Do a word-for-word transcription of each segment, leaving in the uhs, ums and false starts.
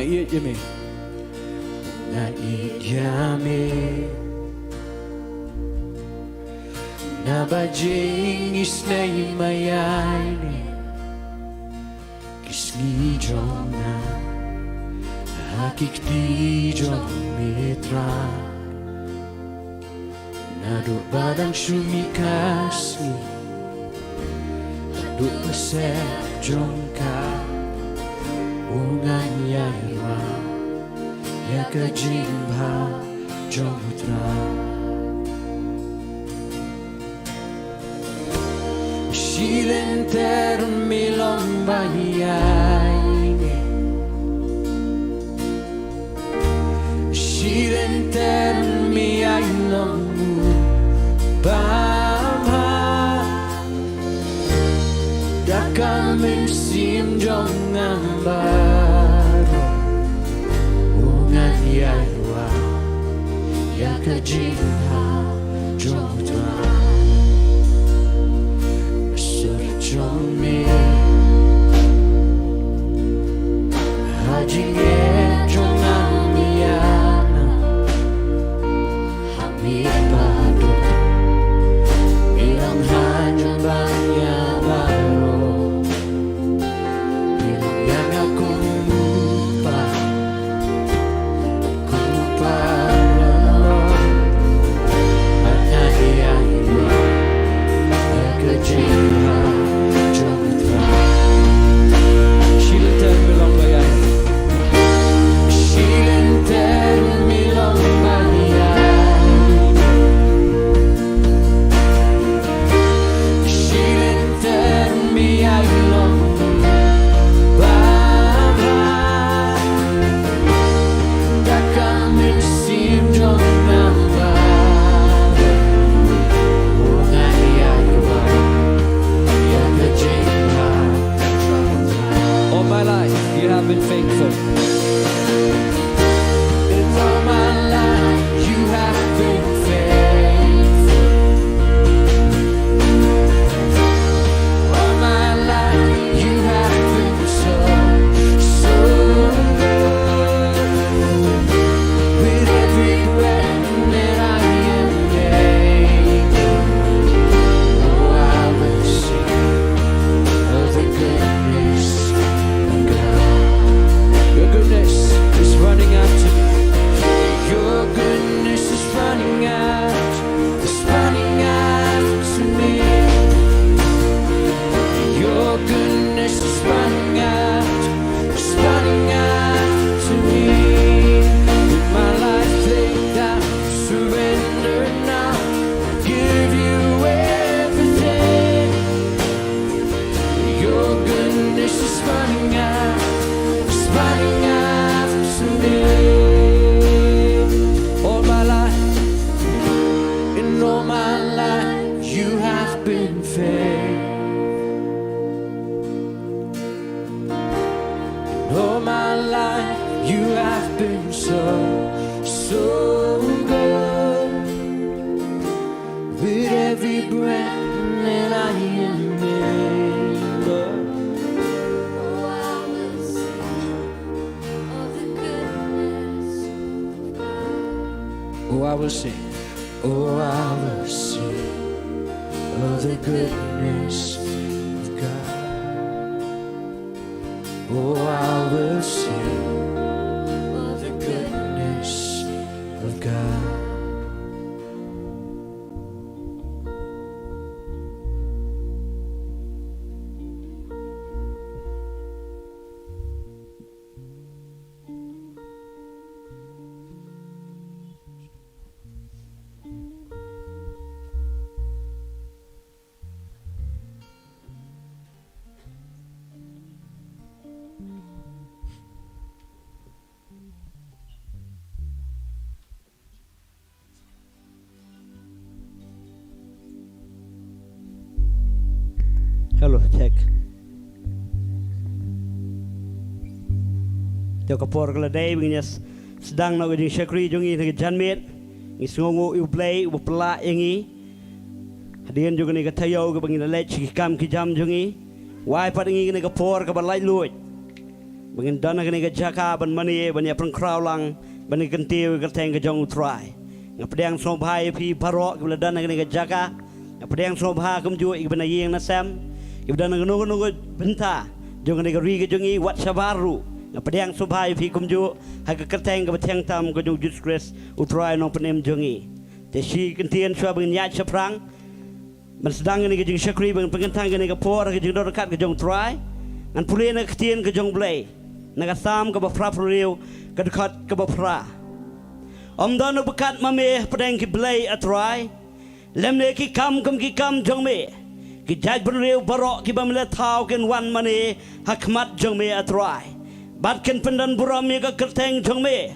Ïeit ïa me. Nga ïeit ïa me. Naba jingisynei ma ïa ine ki sngi jong nga ha ki kti jong me Trai. Naduh ba dang shu mih ka sngi haduh ba sep jong ka, u ngan ïai wad ïa ka jingbha jong u Trai. Shilynter me long ba ïai ne. Shilynter me ïai long u bamha. Da ka mynsiem jong nga baroh u ngan ïai wad ïa ka jingbha jong u Trai. Sur jong me ha jingeh jong nga, me ïa na ha me baroh. Me long ha jong ba ïa baroh. Shilynter me ïai long bamha. Da ka mynsiem jong nga baroh u ngan ïai wad ïa ka jingbha. All my life you have been faithful. In all my life you have been faithful. All my life you have been so, so good. With every breath that I am able, oh, I will sing of the goodness of God. Your goodness is running after me. Your goodness is running out, it's running after me. Your goodness is running out, it's running after me. With my life laid down, surrender now, give you everything. Your goodness is running out, it's running after me. All my life, in all my life, you have been faithful. In all my life, you have been so, so good. With every breath that I am able, oh, I will sing of the goodness of God. Oh, I will sing. Oh, I will sing of the goodness of God. Oh, I will sing of the goodness of God. Hello, check. Te ka por ka la dei ba ngin ïa sdang noh ka jingshakri jong ngi na ka janmiet. Ngi sngewnguh ïa U Blei uba pynlah ïa ngi hadien jong kane ka taïew kaba ngi la leit sha ki kam ki jam jong ngi. Wai pat ïa ngi kane ka por kaba laitluid. Ba ngin don ha kane ka jaka ban mane, ban ïa pynkhraw lang, ban ïa kyntiew ïa ka kyrteng ka jong U Trai. Nga pdiang sngewbha ïa phi baroh kiba la don ha kane ka jaka. Nga pdiang sngewbha kumjuh ïa kiba na ïing na sem, kiba don ha kano kano ka bynta jong kane ka ri ka jong ngi, wat shabar ruh. Nga pdiang sngewbha ïa phi kumjuh ha ka kyrteng kaba thiang tam ka jong U Jisu Khrist, U Trai Nongpynim jong ngi. Te shi kyntien shuwa ba ngin ïaid shaphrang ban sdang kane ka jingshakri, ban pynkyntang kane ka por ha ka jingdon ryngkat ka jong U Trai, ngan pule na ka ktien ka jong U Blei, na ka Salm kaba phra phew hynriew, ka dkhot kaba phra. Ym don uba kat ma me hapdeng ki blei, A Trai, lymne ki kam kum ki kam jong me. Ki jaitbynriew baroh kiba me la thaw kin wan mane ha khmat jong me, A Trai, bad kin pyndon burom ïa ka kyrteng jong me.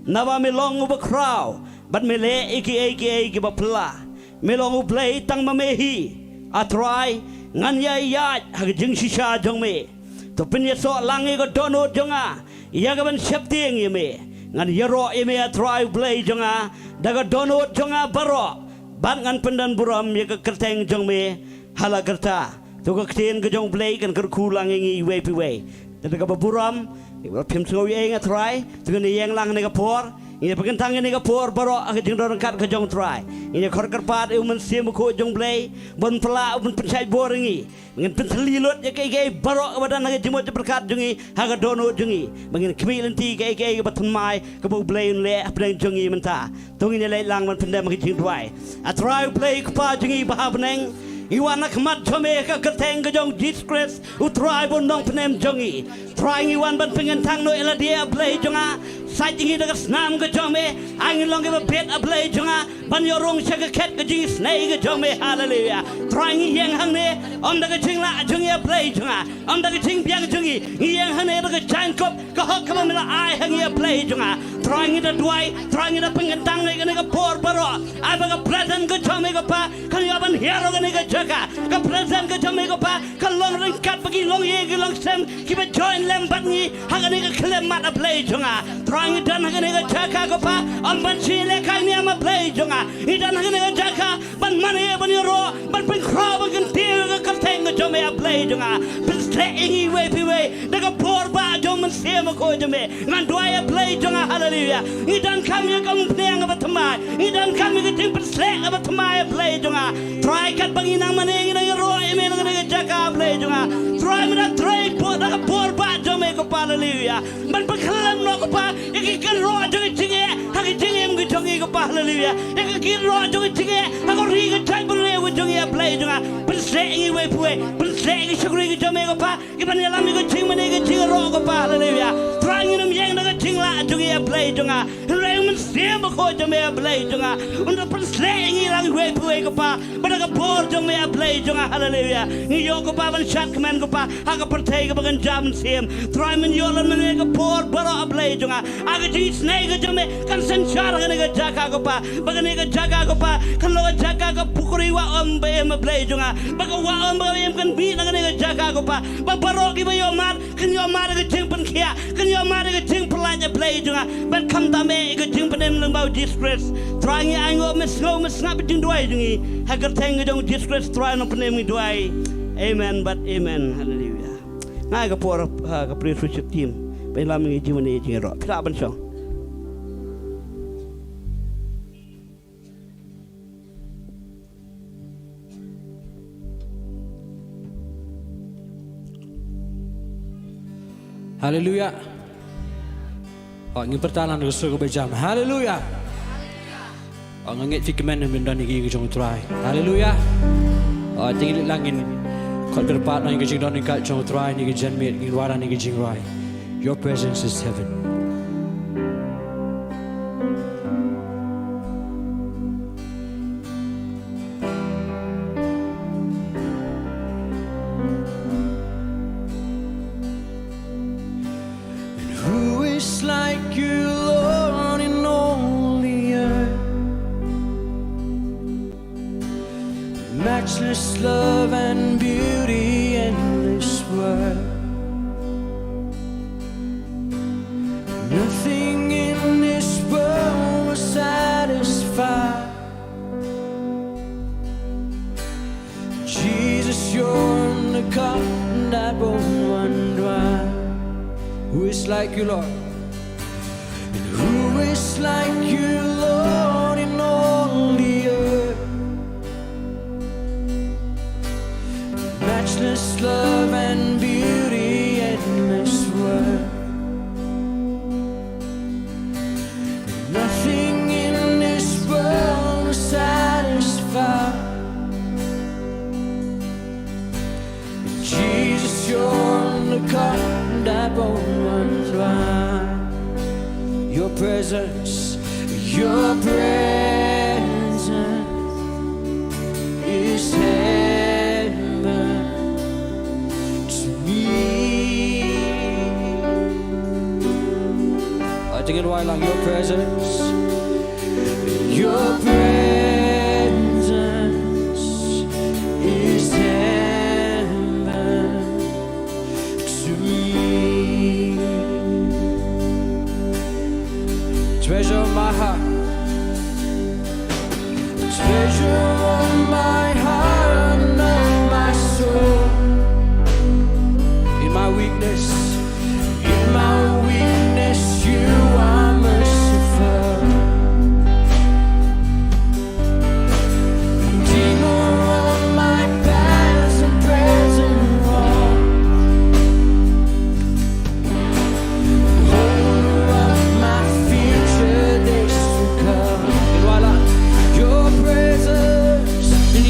Naba me long uba khraw, bad me leh ïa kiei kiei kiba phylla. Me long U Blei tang ma me hi, A Trai, ngan ïa ïaid ha ka jingshisha jong me. To pynïasoh lang ïa ka dohnud jong nga ïa kaban sheptieng ïa me. Ngan ïaroh ïa me, A Trai U Blei jong nga, da ka dohnud jong nga baroh, bad ngan pyndon burom ïa ka kyrteng jong me ha la karta. To ka ktien ka jong U Blei kan kyrkhu lang ïa ngi iwei pa iwei. Te da kaba burom, ïa ba phim sngew ïa nga, Trai, to ngin ïeng lang ha kane ka por. Ngin ïa pynkyntang ïa kane ka por baroh ha ka jingdon ryngkat ka jong U Trai. Ngin ïa khot kyrpad ïa U Mynsiem Bakhuid jong U Blei ban pynlah, ban pynshait bor ïa ngi. Ngin pyntylli lut ïa kiei kiei baroh kaba don ha ka jingmut jingpyrkhat jong ngi, ha ka dohnud jong ngi, ba ngin khmih lynti ïa kiei kiei kaba thymmai kaba U Blei un leh hapdeng jong ngi mynta. To ngin ïa leit lang ban pyndem ha ka jingduwai. A Trai U Blei Kpa jong ngi ba ha bneng, ngi wan ha khmat jong me ha ka kyrteng ka jong U Jisu Khrist, U Trai bad U Nongpynim jong ngi. Trai, ngi wan ban pynkyntang noh ïa lade, A Blei jong nga. Sait ïa ngi da ka snam ka jong me. Ai ngi long kiba bit, A Blei jong nga, ban ïoh rung sha ka khet ka jingisynei ka jong me. Haleluya. Trai, ngi ïeng hangne ym da ka jinglah jong ngi, A Blei jong nga, ym da ka jingbiang jong ngi. Ngi ïeng hangne da ka jaiñkup, ka hok kaba me la ai ha ngi, A Blei jong nga. Trai, ngi da duwai, Trai, ngi da pynkyntang ïa kane ka por baroh. Ai ba ka presence ka jong me, Kpa, kan ïoh ban hiar ha kane ka jaka. Ka presence ka jong me, Kpa, kan long ryngkat bad ki longïing ki longsem kiba join lem bad ngi ha kane ka khyllipmat, A Blei jong nga. Trai, ngi don ha kane ka jaka, Kpa, ym ban shim ïalehkai niam, A Blei jong nga. Ngi don ha kane ka jaka ban mane, ban ïaroh, ban pynkhraw, ban kyntiew ïa ka kyrteng ka jong me, A Blei jong nga. Pynshlur ïa ngi iwei pa iwei da ka bor ba jong U Mynsiem Bakhuid jong me. Ngan duwai, A Blei jong nga, haleluya. Ngi donkam ïa ka umphniang kaba thymmai. Ngi donkam ïa ka jingpynshlur kaba thymmai, A Blei jong nga. Trai, katba ngi nang mane, ngi nang ïaroh ïa me na kane ka jaka, A Blei jong nga. Trai, me da trei bor da ka bor ba jong me, Kpa, haleluya. Ban pynkhlem noh, Kpa, ïa ki kynroh jong ka jingeh ha ka jingim ka jong ngi, Kpa, haleluya. Ïa ki kynroh jong ka jingeh ha ka ri ka jaitbynriew ka jong ngi, A Blei jong nga. Pynshlur ïa ngi iwei pa iwei. Pynshlur ïa ki shakri ka jong me, Kpa, kiban ïalam ïa ka jingmane ka jingïaroh, Kpa, haleluya. Trai, ngin ym ïeng da ka jinglah jong ngi, A Blei jong nga. Hynrei U Mynsiem Bakhuid jong me, A Blei jong nga, un da pynshlur ïa ngi lang iwei pa iwei, Kpa, bad da ka bor jong me, A Blei jong nga, haleluya. Ngi ïoh, Kpa, ban shad kmen, Kpa, ha ka pyrthei kaba kynja mynsiem. Trai, men ïoh lem ma me ka bor baroh, A Blei jong nga. Ha ka jingisynei ka jong me kan synshar ha kane ka jaka, Kpa. Ba kane ka jaka, Kpa, kan long ka jaka ka pukri wah um ba im, A Blei jong nga. Ba ka wah um ba im kan mih na kane ka jaka, Kpa. Ba baroh kiba ïohmad kin ïohmad da ka jingpynkhiah, kin ïohmad da ka jingpyllait, A Blei jong nga. Bad khamtam ïa ka jingpynim lyngba U Jisu Khrist. Trai, ngi ainguh, me sngew, me sngap ïa ka jingduwai jong ngi. Ha ka kyrteng ka jong U Jisu Khrist, Trai Nongpynim, ngi duwai. Amen bad amen. Haleluya. Nga ai ka por ha ka praise worship team ban ïalam ïa ka jingmane jingïaroh. Phi lah ban shong. Haleluya. Oh, ngin pyrta lang da ka sur kaba jam. Haleluya. Oh, nga ngeit phi kmen ban don ha ka ïing ka jong U Trai. Haleluya. Oh, te ngin leit lang, ngin khot kyrpad lang ïa ka jingdon ryngkat jong U Trai ha kane ka janmiet, ngin wanrah ïa ka jingrwai Your Presence Is Heaven. And who is like you, Lord, in all the earth? Matchless love and beauty, endless worth. Nothing in this world will satisfy. Jesus, you're the cup that won't run dry. Like you, Lord. And who is like you, Lord, in all the earth? Matchless love and beauty, endless worth. Nothing in this world will satisfy. Jesus, you're the God that won't run dry. Your presence, your presence is heaven to me. Ating in wai lang, your presence. Your presence is heaven to me. Treasure of my heart. Treasure of my heart and of my soul. In my weakness, in my weakness, you are merciful. Redeemer of my past and present wrong. Holder of my future days to come. Your presence, in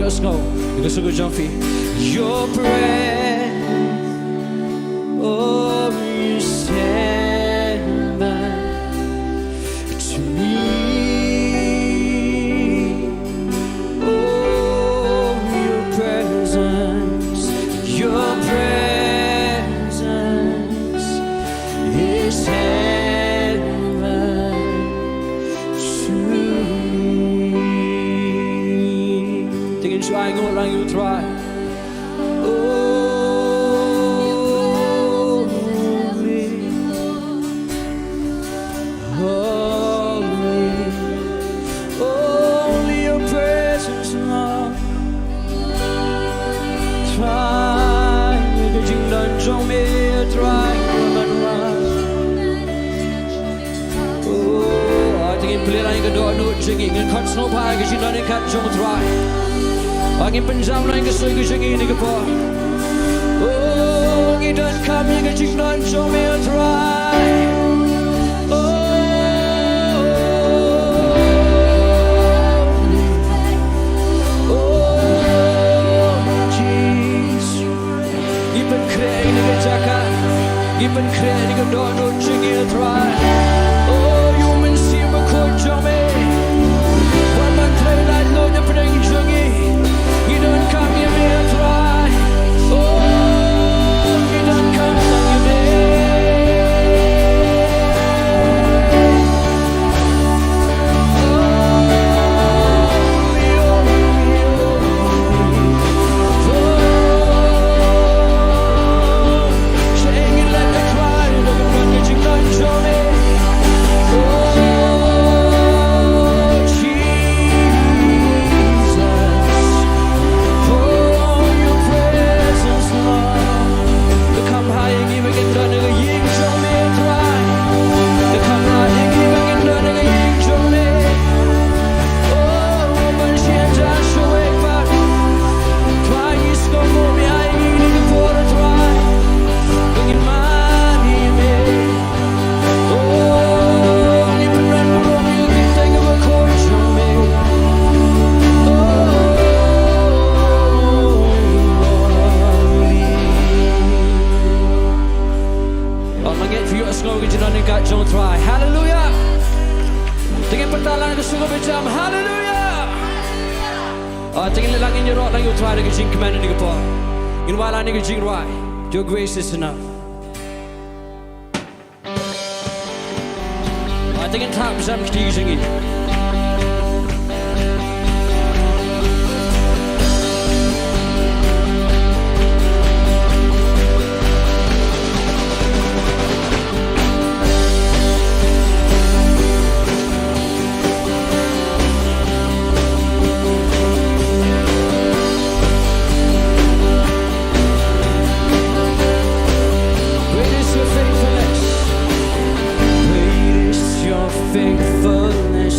Let's go. Because we're jumpy. Your breath, oh, you said to me. Oh, your presence, your presence is heaven to me. Dingin shuwa ngi wan lang ïa u Trai. Holy, holy, only your presence, Lord. Trai, ka jingdon jong me, Trai, man wa. Oh, te ngin plie lang ïa ka dohnud jong ngi, ngin khot sngewbha ïa ka jingdon ryngkat jong u Trai. Ba ngin pynjam lang ïa ka suiñ ka jong ngi ha kane ka por. Oh, ngi donkam ïa ka jingdon jong me, oh Trai. Oh, oh, Jesus. Ngi pynkhreh ïa kane ka jaka. Ngi pynkhreh ïa kane ka dohnud jong ngi, oh Trai. Oh, ïa u Mynsiem Bakhuid jong me. Wan ban trei laitluid hapdeng jong ngi. Ngi donkam ïa me, oh Trai. Oh, ngi donkam ïa me. Hallelujah. Te ngin pynta lang ka sngewbha jam. Hallelujah. Ah, te ngin leit lang, ngin ïaroh lang ïa u Trai da ka jingkmen ha kane ka por. Ngin wad lang ïa ka jingrwai, Your grace is enough. Ah, te ngin thap jam kti jong ngi. Great is your faithfulness. Great is your faithfulness,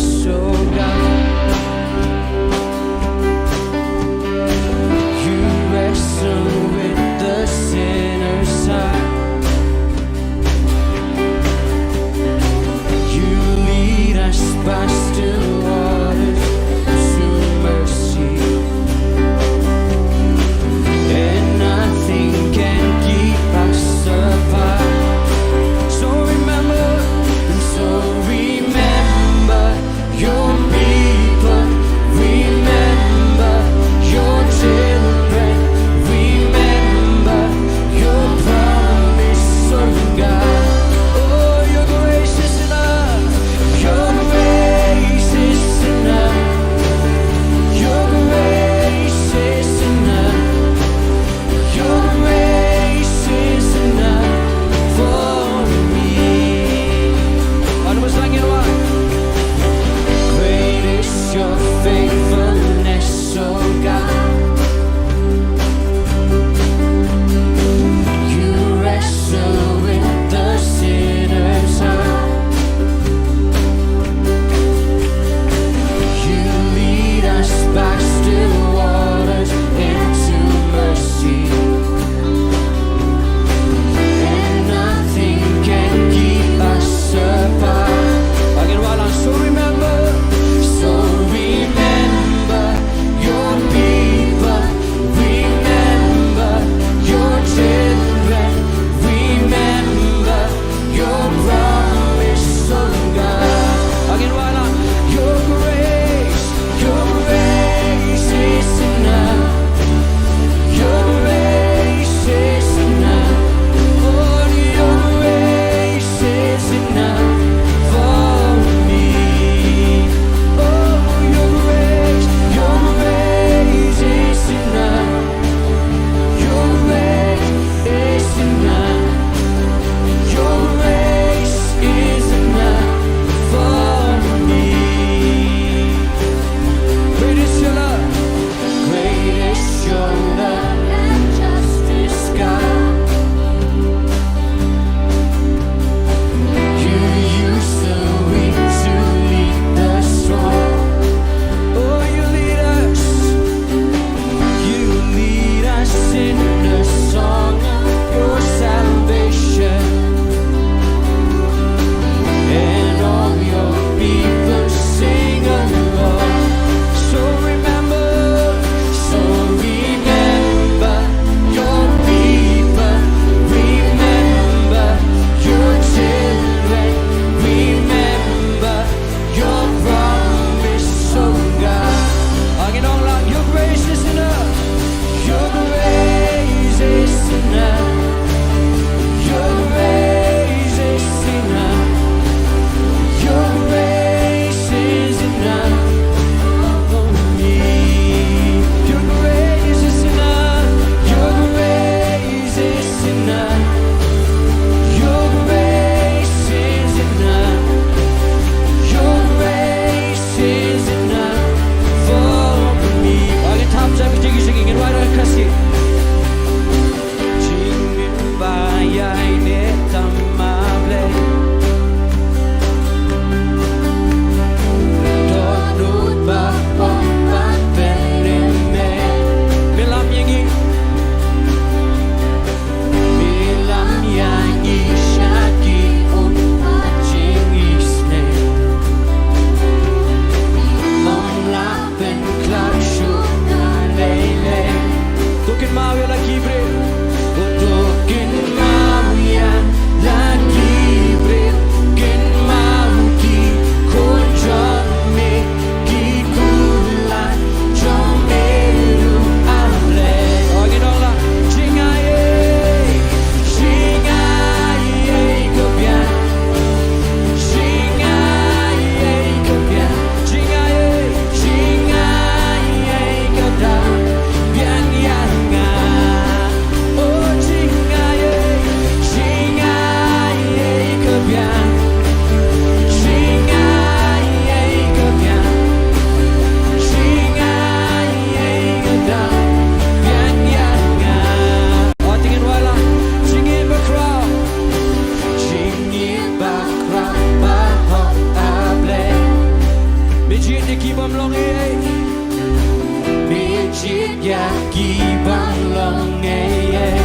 Ïa ki ban long ei ei.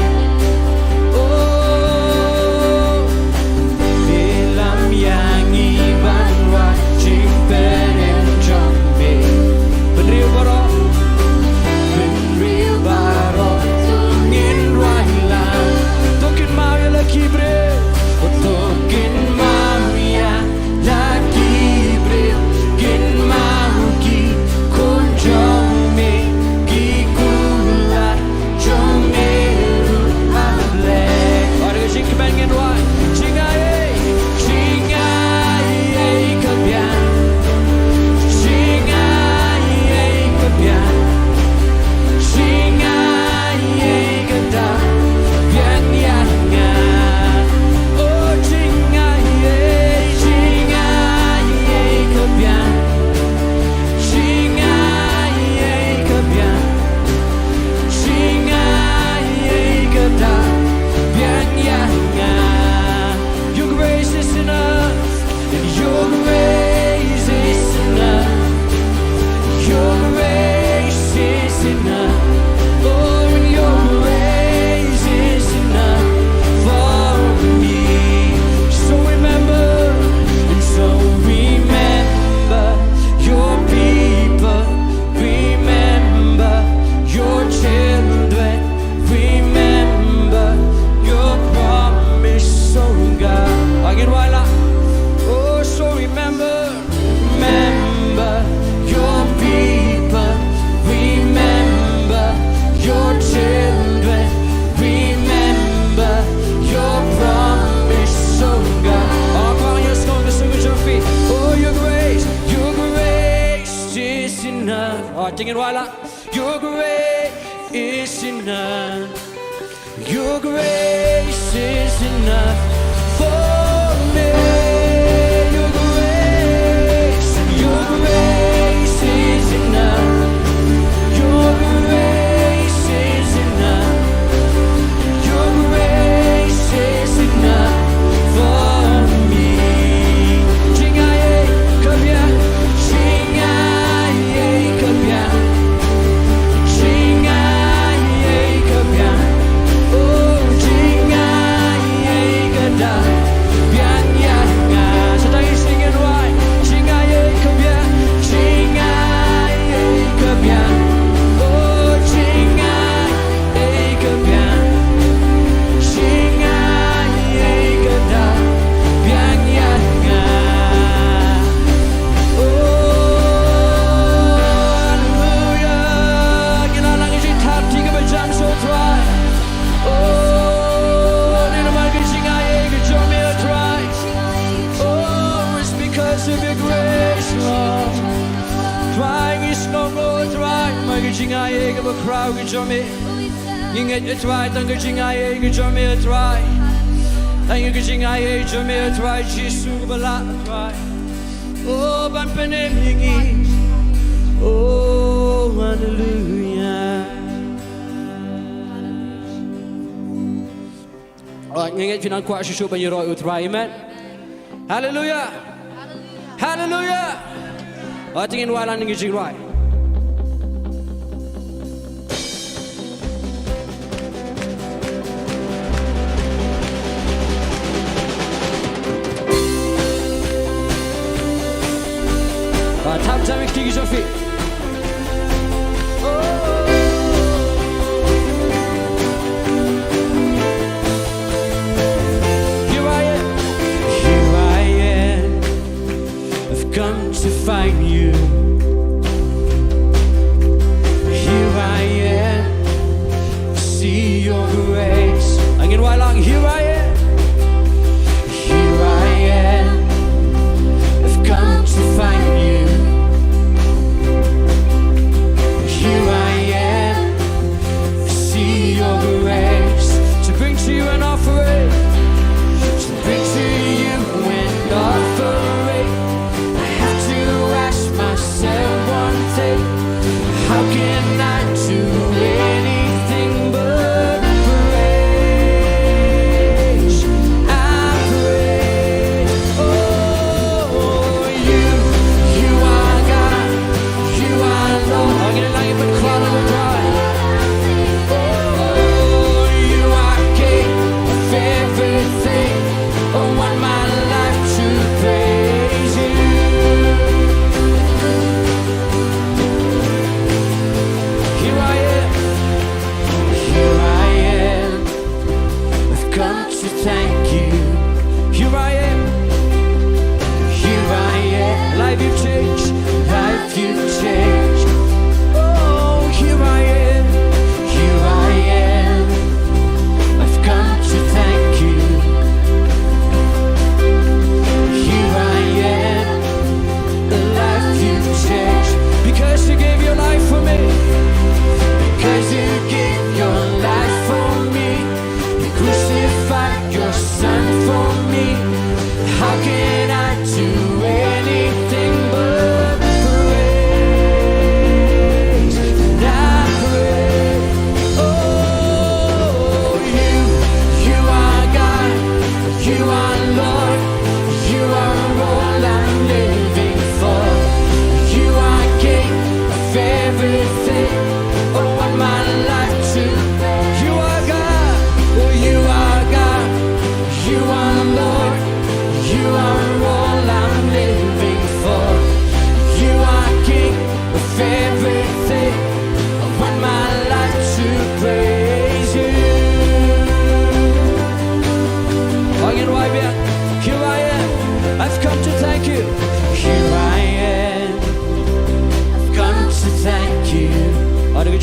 Oh, bilam ïa ngi ban rwai jingpynim jong me. Bynriew baroh, bynriew baroh, to ngin rwai lang. To kynmaw ïa la ki briew, to kynmaw ïa la ki briew, kynmaw ki khun jong me, ki kular jong me ruh, A Blei. Ïa ka jingkmen ngin rwai, jingai ei, jingai ei ka biang, jingai ei ka biang, jingai ei ka da biang ïa nga. Oh, jingai ei, jingai ei ka biang, jingai ei ka biang, jingai ei ka da biang ïa nga. Your grace is enough. And your grace is enough. Your grace is enough. Oh, your grace is enough for me. So remember, and so remember your people. Remember your children. Remember your promise, oh God. Again, wala. Oh, so remember, remember your people. Remember your children. Remember your promise, oh God. Oh, put your hands on the feet. Oh, your grace, your grace is enough. Oh, sing it, wala. Your grace is enough. Your grace is enough for me. Your grace, your grace is enough. Your grace is enough. Your grace is enough for me. Jingai ei ka biang, jingai ei ka biang, jingai ei ka biang. Oh, jingai ei ka da biang ïa nga. Sa tang ïa sing ïa rwai, jingai ei ka biang, jingai ei ka biang. Oh, jingai ei ka biang, jingai ei ka da biang ïa nga. Oh, haleluya. Ngi la nang ïa ka jingthap ïa kaba jam sha U Trai. Oh, namar ka jingai ei ka jong me, U Trai. Oh, it's because of your grace, Lord. Trai, ngi sngewnguh, Trai, namar ka jingai ei kaba khraw ka jong me. Ngi ngeit, Trai, tang ka jingai ei ka jong me, Trai. Tang ka jingai ei jong me, Trai, Jisu kaba lah, Trai. Oh, ban pynim ïa ngi. Oh, haleluya. Oh, ngi ngeit phi nang kwah shuh shuh ban ïaroh ïa U Trai, amen. Haleluya. Haleluya. Oh, to ngin wallam na ka jingrwai. Ah, tam tam ki jong phi. Here I am. Here I am. I've come to find you.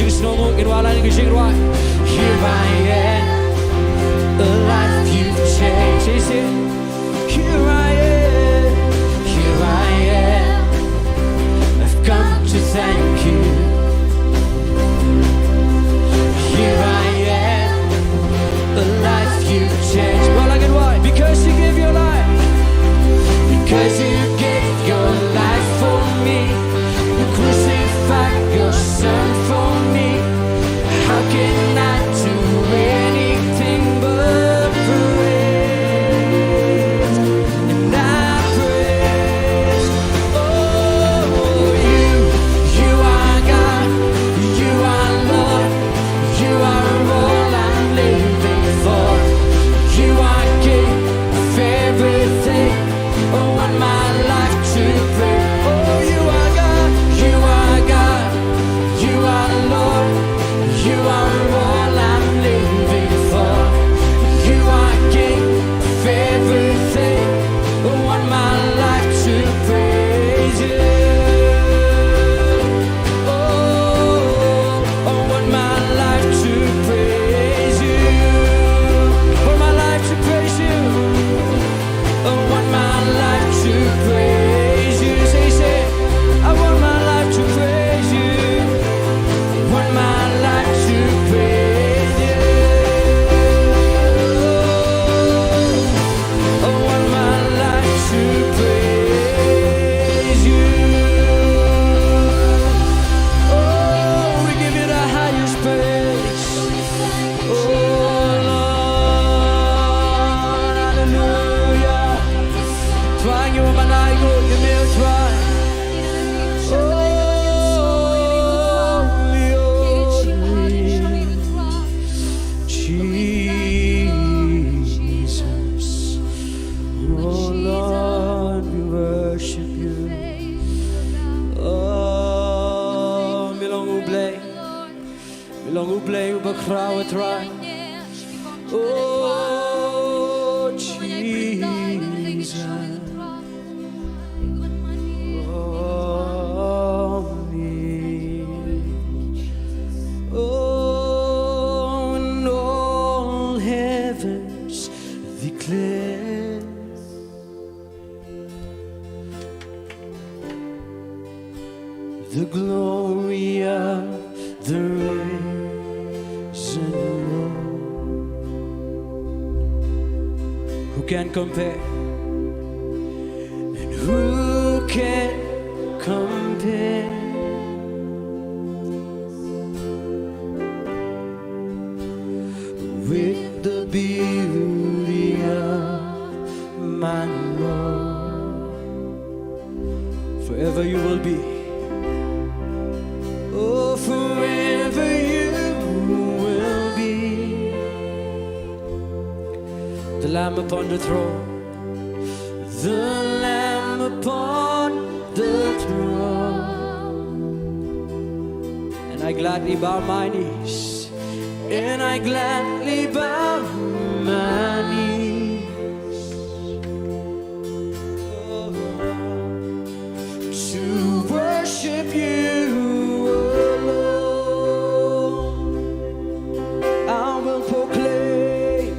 Just no more, you know, I like to sing right. Here I am, a life you've changed. Is it? Here I am, here I am. I've come to thank you. Here I am, a life you've changed. Well, I can why? Because you gave your life. Because you gave your life for me. You crucified your son for me. How can I do anything but praise? And I praise. Oh, you, you are God, you are Lord, you are all I'm living for. You are King of everything. Oh, want my life to praise. Oh, you are God, you are God, you are Lord, you are all I'm living for. You are King of everything. Oh, want my life to praise you. Oh, oh, want my life to praise you. Want my life to praise you. I want my life to praise you. Say, say, I want my life to praise you. Want my life to praise you. I want my life to praise you. Oh, we give you the highest praise. Oh Lord, hallelujah. Trai, you are my God, you are my Trai. Oh, Jesus. Oh Lord, we worship you. Oh, mi long U Blei. Mi long U Blei uba khraw, Trai. Oh, Jesus. Oh, me. Oh, and all heavens declare the glory of the risen Lord. Who can compare? And who can compare with the beauty of my Lord? Forever you will be. Oh, forever you will be. The Lamb upon the throne. The Lamb upon the throne. And I gladly bow my knees. And I gladly bow my knees to worship you alone. I will proclaim,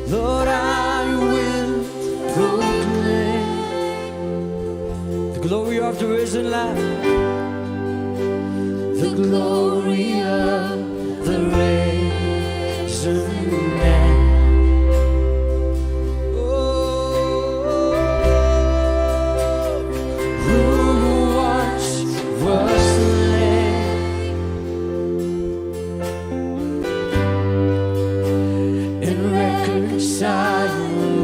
Lord, I will proclaim the glory of the risen Lamb. The glory of the risen Lamb. Oh, who once was slain and reconciled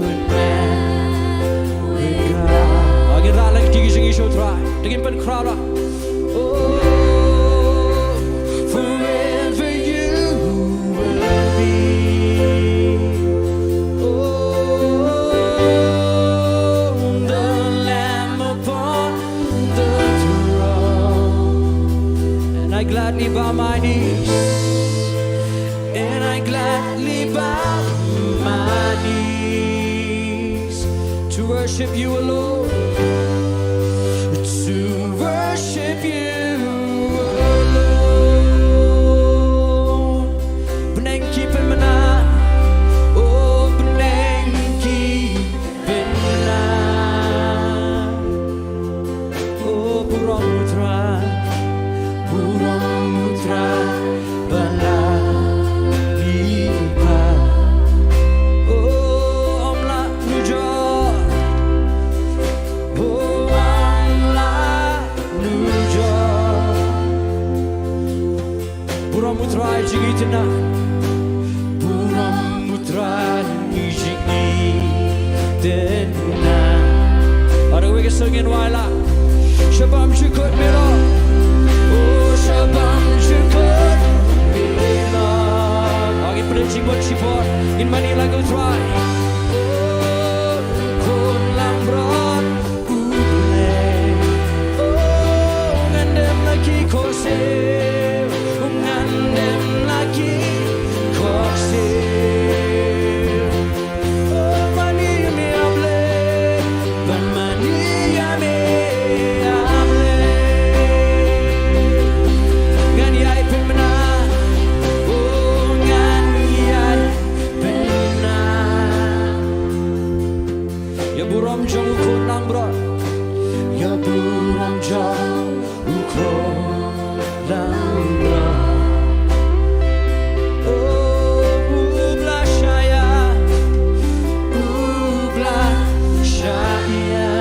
with man, with God. Ngin rah lang ki jingïashoh Trai. Te ngin pynkhraw lah. Oh, forever you will be. Oh, the Lamb upon the throne. And I gladly bow my knees. And I gladly bow my knees to worship you alone. To worship you alone. Burom u Trai jingitna. Burom u Trai jingitna. Ar wei ka song ngin wai la. Sha bam jukut melo. Oh, sha bam jukut melo. Ngin pynleit jingmut shipor. Ngin mane lang u Trai. Oh, khun langbrot. U Blei, oh, ngan dem la ki khohsiew, ngan dem la ki khohsiew. Oh, mane ïa me a Blei, ban mane ïa me a Blei. Ngan ïai pynbna, oh, ngan ïai pynbna. Ïa burom jong u khun langbrot. Ïa burom jong u khun langbrot. Oh, u Blei shah ïa. U Blei shah ïa.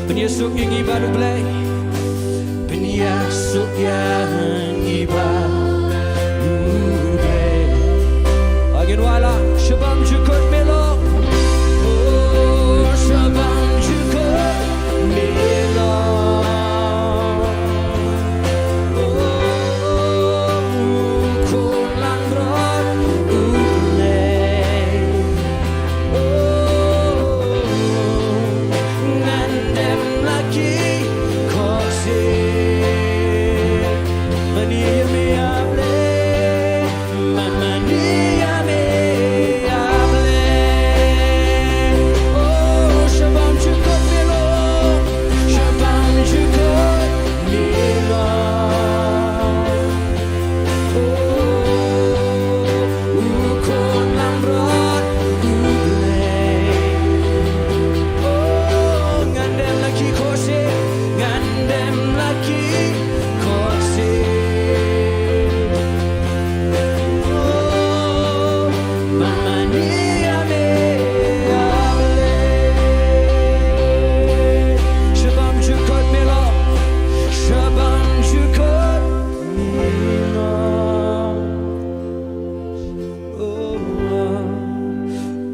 Pynïasuk ïa ngi bad u Blei. Pynïasuk ïa ngi bad u Blei. Ngin wai la, sha bam jukut melo. Oh, sha bam jukut melo. Oh, khun langbrot u Blei. Oh, ngan dem la ki khohsiew. Mane ïa me a Blei, mane ïa me a Blei. Oh, sha bam jukut melo, sha bam jukut melo. Oh, u khun langbrot u Blei. Oh, ngan dem la ki khohsiew, ngan dem la ki khohsiew. Oh, mane ïa me a Blei. Sha bam jukut melo, sha bam jukut.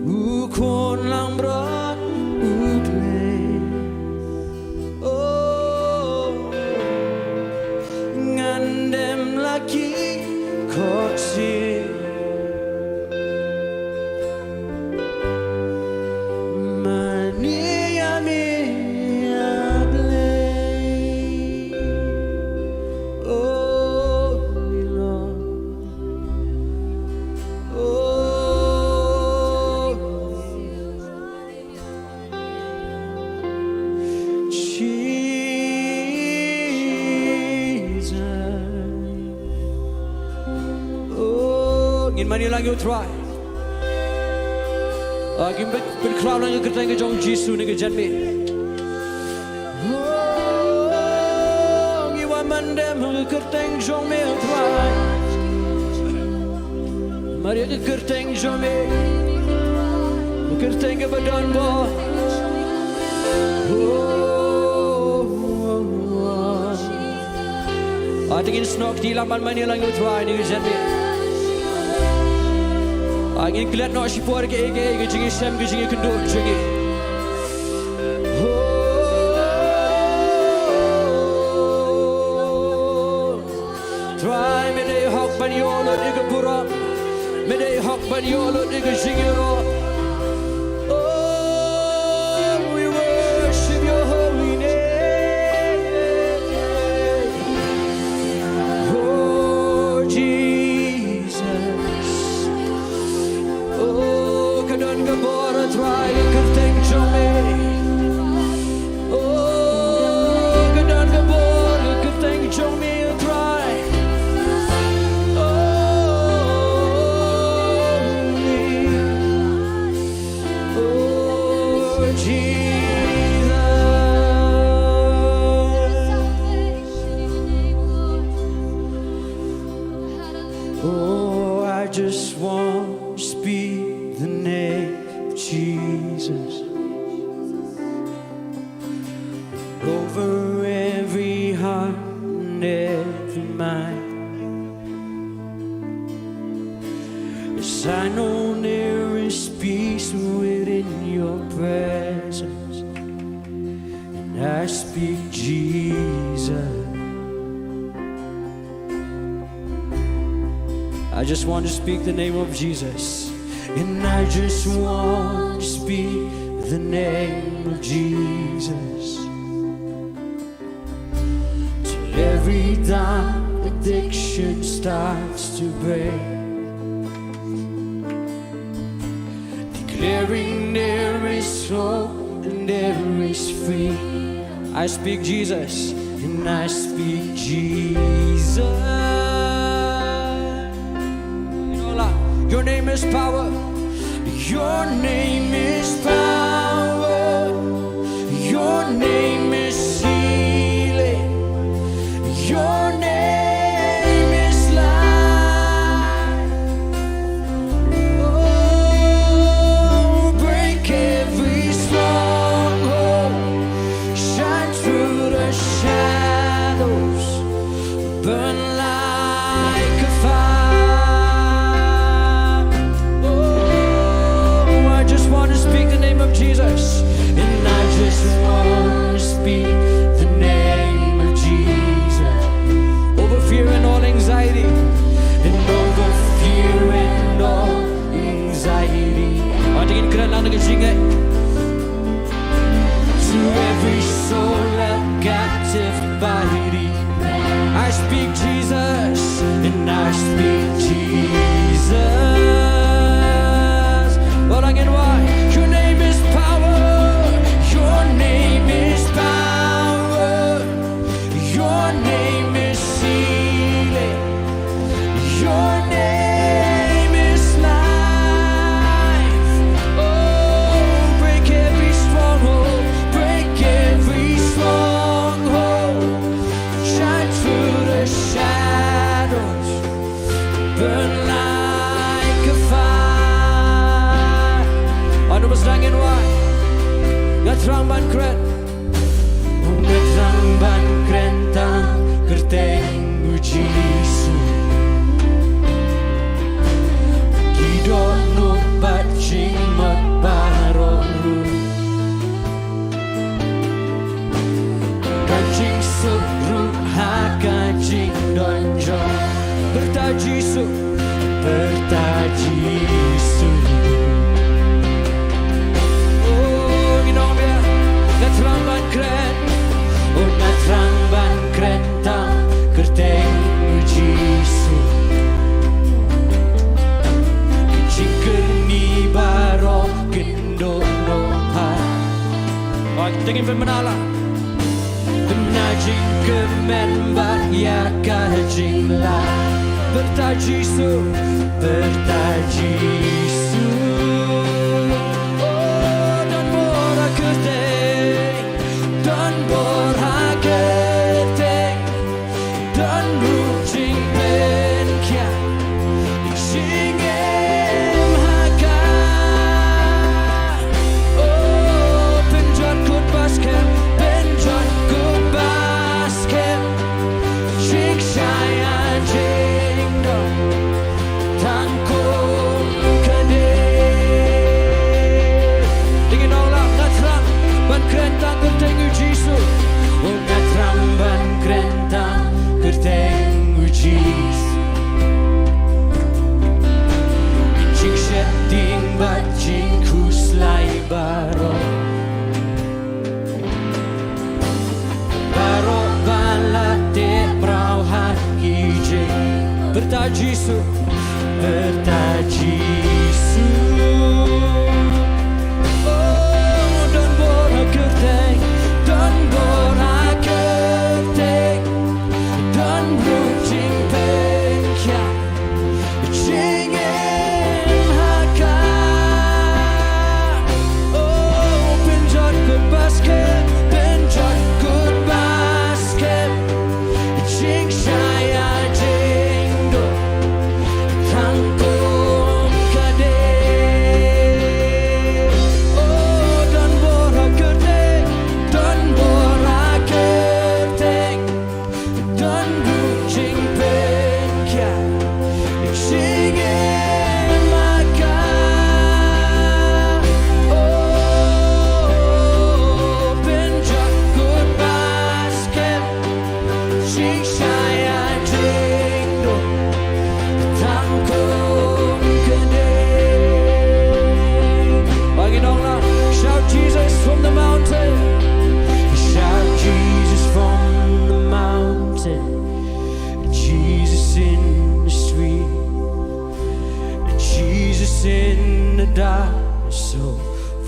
U khun langbrot u Blei. Oh, ngan dem la ki khohsiew. Mane ïa me a Blei. Oh, Lord. Oh, Jesus. Oh, ngin mane lang ïa u Trai. Ah, ngin pyn, pynkhlaw lang ïa ka kyrteng ka jong u Jisu ha kane ka janmiet. Oh, ngi wan ban dem ha ka kyrteng jong me, Trai. Mar ïa ka kyrteng jong me, ka kyrteng kaba don bor. Oh, oh, oh. Ah, te ngin snoh kti lang ban mane lang ïa u Trai ha kane ka janmiet. Ah, ngin klet noh shipor kaei kaei ka jingïashem ka jingïakynduh jong ngi. Oh, Trai, me dei hok ban ïoh lut ïa ka burom. Me dei hok ban ïoh lut ïa ka jingïaroh. Oh, we worship your holy name. Oh, Jesus. Oh, ka don ka bor, Trai, ha ka kyrteng jong me. Oh, ka don ka bor, ha ka kyrteng jong me, Trai. Oh, oh, Jesus. Oh, I just want to speak the name of Jesus over every heart and every mind. Yes, I know there is peace within your presence. And I speak Jesus. I just want to speak the name of Jesus. And I just want to speak the name of Jesus. Till every dark addiction starts to break. Declaring there is hope and there is freedom. I speak Jesus, and I speak Jesus. Your name is power. Your name is power. Your name is healing. Your name is life. Oh, break every stronghold. Shine through the shadows. Burn like a fire. Oh, I just want to speak the name of Jesus. And I just want to speak the name of Jesus. Over fear and all anxiety. And over fear and all anxiety. Hynrei ngin kren lang da ka jingngeit. To every soul held captive by the I speak Jesus, and I speak Jesus. Walang inwa, your name is power, your name is power, your name is healing. Your name is life. Oh, break every stronghold, break every stronghold. Shine through the shadows, burn like a fire. Ano ba sdang in wai? Nga thrang ban kren. Nga thrang ban kren tang kyrteng u Jisu. Ki dohnud bad jingmut baroh ruh. Ka jingsuk ruh ha ka jingdon jong. Pyrta Jisu. Pyrta Jisu. Oh, ngi ong biang, nga thrang ban kren. Oh, nga thrang ban kren tang kyrteng Jisu. Ka jingkyrni baroh kin dohnud bha. Oi, teng in pynbna la. Pynbna jingkmen bad ïa ka jinglah. Pyrta Jisu, pyrta Jisu. Oh, don bor ha kyrteng, don bor ha kyrteng. Don ruh jingpynkhiah, jingim ha ka. Oh, pynjot kut ba skhem, pynjot kut ba skhem. Jingshai ha jingdon, tang kum ka dei. Dei ngi ong la, nga thrang ban kren tang kyrteng u Jisu. Oh, nga thrang ban kren tang kyrteng u Jisu. Jingsheptieng bad jingkhuslai baroh. Baroh ba la teh mraw ha ki jing. Pyrta Jisu. Pyrta Jisu. Oh, don bor ha kyrteng, don bor ha kyrteng. Don ruh jingpynkhiah, jingim ha ka. Oh, pynjot kut ba skhem, pynjot kut ba skhem. Jingshai ha jingdon, tang kum ka dei. Oh, don bor ha kyrteng, don bor ha kyrteng.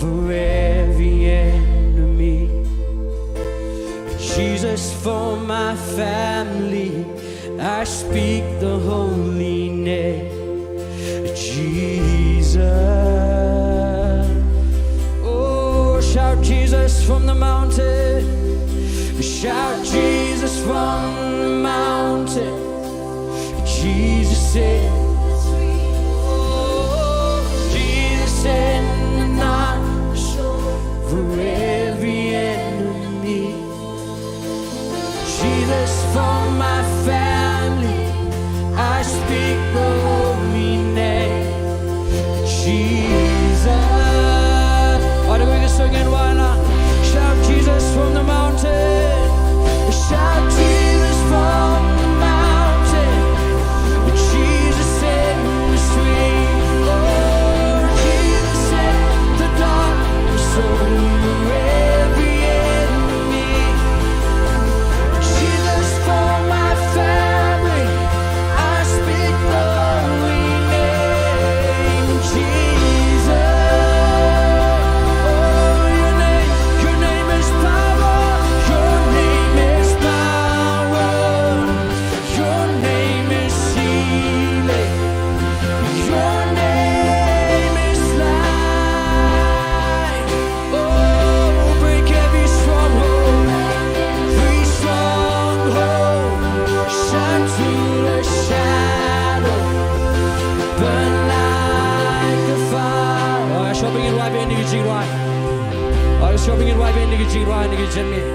for every enemy. Jesus, for my family, I speak the holy name, Jesus. Oh, shout Jesus from the mountain. Shout Jesus from the mountain. Jesus in, oh, Jesus in the night, for every enemy. Jesus for my family, I speak the holy name, Jesus. Why don't we just sing it, why not? Shout Jesus from the mountain. Shout Jesus from the mountain. Jesus in the street. Oh, Jesus in the dark. So every enemy. Jesus for my family. I speak the holy name, Jesus. Oh, your name, your name is power. Your name is power. Your name is healing. Your name is life. Oh, break every stronghold. Every stronghold. Shine through the shadow. Burn like a fire. Oh, sngewbha ngin wai bad ïa kane ka jingrwai. Oh, sngewbha ngin wai bad ïa kane ka jingrwai, ïa kane ka jingmih.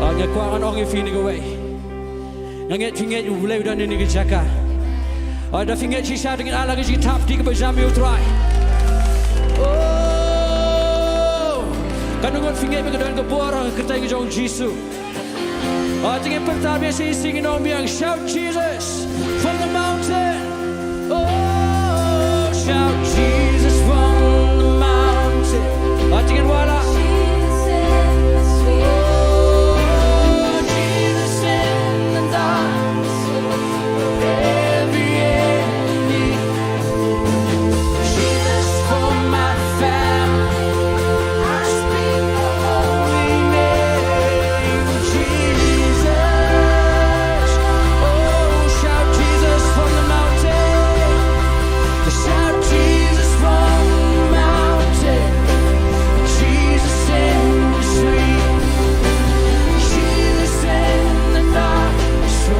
Oh, nga kwah ngan ong ïa phi kane kawei. Nga ngeit phi ngeit U Blei u don ha kane ka jaka. Oh, lada phi ngeit shisha to ngin ai la ka jingthap kti kaba jam ïa U Trai. Oh, katno ngut phi ngeit ba ka don ka bor ha ka kyrteng ka jong U Jisu. Oh, to ngin pyrta biang, shisha ngin ong biang, shout Jesus from the mountain. Oh, shout Jesus from the mountain. Oh, to ngin wai la. Oh, Jesus in the dark. Every enemy. Jesus for my family. I speak the holy name, Jesus. Oh, shout Jesus from the mountain. Shout Jesus from the mountain. Jesus in the street. Jesus in the night. So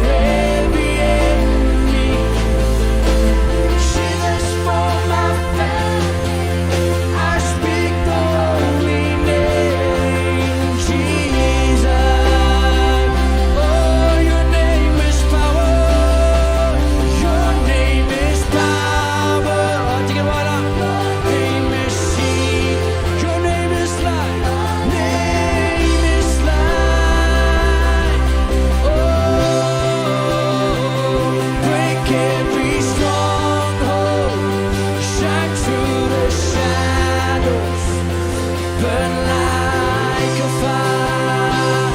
every enemy. Jesus for my family. I speak the holy name, Jesus. Oh, your name is power. Your name is power. Oh, take it right up. Your name is healing. Your name is life. Name is life. Oh, break every stronghold. Shine through the shadows. Burn like a fire.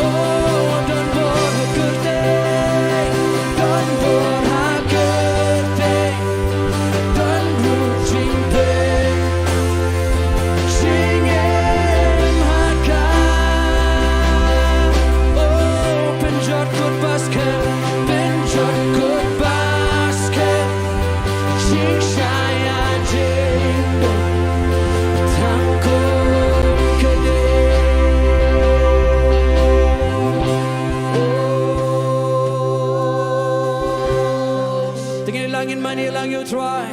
Oh, don bor ha kyrteng. Don bor ha kyrteng. Don bor jingpynjah. Jingim ha ka. Oh, pynjot kut basket. Pynjot kut basket. Jingshai ïa jingdon tang kut ka dei. Te ngin ïalang, ngin mane lang ïa U Trai.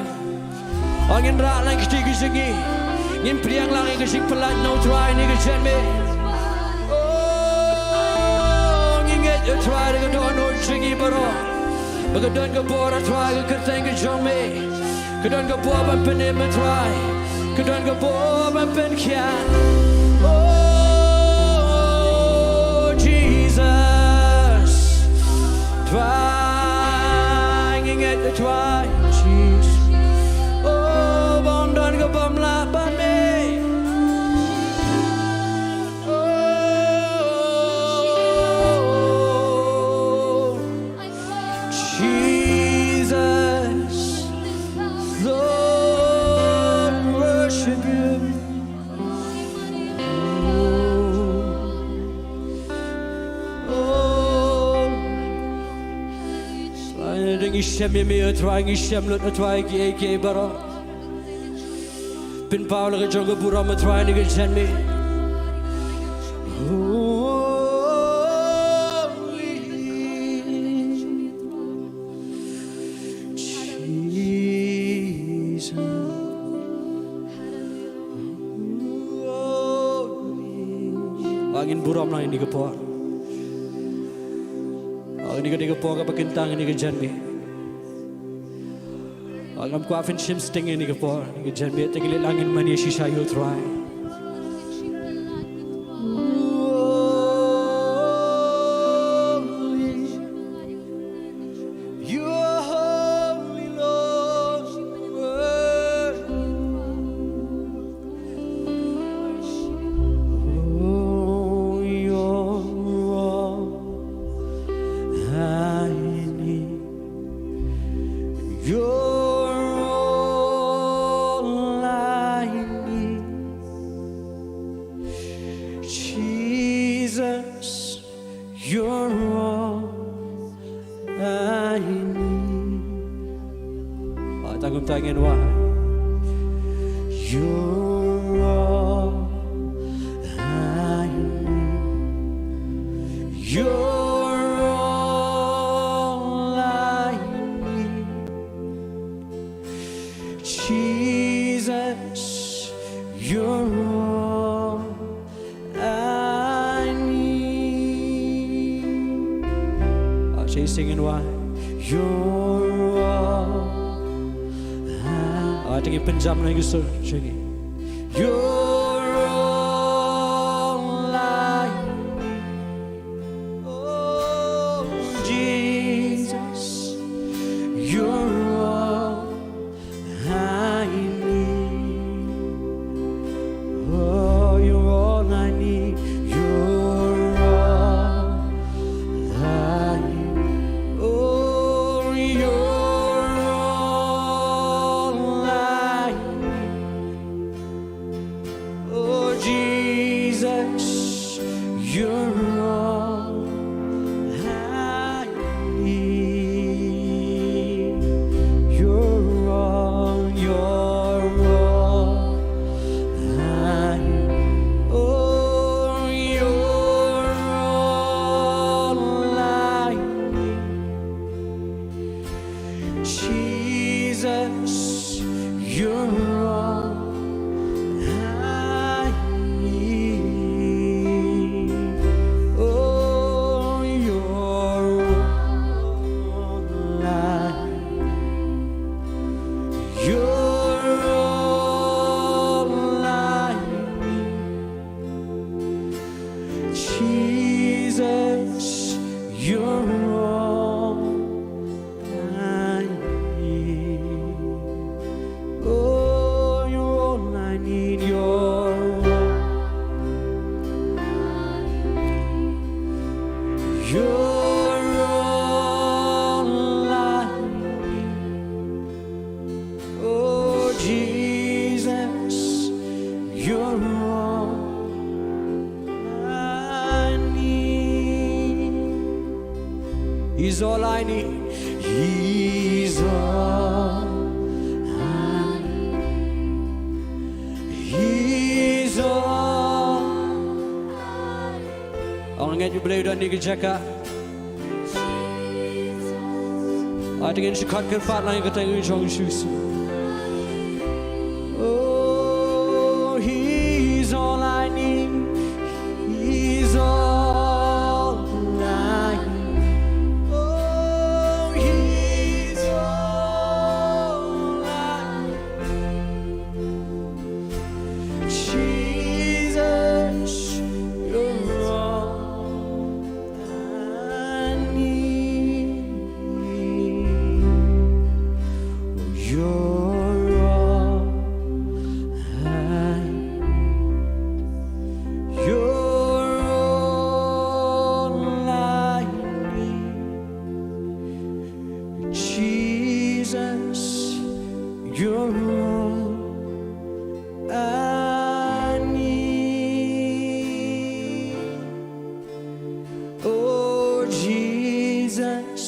Oh, ngin rah lang kti ki jong ngi. Ngin pdiang lang ïa ka jingpyllait na U Trai ha kane ka janmiet. Oh, ngi ngeit ïa U Trai da ka dohnud jong ngi baroh. Ba ka don ka bor, ah Trai, ha ka kyrteng ka jong me. Ka don ka bor ban pynim, ah Trai. Ka don ka bor ban pynkhiah. Oh, Jesus. Trai, ngi ngeit, ah Trai. Jesus. Oh, ba ym don ka bym lah bad me. Oh, Jesus, Lord, worship Ngi shem ïa me, O Trai, ngi shem lut, O Trai, kiei kiei baroh. Pynpaw la ka jong ka burom, O Trai, na ka janmiet. Holy Jesus. Ba ngin burom lang ïa kane ka por. Ba kane ka dei ka por kaba kyntang ïa kane ka janmiet. Ba ngam kwah phin shim sting ïa kane ka por, ïa kane ka janmiet, te ngi leit lang ngin mane shisha ïa U Trai. You're holy, Lord. Oh, you're all I need. You're all I need. Jesus, you're all I need. Ah, tang kumta ngin wad. You're all I need. You're all I need. Jesus, you're all I need. Ah, shisien ngin wad. You're all I... Ah, te ngin pynjam na ka sur jong ngi. You're all I need. Oh, Jesus, you're all I need. Oh, you're all I need. You're all I need. Oh, you're all I need. Oh, Jesus, you're all I need. You're all, you're all I need. Oh, you're all I need. Jesus, you're all I need. Oh, you're all I need. You're all I need. Jesus, you're all I need. Oh, you're all I need. You're all, you're all I need. Oh, Jesus, you're all I need. He's all I need. He's all I need. He's all I need. Ong ngeit ïa U Blei u don ha kane ka jaka. Ai, te ngin sa khot kyrpad lang ïa ka kyrteng jong U Jisu. Oh, he's all I need. He's all I need. Oh, he's all I need. Jesus, you're all I need. You're all I need. You're all I need. Jesus, you're all I need. Oh, Jesus,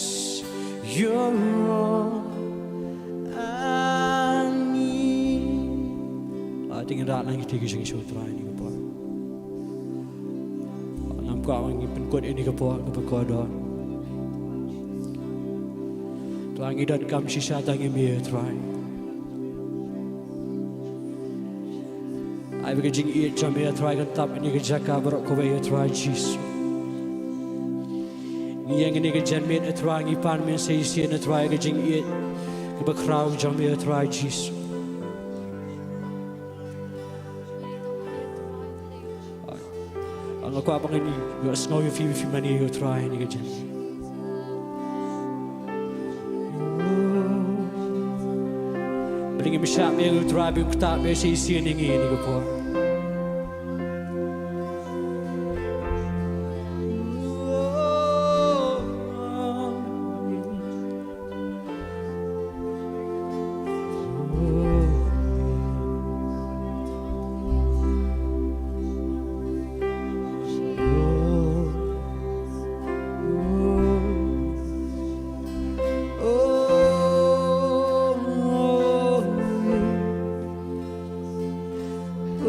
You're all I need. Ah, te ngin rah lang ïa kito ki jingshisha, Trai, ha kane ka por. Ngam kwah ba ngin pynkut ïa kane ka por kaba kordor. Trai, ngi donkam shisha tang ïa me, Trai. Ai ba ka jingïeit jong me, Trai, kan tap ïa kane ka jaka baroh kawei, Trai Jisu. Ngi ïeng ha kane ka janmiet, Trai, ngi pan me sa shisien, Trai, ka jingïeit kaba khraw jong me, Trai Jisu. Nga kwah ba ngin ïohsngew ïa phi, phi mane, Trai, ha kane ka janmiet. Ba ngin ïa shah biang, Trai, ba ngin ktah biang sa shisien ïa ngi ha kane ka por.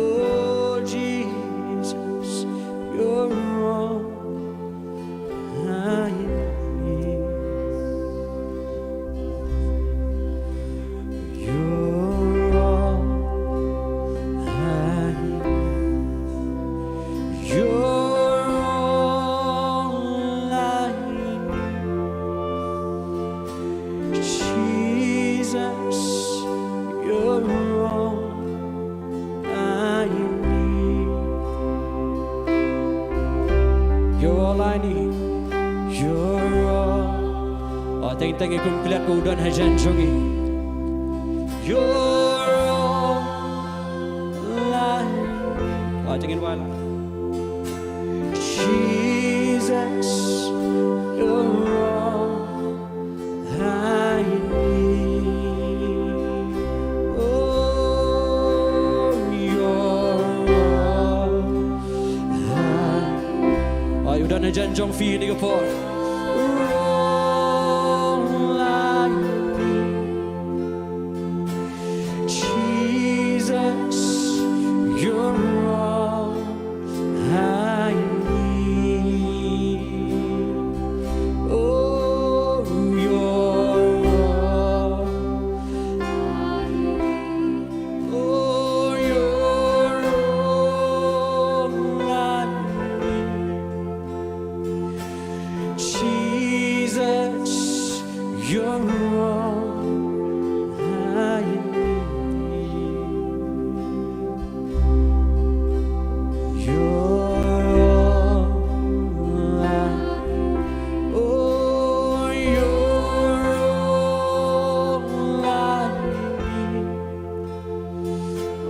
Oh, Jesus, you're all I need. You're all I need. You're all I need. Jesus, you're all I need. You're all I need. You're all. Oh, teng teng ïa kum klet u don hajan jong ngi. You're all I need. Oh, teng ïa wan. Jesus, you're all I need. Oh, you're all I need. Ai, u don hajan jong phi ha kane ka por. All I need. Jesus, you're all I need. Oh, you're all I need. Oh, you're all I need. Jesus, you're all I need. You're all I, oh, you're all I need.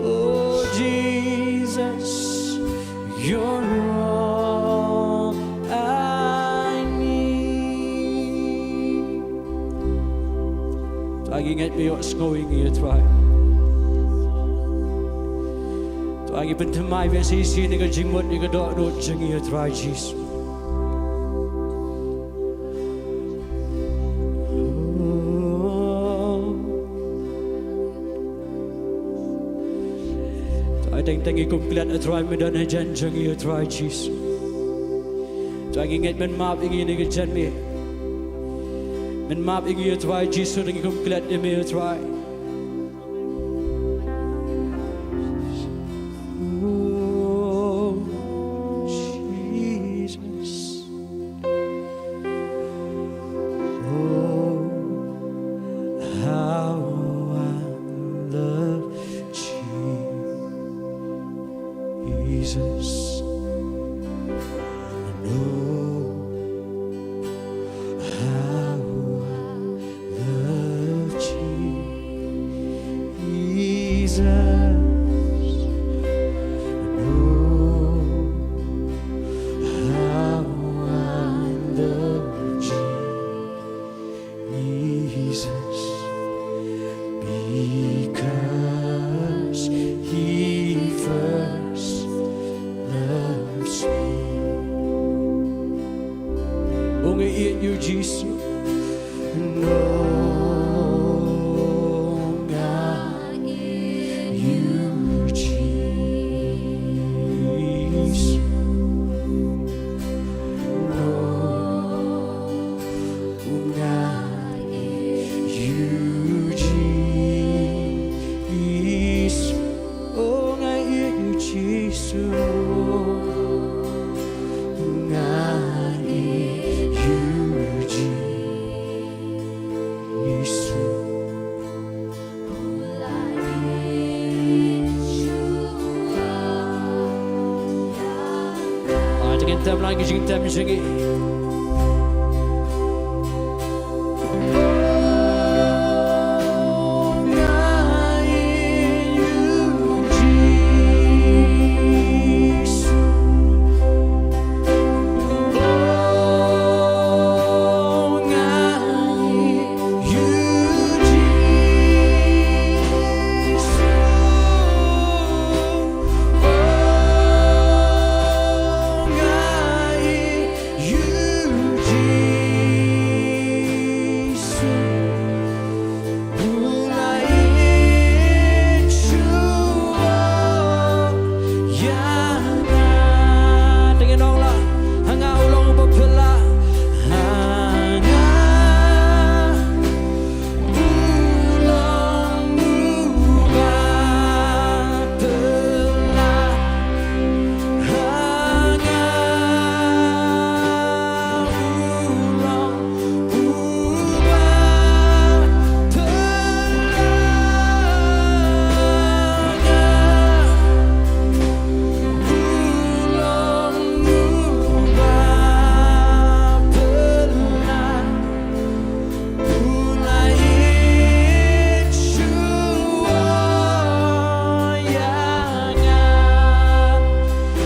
Oh, Jesus, you're all I need. Trai, ngi ngeit ba ïohsngew ïa ngi, Trai. Trai, ngi pynthymmai ba sa shisien ïa ka jingmut, ïa ka dohnud jong ngi, Trai Jisu. Trai, teng teng ïa kum klet, Trai, me don hajan jong ngi, Trai Jisu. Trai, ngi ngeit men map ïa ngi ha kane ka janmiet. Men map ïa ngi, Trai Jisu, teng ïa kum klet ïa me, Trai. Oh, Jesus. Oh, how I love Jesus. And oh, how I love Jesus. And oh, how I love Jesus. Because he first loves me. Oh, nga ïeit ïa u Jisu. And oh, Ki jingtem jong ngi.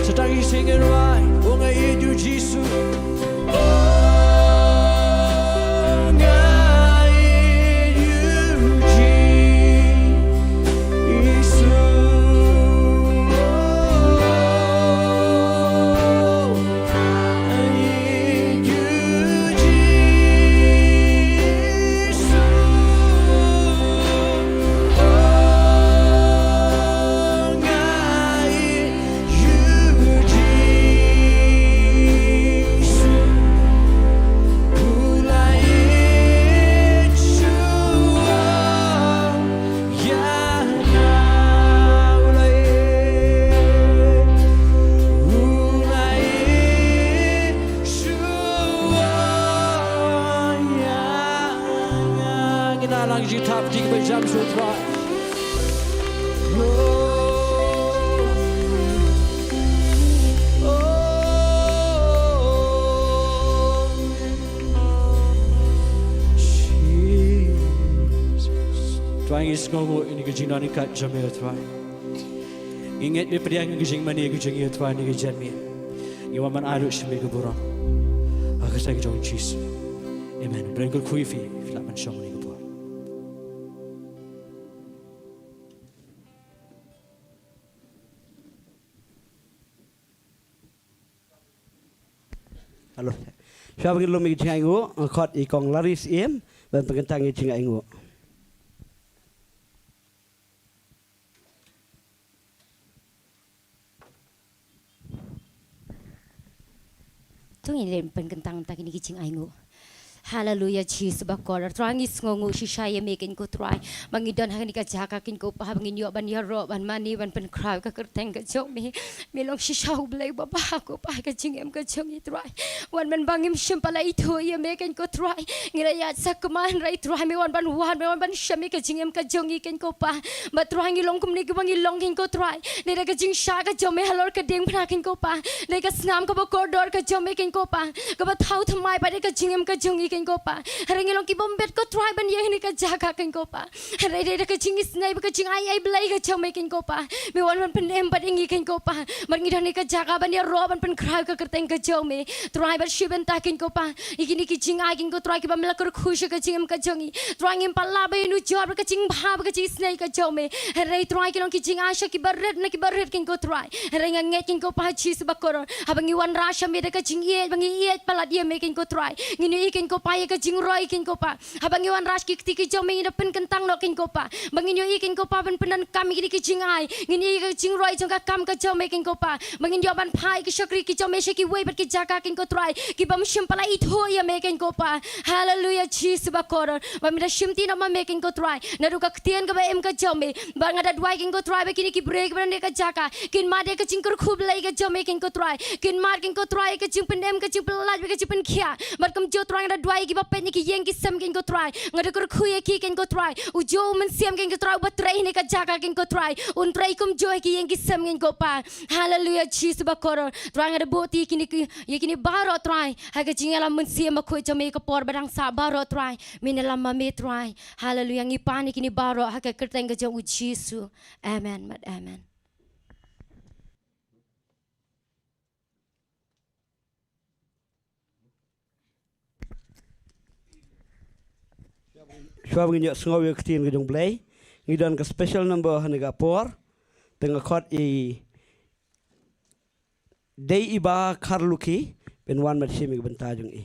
Sa tang ïa ki seng ïa u Trai, u nga ïeit ïa u Jisu. U nga ïeit ïa u Jisu. Ngin ïa lang jingthap, jingpynjam sha u Trai. Oh, oh, Jesus. Trai, ngi sngewnguh ïa kane ka jingdon kat jong me, Trai. Ngi ngeit me pdiang ïa ka jingmane ka jong ngi, Trai, ïa ka jingmane. Ngi wan ban ai ruh sha me ka burom. Ha ka kyrteng jong u Jisu. Amen. Bret kyrkhu ïa phi, phi lah ban shong ïa ka burom. Hello. Shuwa ba ngin lum ïa ka jingainguh, nga khot ïa i Kong Laris Ïem ban pynkyntang ïa ka jingainguh. To ngin leit pynkyntang ïa kine ki jingainguh. Haleluya, Jisu bakordor. Trai, ngi sngewnguh shisha ïa me, keiñ ko Trai, ba ngi don ha kane ka jaka, keiñ ko Pa, ba ngin ïoh ban ïaroh, ban mane, ban pynkhraw ïa ka kyrteng ka jong me. Me long shisha U Blei uba bha ko Pa ha ka jingim ka jong ngi, Trai. Wan ban ba ngim shym pat la ithuh ïa me, keiñ ko Trai. Ngi la ïaid sakma, hynrei Trai me wan ban wad, me wan ban shem ïa ka jingim ka jong ngi, keiñ ko Pa. Bad Trai, ngi long kumne kiba ngi long, keiñ ko Trai, dei da ka jingshah ka jong me halor ka diengphna, keiñ ko Pa, dei ka snam kaba kordor ka jong me, keiñ ko Pa, kaba thaw thymmai pat ïa ka jingim ka jong ngi, keiñ ko Pa. Hynrei ngi long kibym bit ko Trai ban ïeng ha kane ka jaka, keiñ ko Pa. Hynrei dei da ka jingisynei bad ka jingai ei Blei ka jong me, keiñ ko Pa, me wan ban pynim pat ïa ngi, keiñ ko Pa. Bad ngi don ha kane ka jaka ban ïaroh, ban pynkhraw ïa ka kyrteng ka jong me, Trai. Bad shi bynta, keiñ ko Pa, ïa kine ki jingai, keiñ ko Trai, kiba me la kyrkhu sha ka jingim ka jong ngi, Trai, ngim pat lah ban ïanujor bad ka jingbha bad ka jingisynei ka jong me. Hynrei Trai, ki long ki jingai sha kiba rit na kiba rit, keiñ ko Trai. Hynrei nga ngeit, keiñ ko Pa Jisu bakordor, haba ngi wanrah sha me da ka jingïeit, ba ngi ïeit palat ïa me, keiñ ko Trai, ngin ïohi, keiñ ko Pa, ïa ka jingroi, keiñ ko Pa. Haba ngi wanrah sha ki kti ki jong me, ngin da pynkyntang noh, keiñ ko Pa, ba ngin ïohi, keiñ ko Pa, ban pyndonkam ïa kine ki jingai. Ngin ïohi ïa ka jingroi jong ka kam ka jong me, keiñ ko Pa, ba ngin ïoh ban phah ïa ki shakri ki jong me sha kiwei pat ki jaka, keiñ ko Trai, kibym shym pat la ithuh ïa me, keiñ ko Pa. Haleluya, Jisu bakordor. Ba me da shimti noh ma me, keiñ ko Trai, naduh ka ktien kaba im ka jong me. Bad nga da duwai, keiñ ko Trai, ba kine ki briew kiba don ha kane ka jaka kin mad ïa ka jingkyrkhu Blei ka jong me, keiñ ko Trai. Kin mad, keiñ ko Trai, ïa ka jingpynim, ka jingpyllait bad ka jingpynkhiah. Bad kumjuh Trai, nga da duwai Ai kiba peit na ki ïing ki sem kein ko Trai. Nga da kyrkhu ïa ki kein ko Trai. U Jisu u Mynsiem kein ko Trai. Uba trei ha kane ka jaka kein ko Trai. Un trei kumjuh ha ki ïing ki sem kein ko Pa. Haleluya Jisu bakordor. Trai nga da buh ïa kine ki, ïa kine baroh Trai. Ha ka jingïalam Mynsiem Bakhuid jong me ka por ba dang sah baroh Trai. Me ïalam ma me Trai. Haleluya ngi pan ïa kine baroh ha ka kyrteng ka jong u Jisu. Amen. Bad amen. Shuwa ba ngin ïohsngew ïa ka ktien ka jong U Blei, ngi don ka special number ha kane ka por. Te nga khot ïa i Dei Iba Kharlukhi ban wan ban shim ïa ka bynta jong i.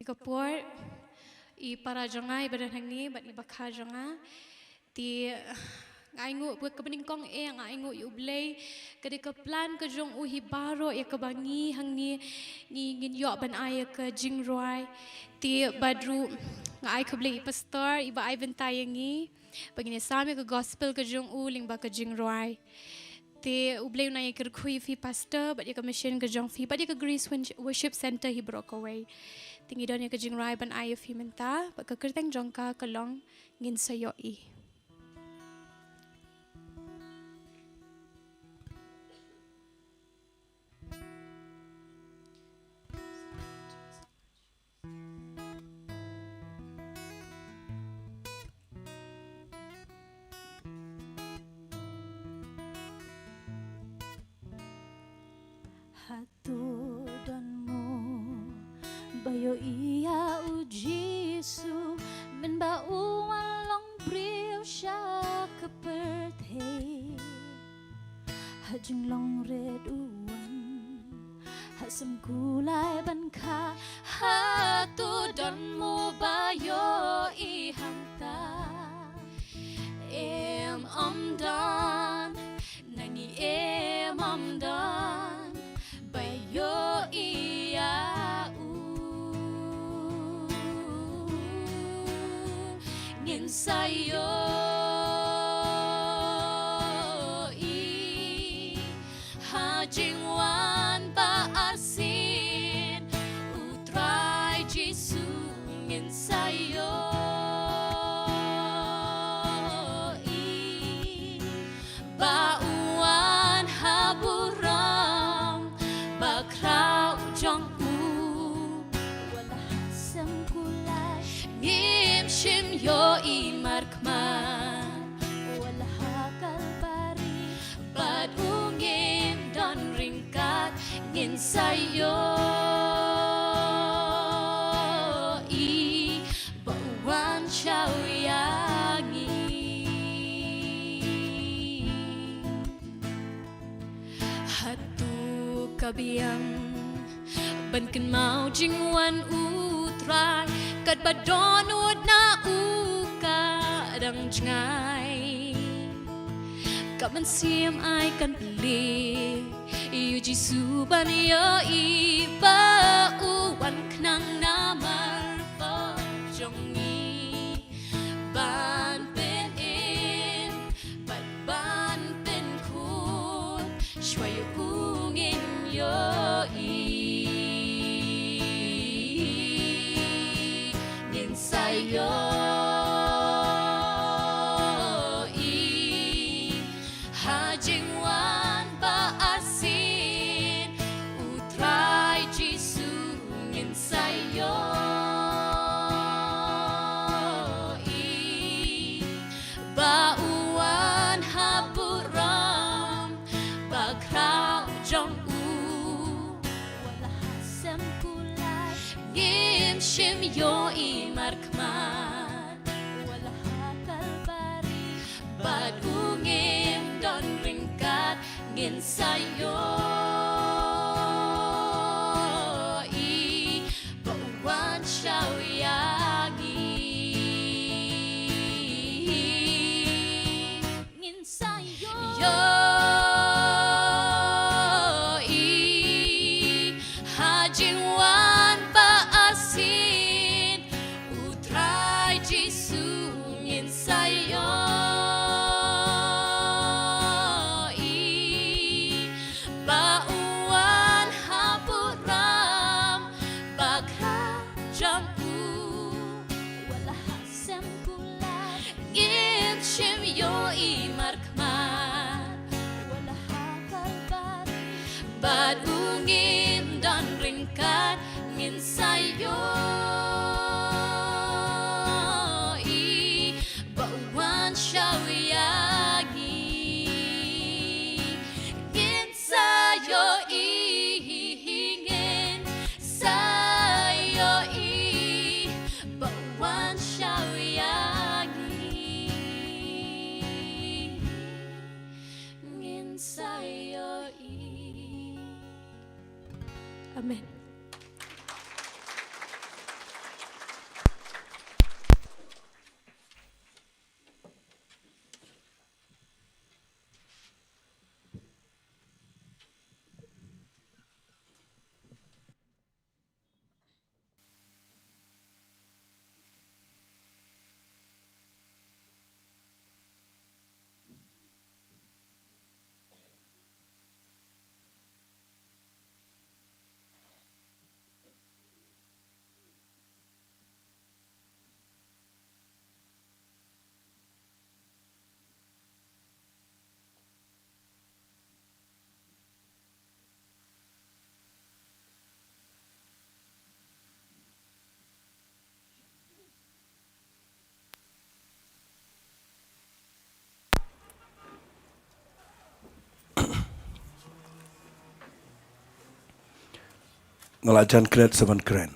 Ka por, i para jong nga iba don hangne bad i bakha jong nga. Te nga ainguh ba kaba nyngkong eh nga ainguh ïa U Blei. Ka dei ka plan ka jong u hi baroh ïa kaba ngi hangne ngi ngin ïoh ban ai ïa ka jingrwai. Te bad ruh nga ai khublei ïa i pastor iba ai bynta ïa ngi ba ngin ïa sam ïa ka gospel ka jong u lyngba ka jingrwai. Te U Blei un ai ïa ka kyrkhu ïa phi pastor bad ïa ka mission ka jong phi bad ïa ka Grace Worship Centre hi baroh kawei. Te ngi don ïa ka jingrwai ban ai ïa phi mynta bad ka kyrteng jong ka ka long Ngin Sa Ïohi. Hato don mo ba ïohi ïa u Jisu mynba u wan long briew sha ka pyrthei? Ha jinglong rit u wan, ha sum kulai ban kha. Hato don mo ba ïohi hangta? Em, ym don. Nangne em, ym don ba ïohi ïa u. Ngin sa ïohi ha jingwan ba arsien u Trai Jisu. Ngin sa ïohi ba u wan ha burom bakhraw jong u. Wat la ha sum kulai ngim shym ïohi markhmat, wat la ha Kalbari bad u ngim don ryngkat. Ngin sa ïohi ba u wan shaw ïa ngi. Hato ka biang ban kynmaw jingwan u Trai katba dohnud na u ka dang jngai? Ka mynsiem ai kan plie ïa u Jisu ban ïohi ba u wan khnang namar pop jong ngi, ban pynim bad ban pynkhuid shuwa ïa u ngin ïohi. Ngin sa ïohi ha jingwan ba arsien u Trai Jisu, ngin sa ïohi ba u wan ha burom bakhraw jong u. Wat la ha sem kulai ngim shym ïohi markhmat, wat la ha Kalbari bad u ngim don ryngkat, ngin sa ïohi ba u wan shaw ïa ngi. Ngin sa ïohi ha jingwan ba arsien u Trai Jisu, ngin sa ïohi ba u wan ha burom bakhraw jong u. Wat la ha sem kulai ngim shym ïohi markhmat, wat la ha Kalbari bad u ngim don ryngkat, ngin sa ïohi ba u wan shaw ïa ngi. Ngin sa ïohi, ngin sa ïohi ba u wan shaw ïa ngi. Ngin sa ïohi. Amen. Nga la jan klet sa ban kren.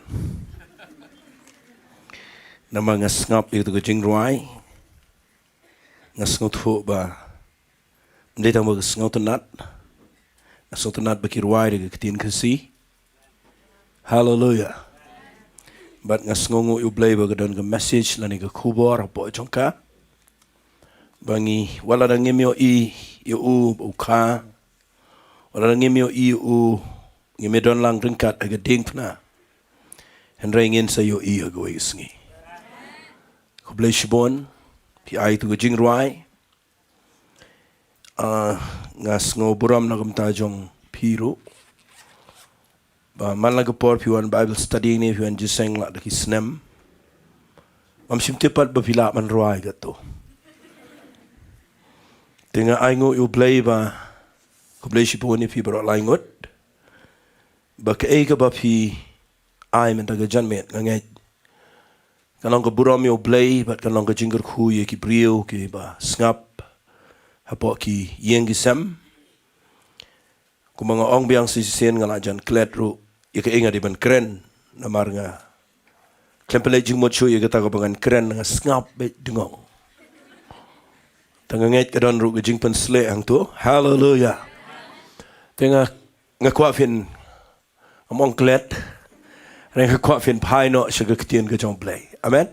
Namar nga sngap ïa ka jingrwai. Nga sngewthuh ba ym dei tang ba ka sngewtynnat. Nga sngewtynnat ba ki rwai da ka ktien Khasi. Haleluya. Bad nga sngewnguh ïa U Blei ba ka don ka message lane ka khubor hapoh jong ka. Ba ngi, wat la da ngim ïohi ïa u ba u kha, wat la da ngim ïohi ïa u, ngim ïadon lang ryngkat ha ka diengphna, hynrei ngin sa ïohi ha kawei ka sngi. Khublei shibun, phi ai ïa ka jingrwai. Ah, nga sngew burom na ka bynta jong phi ruh. Ba man la ka por phi wan Bible study ne phi wan jingïaseng la da ki snem, ngam shym tip pat ba phi lah ban rwai katto. Te nga ainguh ïa U Blei ba, khublei shibun ïa phi baroh lai ngut. Ba kaei kaba phi ai mynta ka janmiet nga ngeit kan long ka burom ïa U Blei bad kan long ka jingkyrkhu ïa ki briew kiba sngap hapoh ki ïing ki sem. Kumba nga ong biang sa shisien nga la jan klet ruh ïa kaei nga dei ban kren, namar nga khlem pynleit jingmut shuh ïa kata kaba ngan kren, nga sngap beit dngong. Te nga ngeit ka don ruh ka jingpynsleh hangto. Haleluya. Te nga, nga kwah phin Ngam ong klet. Hynrei nga kwah phin phai noh sha ka ktien ka jong U Blei. Amen.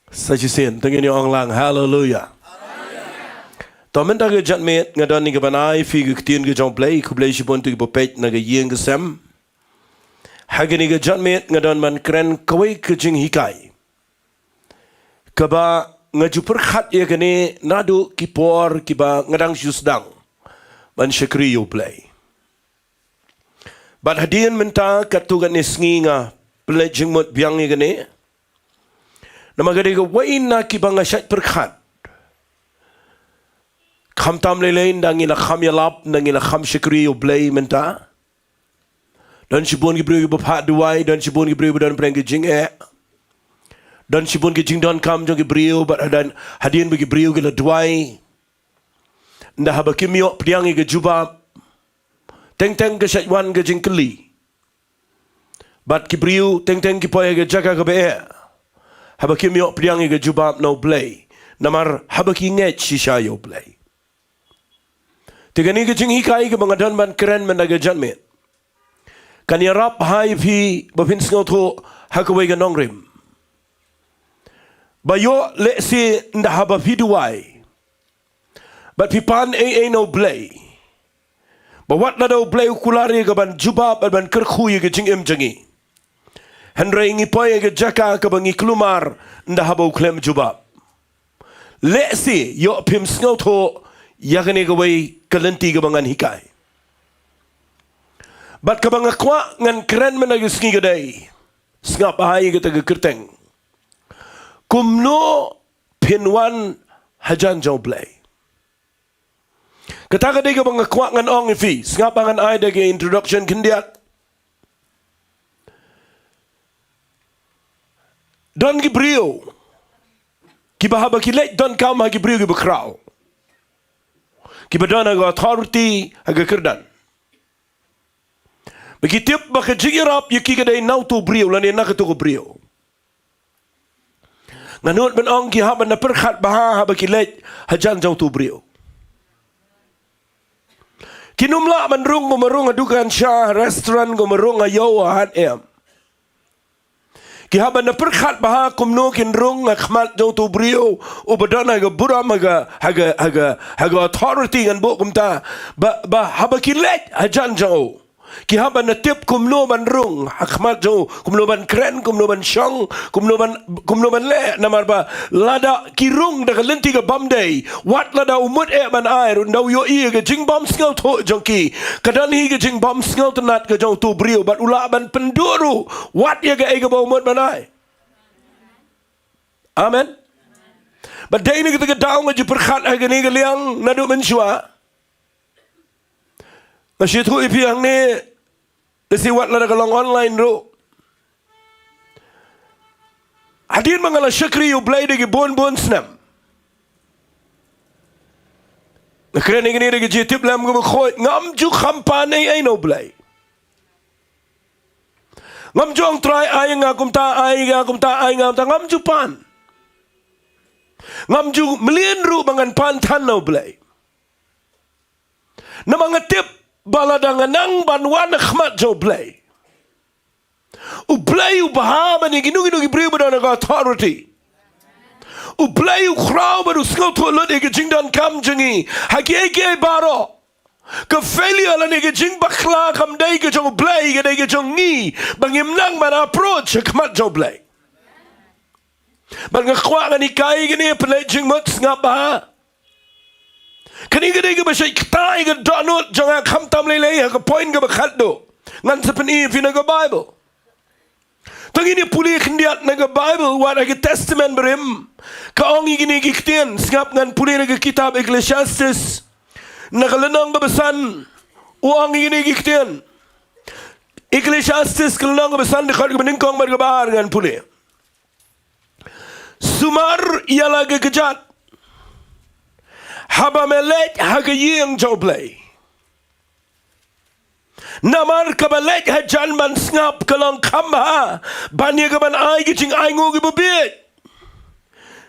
Sa shisien, to ngin ïa ong lang, haleluya. Ba mynta ka janmiet nga don ïa kaban ai ïa phi ka ktien ka jong U Blei, khublei shibun ïa ki ba peit na ka ïing ka sem. Ha kane ka janmiet nga don ban kren kawei ka jinghikai kaba nga ju pyrkhat ïa kane naduh ki por kiba nga dang shu sdang ban shakri ïa U Blei. Bad hadien mynta katto katne sngi nga pynleit jingmut biang ïa kane. Namar ka dei kawei na kiba nga shait pyrkhat. Khamtam lei lei ynda ngi la kham ïalap, ynda ngi la kham shakri ïa U Blei mynta. Don shibun ki briew kiba phah duwai, don shibun ki briew ba don pdeng ki jingeh. Don shibun ki jingdonkam jong ki briew, bad hadien, hadien ba ki briew ki la duwai, ynda haba kim ïoh pdiang ïa ka jubab, teng teng ka shait wan ka jingkylli. Bad ki briew teng teng ki poi ha ka jaka kaba eh haba kim ïoh pdiang ïa ka jubab na U Blei, namar haba ki ngeit shisha ïa U Blei. Te kane ka jinghikai kaba nga don ban kren mynta ka janmiet kan ïarap ha ïa phi ba phin sngewthuh ha kawei ka nongrim. Ba ïoh lehse ynda haba phi duwai bad phi pan ei ei na U Blei, ba wat lada U Blei u kular ïa ka ban jubab bad ban kyrkhu ïa ka jingim jong ngi, hynrei ngi poi ha ka jaka kaba ngi kulmar ynda haba u khlem jubab. Lehse ïoh phim sngewthuh ïa kane kawei ka lynti kaba ngan hikai. Bad kaba nga kwah ngan kren mynta ka sngi ka dei, sngap bha ïa kata ka kyrteng: Kumno phin wan hajan jong U Blei. Kata ka dei kaba nga kwah ngan ong ïa phi. Sngap bha, ngan ai da ka introduction khyndiat. Don ki briew kiba haba ki leit donkam ha ki briew kiba khraw, kiba don ha ka authority ha ka kyrdan, ba ki tip ba ka jingïarap ïa ki ka dei na uto u briew lane na kato ka briew. Nga nud ban ong ki hap ban da pyrkhat bha haba ki leit hajan jong uto u briew. Kin ym lah ban rung kumba rung ha dukan sha, ha restaurant, kumba rung ha ïew, ha hat em. Ki hap ban da pyrkhat bha kumno kin rung ha khmat jong uto u briew uba don ha ka burom, ha ka, ha ka, ha ka, ha ka authority, ngan buh kumta. Ba, ba haba ki leit hajan jong u, ki hap ban da tip kumno ban rung ha khmat jong u, kumno ban kren, kumno ban shong, kumno ban, kumno ban leh. Namar ba lada ki rung da ka lynti ka bym dei, wat lada u mut eh ban ai ruh, ynda u ïohi ïa ka jingbym sngewthuh jong ki, ka don hi ka jingbym sngewtynnat ka jong uto u briew, bad u lah ban pynduh ruh wat ïa kaei kaba u mut ban ai. Amen. Bad dei na kata ka daw nga ju pyrkhat ha kane ka liang naduh mynshuwa. Nga shu ïathuh ïa phi hangne, lehse wat lada ka long online ruh. Hadien ba nga la shakri ïa U Blei da ki bun bun snem, nga kren ïa kane da ka jingtip lem kaba khuid, ngam ju kham pan ei ei na U Blei. Ngam ju ong, Trai, ai nga kumta, ai nga kumta, ai nga kumta, ngam ju pan. Ngam ju mlien ruh ba ngan pan than na U Blei. Namar nga tip ba lada nga nang ban wan ha khmat jong U Blei, U Blei u bha ban ïa kino kino ki briew ba don ha ka authority. U Blei u khraw bad u sngewthuh lut ïa ka jingdonkam jong ngi ha kiei kiei baroh. Ka failure lane ka jingbakla kam dei ka jong U Blei, ka dei ka jong ngi ba ngim nang ban approach ha khmat jong U Blei. Bad nga kwah ngan hikai ïa kine, pynleit jingmut, sngap bha. Kane ka dei kaba shait ktah ïa ka dohnud jong nga, khamtam lei lei ha ka point kaba khatduh. Ngan sa pyni ïa phi na ka Bible. To ngin ïa pule khyndiat na ka Bible, wat ha ka Testament Barim. Ka ong ïa kine ki ktien, sngap, ngan pule na ka kitab Ecclesiastes, na ka lynnong kaba san, u ong ïa kine ki ktien. Ecclesiastes ka lynnong kaba san, dkhot kaba nyngkong bad kaba ar, ngan pule. Sumar ïa la ka kjat haba me leit ha ka ïing jong U Blei. Namar kaba leit hajan ban sngap ka long kham bha ban ïa kaban ai ki jingainguh kiba bieit.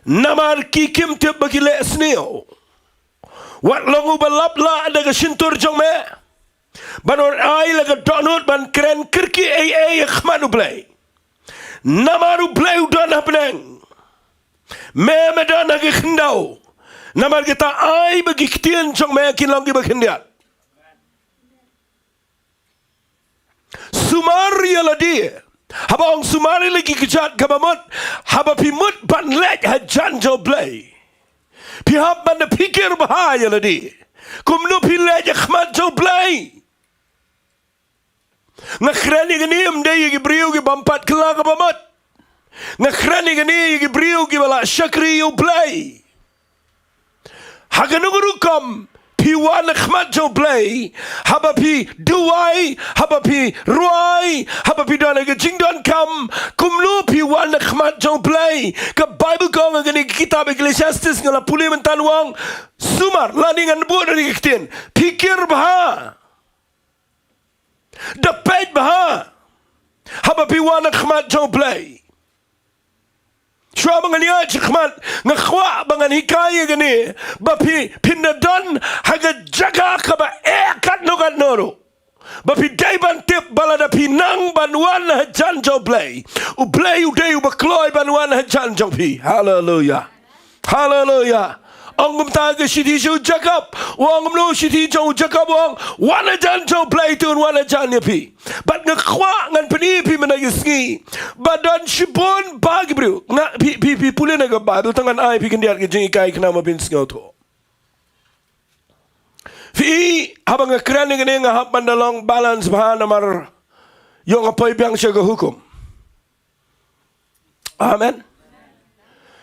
Namar ki kim tip ba ki leh sniew. Wat long uba lap lah da ka shyntur jong me ban wan ai la ka dohnud ban kren kyrkieh ei ei ha khmat U Blei. Namar U Blei u don ha bneng, me me don ha ka khyndew. Namar kata ai ba ki ktien jong me kin long kiba khyndiat. Sumar ïa lade. Haba ong sumar ïa la ki kjat kaba mut. Haba phi mut ban leit hajan jong U Blei, phi hap ban da phikir bha ïa lade. Kumno phi leit ha khmat jong U Blei. Nga kren ïa kane ym dei ïa ki briew ki bym pat kylla kaba mut. Nga kren ïa kane ïa ki briew kiba la shakri ïa U Blei. Ha kano ka rukom phi wan ha khmat jong U Blei, haba phi duwai, haba phi rwai, haba phi don ha ka jingdonkam, kumno phi wan ha khmat jong U Blei? Ka Baibl ka ong ha kane ka kitab Ecclesiastes, nga la pule mynta, u ong, sumar, lane ngan buh da kane ka ktien, phikir bha. Da peit bha haba phi wan ha khmat jong U Blei. Shuwa ba ngan ïaid shakhmat, nga kwah ba ngan hikai ïa kane, ba phi, phin da don ha ka jaka kaba eh katno katno ruh, ba phi dei ban tip ba lada phi nang ban wan hajan jong U Blei, U Blei u dei uba kloi ban wan hajan jong phi. Haleluia. Haleluia. Ong kumta ka shithi jong u Jakob. U ong kumno shithi jong u Jakob? U ong, wan hajan jong U Blei te un wan hajan ïa phi. Bad nga kwah ngan pyni ïa phi mynta ka sngi ba don shibun bha ki briew. Nga, phi, phi, phi pule na ka Baibl, tang ngan ai phi khyndiat ka jinghikai khnang ba phin sngewthuh. Phi i, haba nga kren ïa kane nga hap ban da long balance bha namar ïoh nga poi biang sha ka hukum. Amen.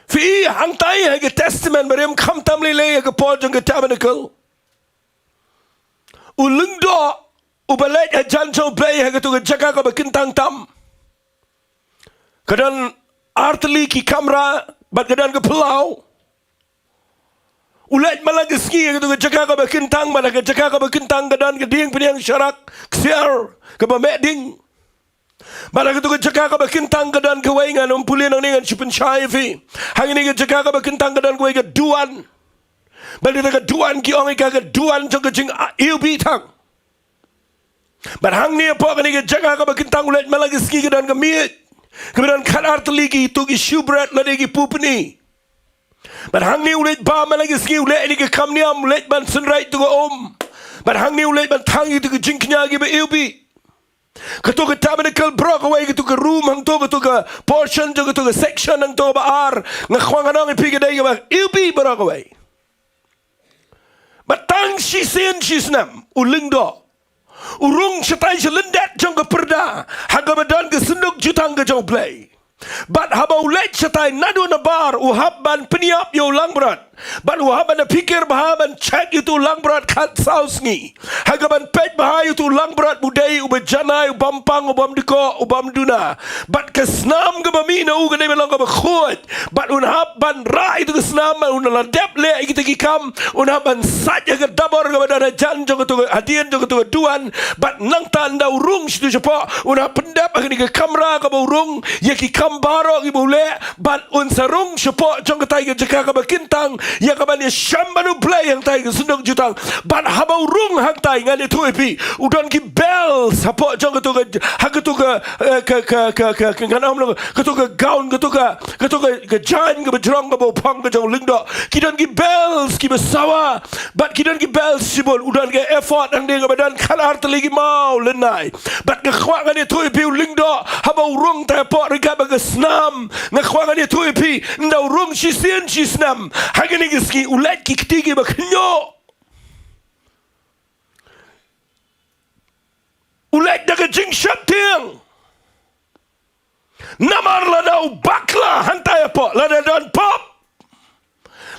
Phi i hangtai ha ka Testament Barim, khamtam lei lei ha ka por jong ka tabernacle, u lyngdoh uba leit hajan jong U Blei ha kato ka jaka kaba kyntang tam, ka don artylli ki kamra bad ka don ka phyllaw. U leit man la ka sngi ha kato ka jaka kaba kyntang, man la ka jaka kaba kyntang ka don ka dieng pdiang sharak ksiar kaba meh ding. Bad ha kato ka jaka kaba kyntang ka don kawei, ngan ym pule nangne, ngan shu pynshai ïa phi. Hangne ka jaka kaba kyntang ka don kawei ka duwan. Bad kata ka duwan ki ong ïa ka ka duwan jong ka jing, ah, iwbih thang. Bad hangne hapoh kane ka jaka kaba kyntang u leit man la ka sngi ka don ka miej kaba don khatar tylli kito ki shewbread lane ki pupni. Bad hangne u leit bam man la ka sngi, u leh ïa kane ka kam niam, u leit ban synreit ïa kato ka um. Bad hangne u leit ban thang ïa kito ki jingkñia kiba iwbih. Kato ka tabernacle baroh kawei, kato ka room hangto, kato ka portion jong kato ka section hangto kaba ar, nga kwah ngan ong ïa phi ka dei kaba iwbih baroh kawei. Bad tang shisien shisnem u lyngdoh u rung shatai sha lyndet jong ka pyrda ha kaba don ka synduk jutang ka jong U Blei. Bad haba u leit shatai naduh nabar u hap ban pynïap ïa u langbrot. Bad u hap ban da phikir bha ban check ïa uto u langbrot khadsaw sngi, ha kaban peit bha ïa uto u langbrot ba u dei uba janai, u bym pang, u bym dkoh, u bym duna. Bad ka snam kaba mih na u ka dei ban long kaba khuid. Bad un hap ban rah ïa kato ka snam, bad un la dep leh ïa kita ki kam, un hap ban sait ïa ka dabor kaba don hajan jong kato ka, hadien jong kato ka duwan. Bad nangta ynda u rung shato shapoh, un hap pyndep ha kane ka kamra kaba u rung ïa ki kam baroh kiba u leh, bad un sa rung shapoh jong katai ka jaka kaba kyntang ïa kaban ïashem bad U Blei hangtai ka synduk jutang. Bad haba u rung hangtai, ngan ïathuh ïa phi, u don ki bells hapoh jong kato ka, ha kato ka, eh, ka, ka, ka, ka, ka, ngan ong, kato ka gown, kato ka, kato ka, ka jaiñ kaba jrong kaba u phong ka jong u lyngdoh. Ki don ki bells kiba sawa. Bad ki don ki bells shibun, u don ka ephod hangne kaba don khatar tylli ki maw lynnai. Bad nga kwah ngan ïathuh ïa phi, u lyngdoh haba u rung tai hapoh ryngkat bad ka snam, nga kwah ngan ïathuh ïa phi, ynda u rung shisien shisnem ha kane ka sngi, u leit ki kti kiba khynñiuh. U leit da ka jingsheptieng. Namar lada u bakla hangtai hapoh, lada don pop,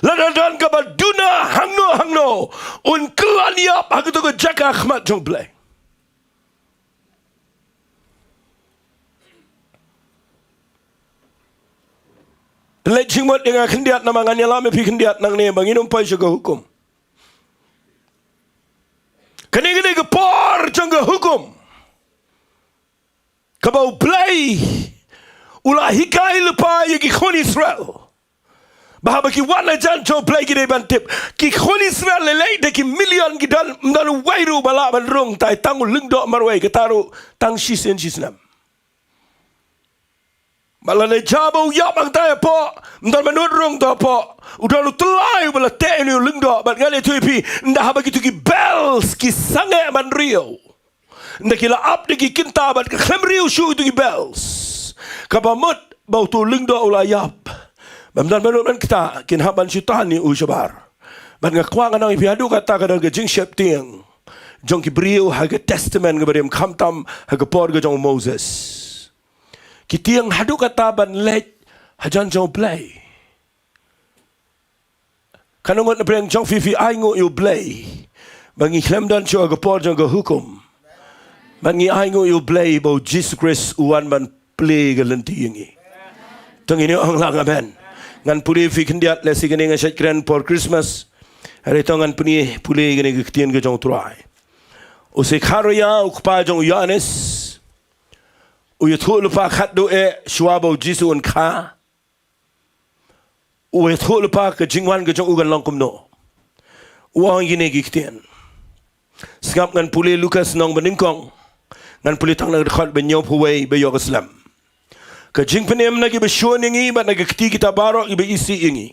lada don kaba duna hangno hangno, un kylla ïap ha kato ka jaka ha khmat jong U Blei. Pynleit jingmut ïa nga khyndiat namar ngan ïalam ïa phi khyndiat nangne ba ngin ym poi sha ka hukum. Kane, kane ka por jong ka hukum. Kaba U Blei u la hikai lypa ïa ki khun Israel ba haba ki wan hajan jong U Blei ki dei ban tip. Ki khun Israel lei lei da ki million ki don, ym don uwei ruh ba lah ban rung tai, tang u lyngdoh marwei, kata ruh tang shisien shisnem. Bad lada jia ba u ïap hangtai hapoh, ym don mano ruh tang hapoh, u don u tyllai uba la teh ïa une u lyngdoh, bad ngan ïathuh ïa phi, ynda haba kito ki bells ki sangeh ban riew, ynda ki la ap da ki kynta bad ka khlem riew shuh kito ki bells, kaba mut ba uto u lyngdoh u la ïap. Bad ym don mano ban ktah, kin hap ban shu tan ïa u shabar. Bad nga kwah ngan ong ïa phi, haduh katta ka don ka jingsheptieng jong ki briew ha ka Testament kaba rim, khamtam ha ka por ka jong u Moses. Ki tieng haduh katta ban leit hajan jong u Blei. Katno ngut na pdeng jong phi phi ainguh ïa u Blei ba ngi khlem don shuh ha ka por jong ka hukum? Ba ngi ainguh ïa u Blei ba u Jisu Khrist u wan ban plie ka lynti ïa ngi. To ngin ong lang amen. Ngan pule ïa phi khyndiat, lehse kane nga shait kren por Christmas. Hynrei to ngan pyni pule ïa kane ka ktien ka jong u Trai. U Sekharia, u kpa jong u Ïoannis, u ïathuh lypa khatduh eh shuwa ba u Jisu un kha. U ïathuh lypa ka jingwan ka jong u kan long kumno. U ong kine ki ktien. Sngap, ngan pule Lukas lynnong banyngkong. Ngan pule tang na ka dkhot ba hynñiewphew wei ba ïoh ka slem. Ka jingpynim na kiba shun ïa ngi bad na ka kti kita baroh kiba isih ïa ngi.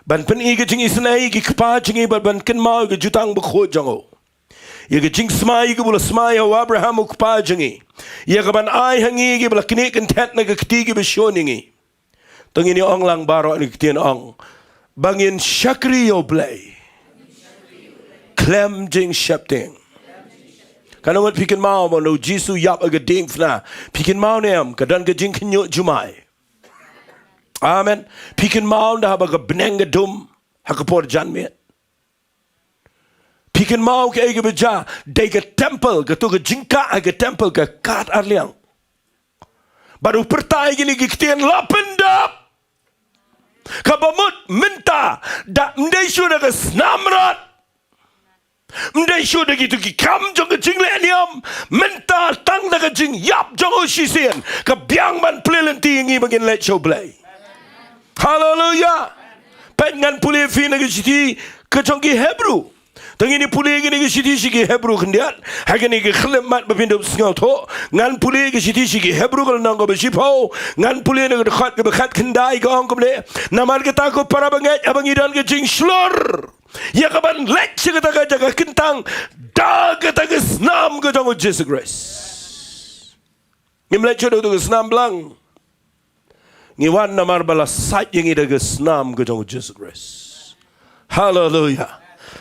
Ban pyni ka jingisynei ïa ki kpa jong ngi bad ban kynmaw ïa ka jutang bakhuid jong u. Ïa ka jingsmai kaba u la smai ha u Abraham u kpa jong ngi. Ïa kaban ai ha ngi ïa kiba la knieh kynthet na ka kti kiba shun ïa ngi. To ngin ïa ong lang baroh na ka ktien, ong ba ngin shakri ïa u Blei khlem jingsheptieng. Katno ngut phi kynmaw ba ynda u Jisu u ïap ha ka diengphna? Phi kynmaw ne em, ka don ka jingkhynñiuh jumai. Amen. Phi kynmaw ynda haba ka bneng ka dum ha ka por janmiet? Phi kynmaw kaei kaba jia? Dei ka temple, kato ka jingkah ha ka temple ka kad ar liang. Bad u pyrta ïa kine ki ktien, la pyndap. Kaba mut mynta da ym dei shuh da ka snam rot, ym dei shuh da kito ki kam jong ka jingleh niam, mynta tang da ka jingïap jong u shisien ka biang ban plie lynti ïa ngi ba ngin leit sha u Blei. Haleluya. Peit, ngan pule ïa phi na ka shithi ka jong ki Hebru. To ngin ïa pule ïa kane ka shithi sha ki Hebru khyndiat. Ha kane ka khyllipmat ba phin dup sngewthuh, ngan pule ïa ka shithi sha ki Hebru ka lynnong kaba shiphew. Ngan pule na ka dkhot kaba khatkhyndai, ka ong kumne: Namar kata ko para bangeit, haba ngi don ka jingshlur ïa kaban leit sha kata ka jaka kyntang da kata ka snam ka jong u Jisu Khrist. Ngim leit shuh da ka snam blang. Ngi wan namar ba la sait ïa ngi da ka snam ka jong u Jisu Khrist. Haleluya.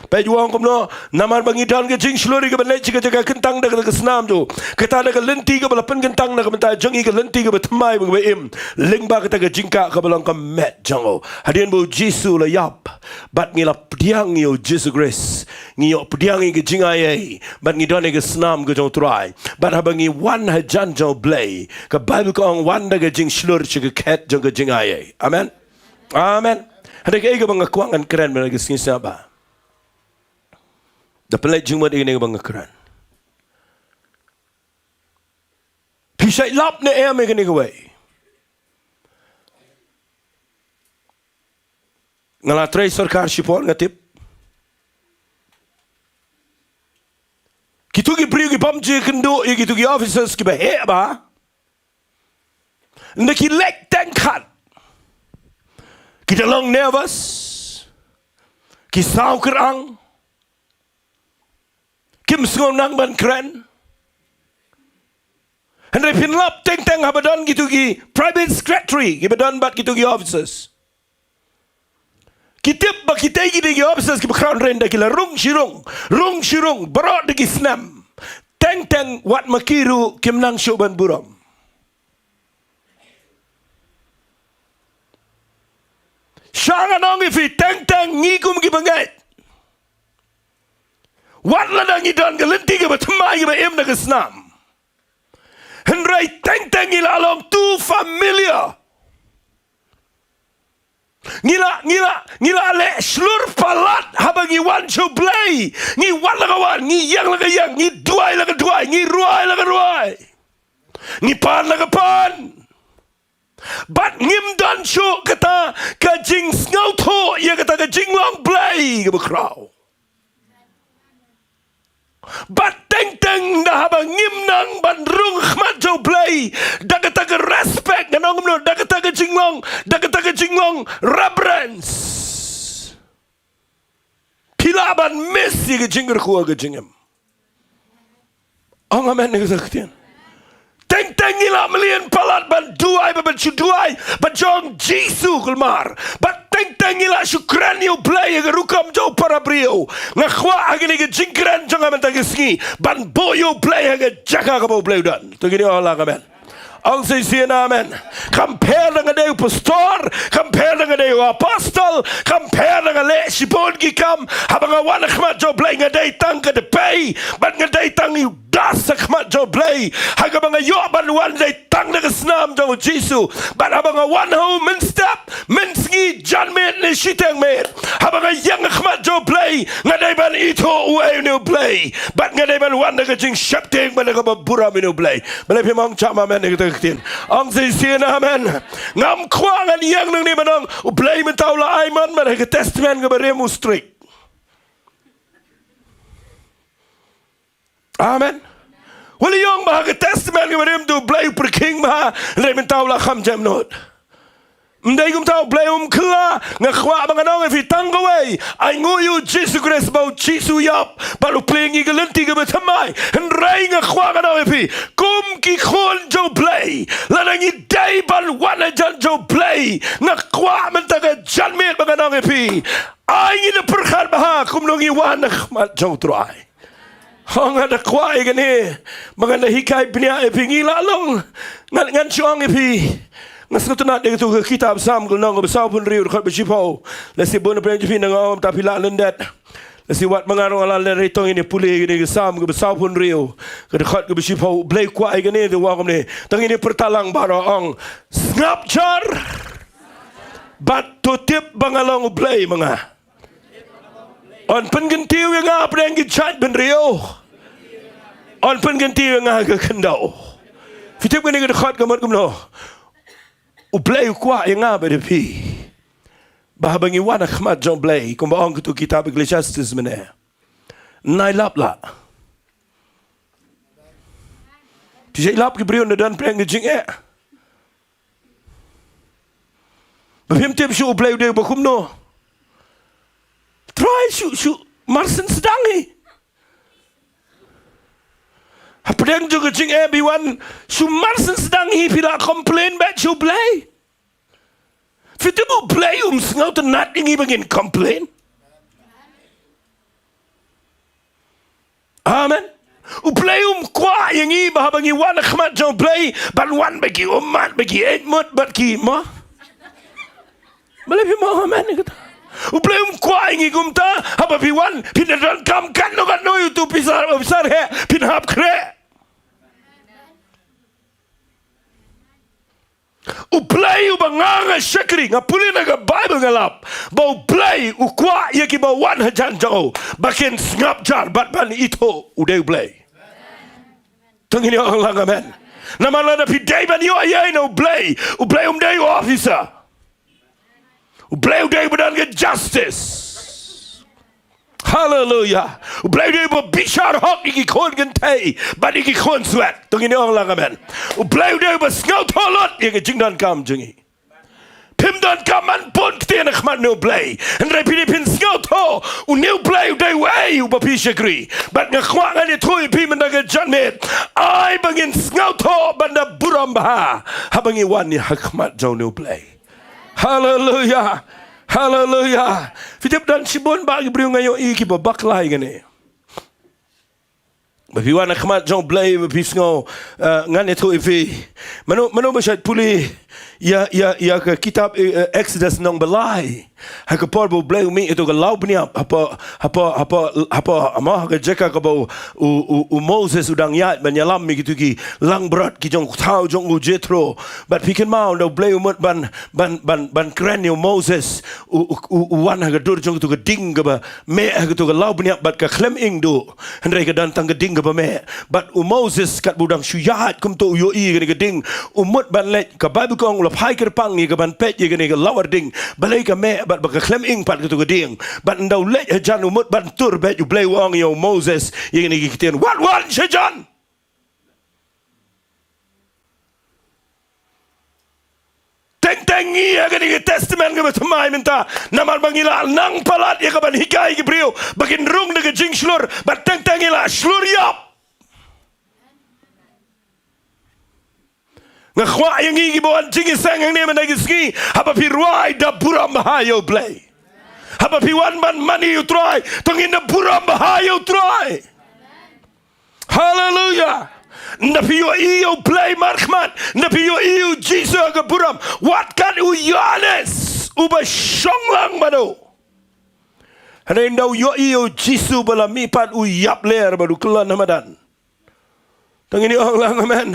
Peit u ong kumno, namar ba ngi don ka jingshlur ïa kaban leit sha ka jaka kyntang da ka, da ka snam jong u. Kata da ka lynti kaba la pynkyntang na ka bynta jong ngi, ka lynti kaba thymmai bad kaba im, lyngba kata ka jingkah kaba long ka met jong u. Hadien ba u Jisu u la ïap, bad ngi la pdiang ïa u Jisu Khrist, ngi ïoh pdiang ïa ka jingaiei, bad ngi don ïa ka snam ka jong u Trai. Bad haba ngi wan hajan jong u Blei, ka Baibl ka ong, wan da ka jingshlur sha ka khet jong ka jingaiei. Amen. Amen. Hynrei kaei kaba nga kwah ngan kren mynta ka sngi sngap ba, da pynleit jingmut ïa kane kaba nga kren. Phi shait lap ne em ïa kane kawei? Nga la trei sorkar shipor, nga tip. Kito ki briew ki bym ju kynduh ïa kito ki officers kiba heh bha. Ynda ki leit teng khat, ki da long nervous, ki saw kyrang, kim sngew nang ban kren. Hynrei phin lap teng teng haba don kito ki private secretary kiba don bad kito ki officers. Ki tip ba kitei ki dei ki officers kiba khraw, hynrei ynda ki la rung shi rung, rung shi rung, baroh da ki snem, teng teng wat ma ki ruh kim nang shuh ban burom. Shah ngan ong ïa phi, teng teng ngi kum ki bangeit, wat lada ngi don ka lynti kaba thymmai kaba im na ka snam, hynrei teng teng ngi la long too familiar. Ngi la, ngi la, ngi la leh shlur palat haba ngi wan sha u Blei. Ngi wan la ka wan, ngi ïeng la ka ïeng, ngi duwai la ka duwai, ngi rwai la ka rwai, ngi pan la ka pan. Bad ngim don shuh kata ka jingsngewthuh ïa kata ka jinglong Blei kaba khraw. Bad teng teng da haba ngim nang ban rung khmat jong u Blei da kata ka respect, ngan ong khuwa ka jingim. Ong amen ïa kata ka ktien. Teng teng ngi la mlien palat ban duwai, ban shu duwai, ban shu ong Jisu kulmar. Bad teng teng ngi la shu kren ïa U Blei ha ka rukom jong u para briew. Nga kwah ha kane ka jingkren jong nga mynta ka sngi ban buh ïa U Blei ha ka jaka kaba U Blei u don. To ngin ong lang amen. Ong shisien amen. Kam pher lada nga dei u pastor, kam pher lada nga dei u apostol, kam pher lada nga leh shibun ki kam, haba nga wan ha khmat jong U Blei nga dei tang ka dpei, bad nga dei tang u das ha khmat jong U Blei. Ha kaba nga ïoh ban wan dei tang da ka snam jong u Jisu. Bad haba nga wan ha u mynstep, mynsngi, janmiet ne shiteng miet, haba nga ïeng ha khmat jong U Blei, nga dei ban ithuh uei une U Blei. Bad nga dei ban wan da ka jingsheptieng bad da kaba burom ïa une U Blei. Balei phim ong shah amen ïa kata ka ktien? Ong shisien amen. Ngam kwah ngan ïeng nangne ban ong U Blei mynta u la ai mon, bad ha ka testament kaba rim u strict. Amen. Wat la ïoh ba ha ka testament kaba rim te U Blei u pyrkhing bha, hynrei mynta u la kham jemnud. Ym dei kumta, U Blei um kylla. Nga kwah ba ngan ong ïa phi tang kawei, ainguh ïa u Jisu Khrist ba u Jisu u ïap bad u plie ïa ngi ka lynti kaba thymmai. Hynrei nga kwah ngan ong ïa phi, kum ki khun jong U Blei, lada ngi dei ban wan hajan jong U Blei, nga kwah mynta ka janmiet ba ngan ong ïa phi, ai ngin ïa pyrkhat bha kumno ngi wan ha khmat jong U Trai. Hooid, nga da kwah ïa kane ba ngan da hikai bniah ïa phi, ngi la long. Ngan, ngan shu ong ïa phi. Nga sngewtynnat ïa kato ka kitab Salm ka lynnong kaba sawphew hynriew, dkhot ba shiphew. Lehse bun na pdeng jong phi nang ong, ta phi lah lyndet. Lehse wat ma nga ruh nga lah lyndet, to ngin ïa pule ïa kane ka Salm kaba sawphew hynriew, ka dkhot kaba shiphew. U Blei u kwah ïa kane, te u ong kumne. To ngin ïa pyrta lang baroh, ong: Sngap jar bad to tip ba nga long U Blei ma nga. Yn pynkyntiew ïa nga hapdeng ki jaitbynriew. Yn pynkyntiew ïa nga ha ka khyndew. Phi tip kane ka dkhot ka mut kumno? U Blei u kwah ïa nga bad ïa phi ba haba ngi wan ha khmat jong U Blei, kumba ong kato ka kitab Ecclesiastes mynne, nai lap lah. Phi shait lap ki briew na don pdeng ka jingeh. Ba phim tip shuh U Blei u dei uba kumno. Trai shu, shu marsien sdang hi. Hapdeng jong ka jingeh ba wan shu marsien sdang hi, phi la complain beit sha U Blei. Phi tip U Blei um sngewtynnat ïa ngi ba ngin complain. Amen. U Blei um kwah ïa ngi ba haba ngi wan ha khmat jong U Blei, ban wan bad ki ummat, bad ki eit mut, bad ki ma. Balei phim ong amen ïa kata? U Blei um kwah ïa ngi kumta, haba phi wan, phin da donkam katno katno ïa uto u pisa, u pisa heh, phin hap khreh. U Blei uba nga nga shakri, nga pule na ka Baibl nga lap ba U Blei u kwah ïa kiba wan hajan jong u ba kin sngap jar bad ban ithuh u dei U Blei. To ngin ong lang amen. Namar lada phi dei ban ïoh ïa na U Blei, U Blei um dei u officer. U Blei u dei uba don ka justice. Haleluya. U Blei u dei uba bishar hok ïa ki khun kynthei bad ïa ki khun swet. To ngin ong lang amen. U Blei u dei uba sngewthuh lut ïa ka jingdonkam jong ngi. Phim donkam ban bun ktien ha khmat une U Blei. Hynrei phi dei phin sngewthuh une U Blei u dei uei uba phi shakri. Bad nga kwah ngan ïathuh ïa phi mynta ka janmiet, ai ba ngin sngewthuh ban da burom bha haba ngi wan ïa ha khmat jong une U Blei. Haleluya. Haleluya. Phi tip don shibun bah ki briew nga ïohi kiba bakla ïa kane. Ba phi wan ha khmat jong U Blei ba phi sngew, eh, ngan ïathuh ïa phi. Mano, mano ba shait pule ïa, ïa, ïa ka kitab, eh, eh, Exodus lynnong ba lai. Ha ka por ba U Blei u mih ïa kato ka law bniap hapoh, hapoh, hapoh, hapoh, ama, ha ka jaka kaba u, u, u, u Moses u dang ïaid ban ïalam ïa kito ki langbrot ki jong u thaw jong u Jethro. Bad phi kynmaw ynda U Blei u mut ban, ban, ban, ban kren ïa u Moses, u, u, u, u wan ha ka dur jong kato ka ding kaba meh ha kato ka law bniap bad ka khlem ing duh. Hynrei ka don tang ka ding kaba meh. Bad u Moses katba u dang shu ïaid kumto u ïohi ïa kane ka ding. U mut ban leit, ka Baibl ka ong u la phai kyrpang ïa ka ban peit ïa kane ka lawar ding. Balei ka meh bad ba ka khlem ing pat kato ka ding. Bad ynda u leit hajan u mut ban tur beit, U Blei u ong ïa u Moses ïa kine ki ktien: Wat wan shajan. Teng teng ngi ha kane ka testament kaba thymmai mynta. Namar ba ngi la nang palat ïa kaban hikai ki briew ba kin rung da ka jingshlur, bad teng teng ngi la shlur ïap. Nga kwah ïa ngi kiba wan jingïaseng hangne mynta ka sngi, haba phi rwai da burom bha ïa U Blei. Haba phi wan ban mane ïa U Trai, to ngin da burom bha ïa U Trai. Haleluya. Nda phi ïohi ïa U Blei markhmat, nda phi ïohi ïa U Jisu ha ka burom, wat kat u Ïoannis uba shong lang bad u. Hynrei nda u ïohi ïa U Jisu ba la mihpat, u ïap ler bad u kyllon ha madan. To ngin ong lang amen.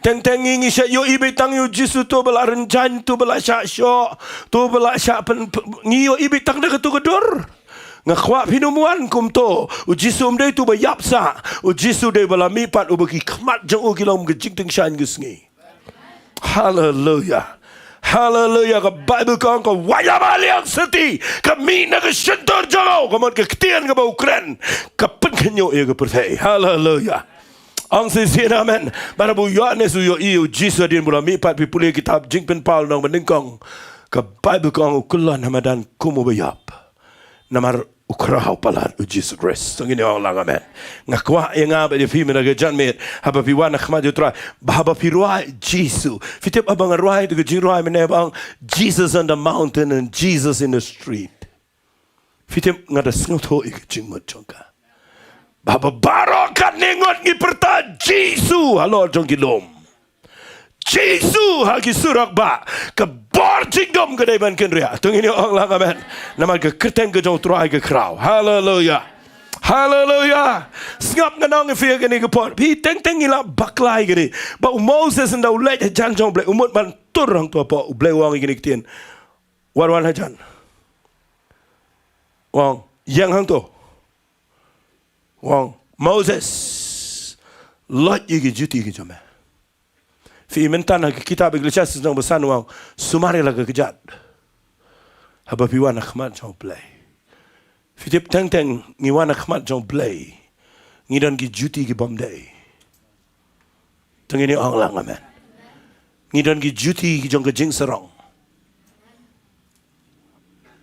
Teng teng ngi, ngi shah ïohi beit tang ïa U Jisu, to ba la rynjang, to ba la shah shoh, to ba la shah pyn, pyn, ngi ïohi beit tang da kato ka dur. Nga kwah phin ym wan kumto. U Jisu um dei uto ba ïap sah. U Jisu dei ba la mihpat, uba ki khmat jong u ki long ka jingtyngshaiñ ka sngi. Haleluya. Haleluya. Ka Baibl ka ong, ka wai la ba liang syrti, ka mih na ka shyntur jong u, ka mut ka ktien kaba u kren, ka pynkhynñiuh ïa ka pyrthei. Haleluya. Ong shisien amen. Bad haba u Ïoannis u ïohi ïa U Jisu hadien ba u la mihpat, phi pule kitab Jingpynpaw lynnong ba nyngkong, ka Baibl ka ong u kyllon ha madan kum uba ïap. Namar u khraw palat U Jisu Khrist. To ngin ong lang amen. Nga kwah ïa nga bad ïa phi mynta ka janmiet, haba phi wan ha khmat jong U Trai, ba haba phi rwai Jisu. Phi tip haba nga rwai ïa ka jingrwai mynne ba ong Jesus on the mountain and Jesus in the street. Phi tip nga da sngewthuh ïa ka jingmut jong ka. Ba haba baroh katne ngut ngi pyrta Jisu halor jong ki lum, Jisu ha ki surok bah, ka bor jingdum ka dei ban kynriah. To ngin ong lang amen. Namar ka kyrteng ka jong U Trai ka khraw. Haleluya. Haleluya. Sngap, ngan ong ïa phi ha kane ka por, phi, teng teng ngi la bakla ïa kane. Ba u Moses ynda u leit hajan jong U Blei, u mut ban tur hangto hapoh, U Blei u ong ïa kane ka ktien. Wat wan hajan. U ong, ïeng hangto. U ong, Moses, loit ïa ki juti ki jong me. Phi i mynta ha ka kitab Ekklesiastes lynnong ba san u ong, sumar ïa la ka kjat haba phi wan ha khmat jong U Blei. Phi tip, teng teng ngi wan ha khmat jong U Blei, ngi don ki juti ki bym dei. To ngin ong lang amen. Ngi don ki juti ki jong ka jingsarong.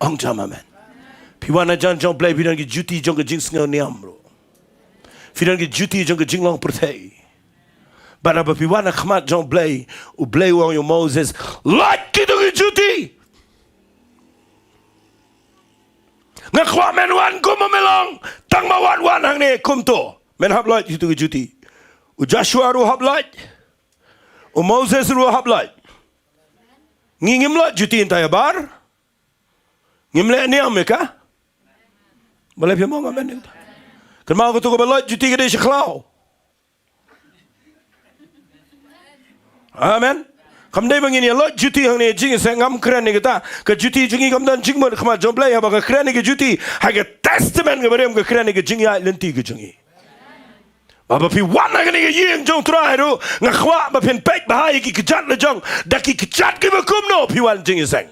Ong jam amen. Phi wan hajan jong U Blei, phi don ki juti jong ka jingsngew niam ruh. Phi don ki juti jong ka jinglong pyrthei. Bad haba phi wan ha khmat jong U Blei, U Blei u ong ïa u Moses, loit kito ki juti. Nga kwah men wan kumba me long, tang ba wat wan hangne kumto. Men hap loit kito ki juti. U Joshua ruh hap loit. U Moses ruh hap loit. Ngi ngim loit juti ynta ïa bar. Ngim leh niam ïa ka. Balei phi ong amen ïa kata? Kynmaw, kato kaba loit juti ka dei sha khlaw. Amen. Kam dei ba ngin ïa loit juti hangne jingïaseng, ngam kren ïa kata. Ka juti jong ngi kam don jingmut ha khmat jong U Blei, haba nga kren ïa ka juti, ha ka testament kaba rim nga kren ïa ka jingïaid lynti ka jong ngi. Ba haba phi wan ha kane ka ïing jong U Trai ruh, nga kwah ba phin peit bha ïa ki kjat la jong, da ki kjat kiba kumno phi wan jingïaseng.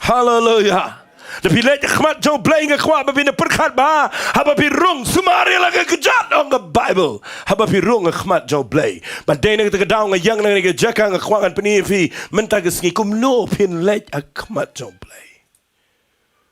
Haleluya. Da phi leit ha khmat jong U Blei, nga kwah ba phin pyrkhat bha, haba phi rung, sumar ïa la ka kjat, ong ka Baibl. Haba phi rung ha khmat jong U Blei. Bad dei na kata ka daw nga ïeng na kane ka jaka, nga kwah ngan pyni ïa phi mynta ka sngi kumno phin leit ha khmat jong U Blei.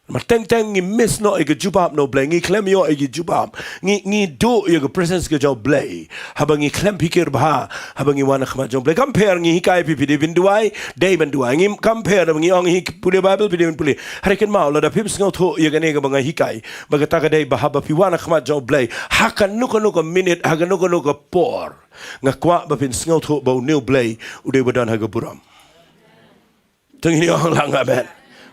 Namar teng teng ngi miss noh ïa ka jubab na U Blei, ngi khlem ïoh ïa ka jubab, ngi, ngi duh ïa ka presence ka jong U Blei. Haba ngi khlem phikir bha, haba ngi wan ha khmat jong U Blei. Kam pher, ngi hikai phi, phi dei ban duwai, dei ban duwai. Ngi, kam pher, haba ngi ong hi pule Baibl, phi dei ban pule. Hynrei kynmaw, lada phim sngewthuh ïa kane kaba nga hikai, ba kata ka dei ba haba phi wan ha khmat jong U Blei, ha kano kano ka minit, ha kano kano ka por, nga kwah ba phin sngewthuh ba une U Blei u dei ba don ha ka burom. To ngin ong lang amen.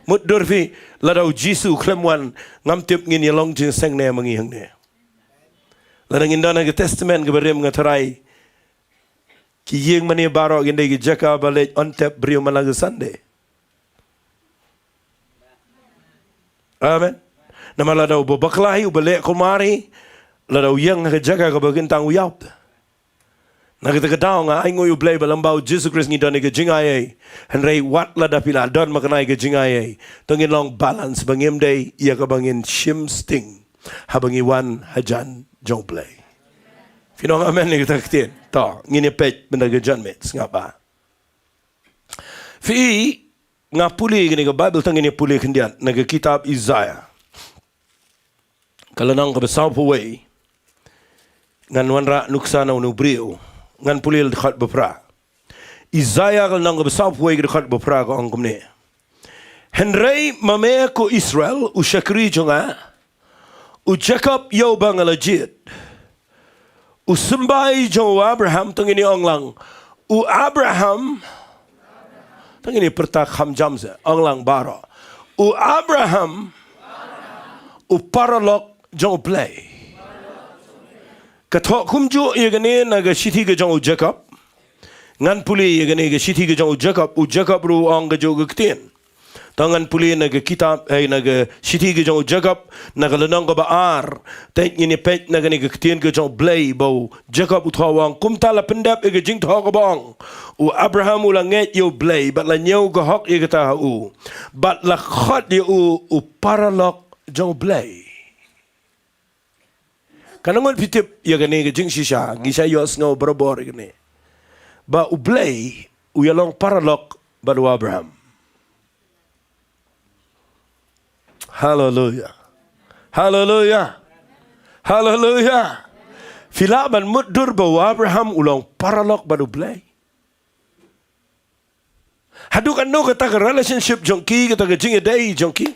Mutdur phi, lada U Jisu u khlem wan, ngam tip ngin ïa long jingïaseng ne em ma ngi hangne. Lada ngin don ha ka testament kaba rim, nga tharai ki ïing mane baroh kin dei ki jaka ba leit on tep briew man la ka Sunday. Amen. Namar lada uba bakla hi, uba leh kumar hi, lada u ïeng ha ka jaka kaba kyntang, u ïap. Na kata ka daw nga ainguh ïa U Blei ba lyngba U Jisu Khrist ngi don ïa ka jingaiei. Hynrei wat lada phi la don ma kane ka jingaiei, to ngin long balance ba ngim dei ïa kaba ngin shim sting haba ngi wan hajan jong U Blei. Phin ong amen ïa kata ka ktien? To ngin ïa peit mynta ka janmiet, sngap bha. Phi, nga pule kane ka Baibl, tang ngin ïa pule khyndiat na ka kitab Isaiah, ka lynnong kaba sawphew wei. Ngan wanrah nuksa na une u briew. Ngan pule la dkhot ba phra. Isaiah ka lynnong kaba sawphew wei ka dkhot ba phra ka ong kumne: Hynrei ma me ko Israel, u shakri jong nga, u Jakob ïa uba nga la jied, u symbai jong u Abraham, tang ngin ïa ong lang, u Abraham, tang ngin ïa pyrta kham jam se, ong lang baroh, u Abraham u paralok jong U Blei. Ka thoh kumjuh ïa kane na ka shithi ka jong u Jakob. Ngan pule ïa kane ka shithi ka jong u Jakob, u Jakob ruh u ong kajuh ka ktien. To ngan pule na ka kitab, eh, na ka shithi ka jong u Jakob, na ka lynnong kaba ar. Te ngin ïa peit na kane ka ktien ka jong U Blei ba u Jakob u thoh, u ong: Kumta la pyndep ïa ka jingthoh kaba ong: U Abraham u la ngeit ïa U Blei, bad la ñiew ka hok ïa kata ha u, bad la khot ïa u u paralok jong U Blei. Katno ngut phi tip ïa kane ka jingshisha, ngi sa ïohsngew barabor ïa kane, ba U Blei u ïalong paralok bad u Abraham. Haleluya. Haleluya. Haleluya. Phi lah ban mutdur ba u Abraham u long paralok bad U Blei? Haduh katno kata ka relationship jong ki, kata ka jingïadei jong ki,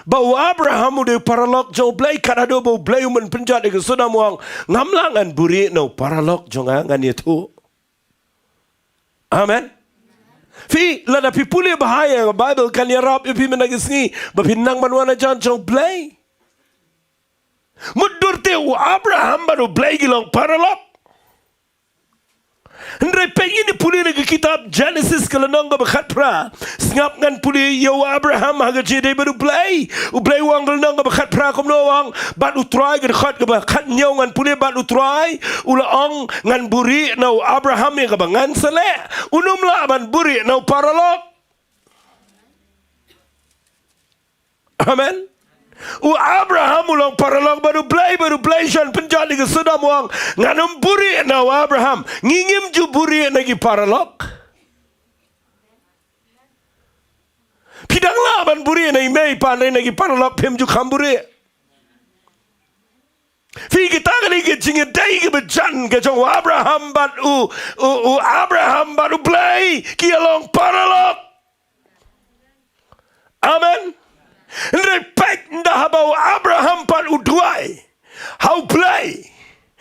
ba u Abraham u dei paralok jong U Blei, kat haduh ba U Blei u myn pynjot ïa ka sawdong, u ong: Ngam lah ngan buhrieh na u paralok jong nga, ngan ïathuh. Amen. Phi, lada phi pule bha ïa ka Baibl, kan ïarap ïa phi mynta ka sngi ba phin nang ban wan hajan jong U Blei. Mutdur te u Abraham bad U Blei ki long paralok. Hynrei peit, ngin ïa pule na ka kitab Jenesis ka lynnong kaba khatphra. Sngap, ngan pule ïa u Abraham ha ka jingïadei bad U Blei. U Blei u ong ka lynnong kaba khatphra kumno, u ong: Bad U Trai, ka dkhot kaba khathynñiew ngan pule: Bad U Trai u la ong: Ngan buhrieh na u Abraham ïa kaba ngan sa leh. Un ym lah ban buhrieh na u paralok. Amen. U Abraham u long paralok bad U Blei, bad U Blei shon pynjot ïa ka sawdong, u ong: Ngan ym buhrieh na u Abraham. Ngi ngim ju buhrieh na ki paralok. Phi dang lah ban buhrieh na i mei i pa, hynrei na ki paralok phim ju kham buhrieh. Phi, kita ka dei ka jingïadei kaba jan ka jong u Abraham bad u, u, u Abraham bad U Blei, ki ïalong paralok. Amen. Hynrei peit, ynda haba u Abraham pat u duwai ha U Blei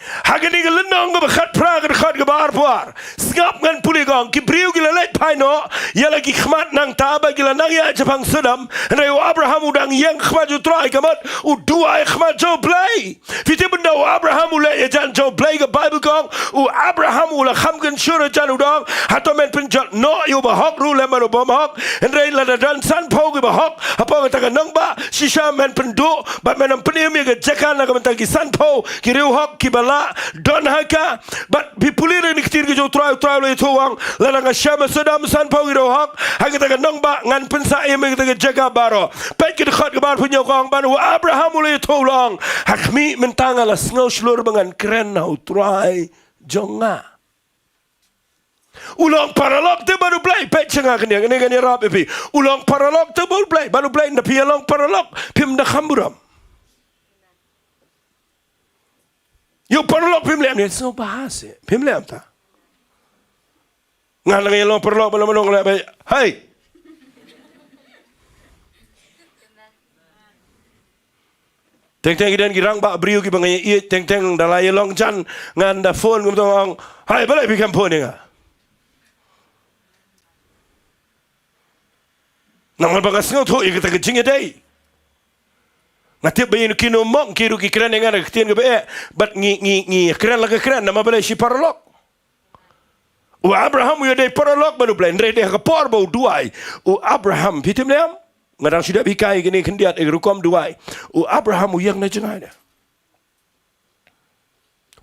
ha kane ka lynnong kaba khatphra, ka dkhot kaba arphew ar. Sngap, ngan pule, ka ong: Ki briew ki la leit phai noh ïa la ki khmat nangta bad ki la nang ïaid shaphang Sodom. Hynrei u Abraham u dang ïeng khmat jong U Trai, ka mut u duwai khmat jong U Blei. Phi tip, ynda u Abraham u leit hajan jong U Blei, ka Baibl ka ong, u Abraham u la kham kynshur hajan, u da ong: Hato men pynjot noh ïa u bahok ruh lem bad u bymhok? Hynrei lada don sanphew ki bahok hapoh kata ka nongbah, shisha men pynduh, bad men ym pynim ïa ka jaka na ka bynta ki sanphew ki riewhok kiba la don ha ka. Bad phi pule na kane ka ktien ka jong U Trai, U Trai u la ïathuh, u ong: Lada nga shem ha Sodom sanphew ki riewhok ha kata ka nongbah, ngan pynsah im ïa kata ka jaka baroh. Peit ka dkhot kaba arphew hynñiew, ka ong: Bad u Abraham u la ïathuh, u la ong: Ha khmih, mynta nga la sngew shlur ba ngan kren ha U Trai jong nga. U long paralok te bad U Blei. Peit sha nga kane, kane, kane, ïarap ïa phi. U long paralok te bad U Blei, bad U Blei. Ynda phi ïalong paralok, phim da kham burom. Ïa u paralok phim leh ne, so bahas, phim leh ïa kata. Nga la ïalong paralok, ba la mynta nga leh ba, hei. Teng teng ki don ki rangbah briew kiba nga ïeit, teng teng da la ïalong jan, ngan da phone kumta, ong: Hai, balei phi khlem phone ïa nga? Namar ba nga sngewthuh ïa kata ka jingïadei. Nga tip ba ïa kino mok ki ruh ki kren ïa nga da ka ktien kaba eh, bad ngi, ngi, ngi kren la ka kren, namar balei? Shi paralok. U Abraham u ïadei paralok bad U Blei, hynrei dei ha ka por ba u duwai u Abraham, phi tip ne em? Nga dang shu dep hikai kine khyndiat ïa ka rukom duwai. U Abraham u ïeng na jngai ne.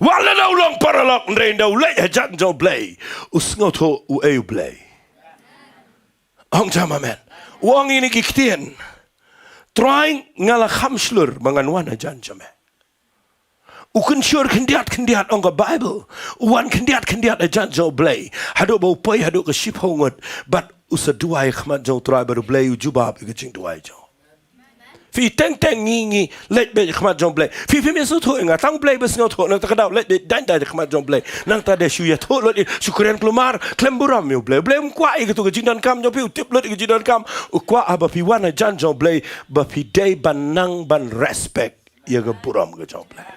Wat lada u long paralok, hynrei ynda u leit hajan jong U Blei, u sngewthuh uei U Blei. Ong jam amen. U ong ïa kine ki ktien: Trai, nga la kham shlur ba ngan wan hajan jong me. U kynshur khyndiat khyndiat ong ka Baibl. U wan khyndiat khyndiat hajan jong U Blei. Haduh ba u poi haduh ka shiphew ngut. Bad u sa duwai ha khmat jong U Trai bad U Blei u jubab ïa ka jingduwai jong u. Phi teng teng ngi ngi leit beit ha khmat jong U Blei. Phi phim ïasngewthuh ïa nga, tang U Blei ba sngewthuh, nangta ka daw leit beit dang dang ha khmat jong U Blei. Nangta de shu ïathuh lut ïa, shu kren kulmar, khlem burom ïa U Blei. U Blei um kwah ïa katu ka jingdonkam jong phi, u tip lut ïa ka jingdonkam. U kwah haba phi wan hajan jong U Blei ba phi dei ban nang ban respect ïa ka burom ka jong U Blei.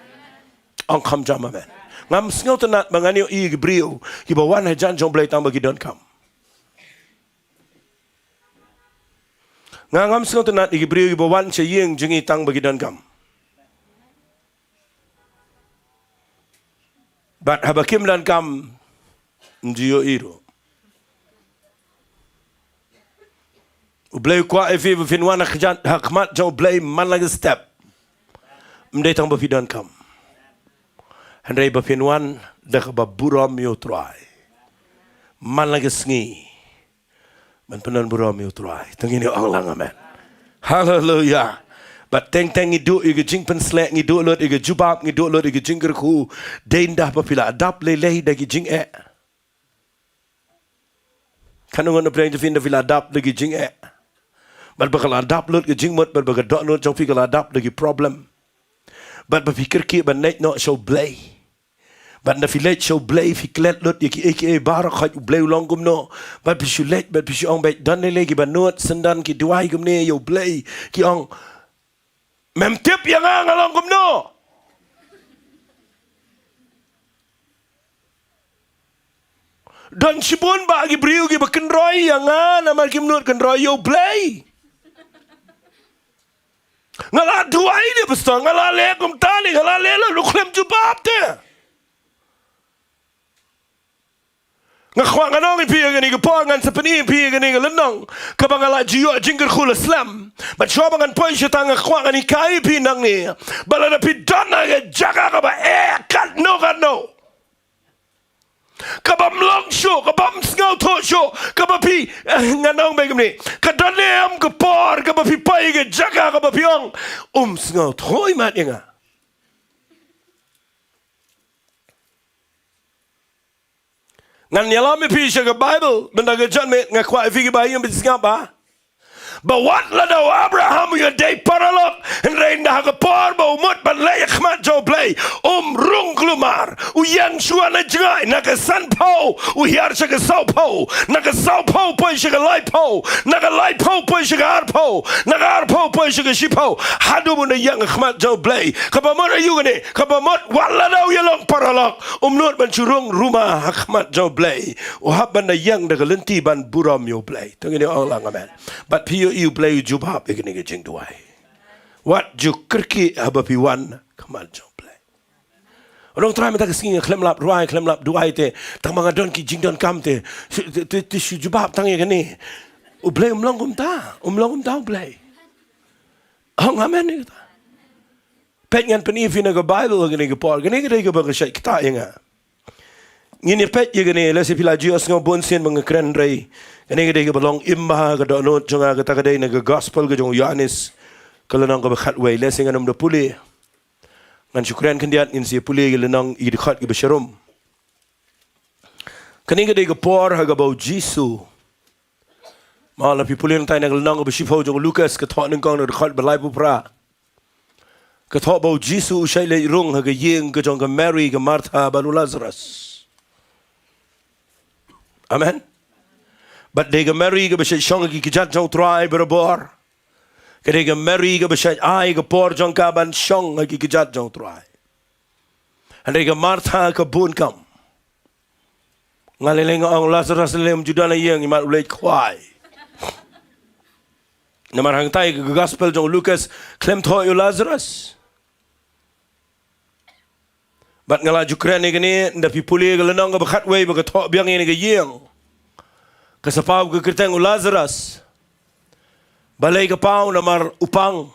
Ong kham jam amen. Ngam sngewtynnat ba ngan ïohi ïa ki briew kiba wan hajan jong U Blei tang ba ki donkam. Nga ngam sngewtynnat ïa ki briew kiba wan sha ïing jong ngi tang ba ki donkam. Bad haba kim donkam, ym ju ïohi ruh. U Blei u kwah ïa phi ba phin wan ha khmat, ha khmat jong U Blei man la ka step. Ym dei tang ba phi donkam. Hynrei ba phin wan da kaba burom ïa U Trai. Man la ka sngi. Ban pyndon burom ïa U Trai. To ngin ïa ong lang amen. Haleluya. Bad teng teng ngi duh ïa ka jingpynsleh, ngi duh lut ïa ka jubab, ngi duh lut ïa ka jingkyrkhu. Dei ynda ba phi la dap lei lei da ki jingeh. Katno ngut na pdeng jong phi ynda phi la dap da ki jingeh. Bad ba ka la dap lut ka jingmut, bad ba ka dohnud jong phi ka la dap da ki problem. Bad ba phi kyrkieh ban leit noh sha U Blei. Bad ynda phi leit sha U Blei phi klet lut ïa kiei kiei baroh, hooid U Blei u long kumno. Bad phi shu leit, bad phi shu ong beit don lei lei kiba nud syndon ki duwai kumne ïa U Blei. Ki ong, mem tip ïa nga nga long kumno. Don shibun bah ki briew kiba kynroi ïa nga namar kim nud kynroi ïa U Blei. Nga la duwai de pastor, nga la leh kumta de, nga la leh la, u khlem jubab te. Nga kwah ngan ong ïa phi ïa kane ka por, ngan sa pyni ïa phi ïa kane ka lynnong. Kaba nga la ju ïoh jingkyrkhu la slem. Bad shuwa ba ngan poi shata nga kwah ngan hikai ïa phi nangne. Ba lada phi don ha ka jaka kaba eh katno katno, kaba ym long shuh, kaba ym sngewthuh shuh, kaba phi, eh, ngan ong beit kumne. Ka don ne em ka por kaba phi poi ha ka jaka kaba phi ong, um sngewthuh imat ïa nga. Ngan ïalam ïa phi sha ka Baibl, mynta ka janmiet nga kwah ïa phi kiba ïohi ban sngap ba. Ba wat lada u Abraham u ïadei paralok, hynrei ynda ha ka por ba u mut ban leit ha khmat jong U Blei, um rung kulmar, u ïeng shuwa na jngai, na ka sanphew u hiar sha ka sawphew, na ka sawphew poi sha ka laiphew, na ka laiphew poi sha ka arphew, na ka arphew poi sha ka shiphew, haduh ba un da ïeng ha khmat jong U Blei. Kaba mut aïu kane, kaba mut wat lada u ïalong paralok, um nud ban shu rung ruma ha khmat jong U Blei. U hap ban da ïeng da ka lynti ban burom ïa U Blei. To ngin ïa ong lang amen. Bad phi ïohi U Blei u jubab ïa kane ka jingduwai. Wat ju kyrkieh haba phi wan ha khmat jong U Blei. Ong Trai mynta ka sngi nga khlem lap rwai, khlem lap duwai te, tang ba nga don ki jingdonkam te. Te, te, te shu jubab tang ïa kane. U Blei um long kumta, um long kumta U Blei. Ong amen ïa kata. Peit ngan pyni ïa phi na ka Baibl ha kane ka por. Kane ka dei kaba ka shait ktah ïa nga. Ngin ïa peit ïa kane, lehse phi la ju ïohsngew bun sien ba nga kren, hynrei kane ka dei kaba long im bha ha ka dohnud jong nga, kata ka dei na ka Gospel ka jong u Ïoannis, ka lynnong kaba khatwei. Lehse ngan ym da pule. Ngan shu kren khyndiat, ngin sa ïa pule ïa ka lynnong, ïa ki dkhot kiba sharum. Kane ka dei ka por ha kaba u Jisu, ma lada phi pule nangtai na ka lynnong kaba shiphew jong u Lukas, ka thoh nyngkong na ka dkhot ba laiphew phra. Ka thoh ba u Jisu u shait leit rung ha ka ïing ka jong ka Mari, ka Martha bad u Lazarus. Amen. Bad dei ka Mari kaba shait shong ha ki kjat jong u Trai barabor. Ka dei ka Mari kaba shait ai ka por jong ka ban shong ha ki kjat jong u Trai. Hynrei ka Martha ka bun kam. Nga lei lei nga ong Lazarus lei lei um ju don ha ïing, imat u leit khwai. Namar hangtai ka Gospel jong u Lukas khlem thoh ïa u Lazarus. Bad nga la ju kren ïa kane, ynda phi pule ka lynnong kaba khatwei ba ka thoh biang ïa kane ka ïing, ka sa paw ka kyrteng u Lazarus. Balei ka paw? Namar u pang.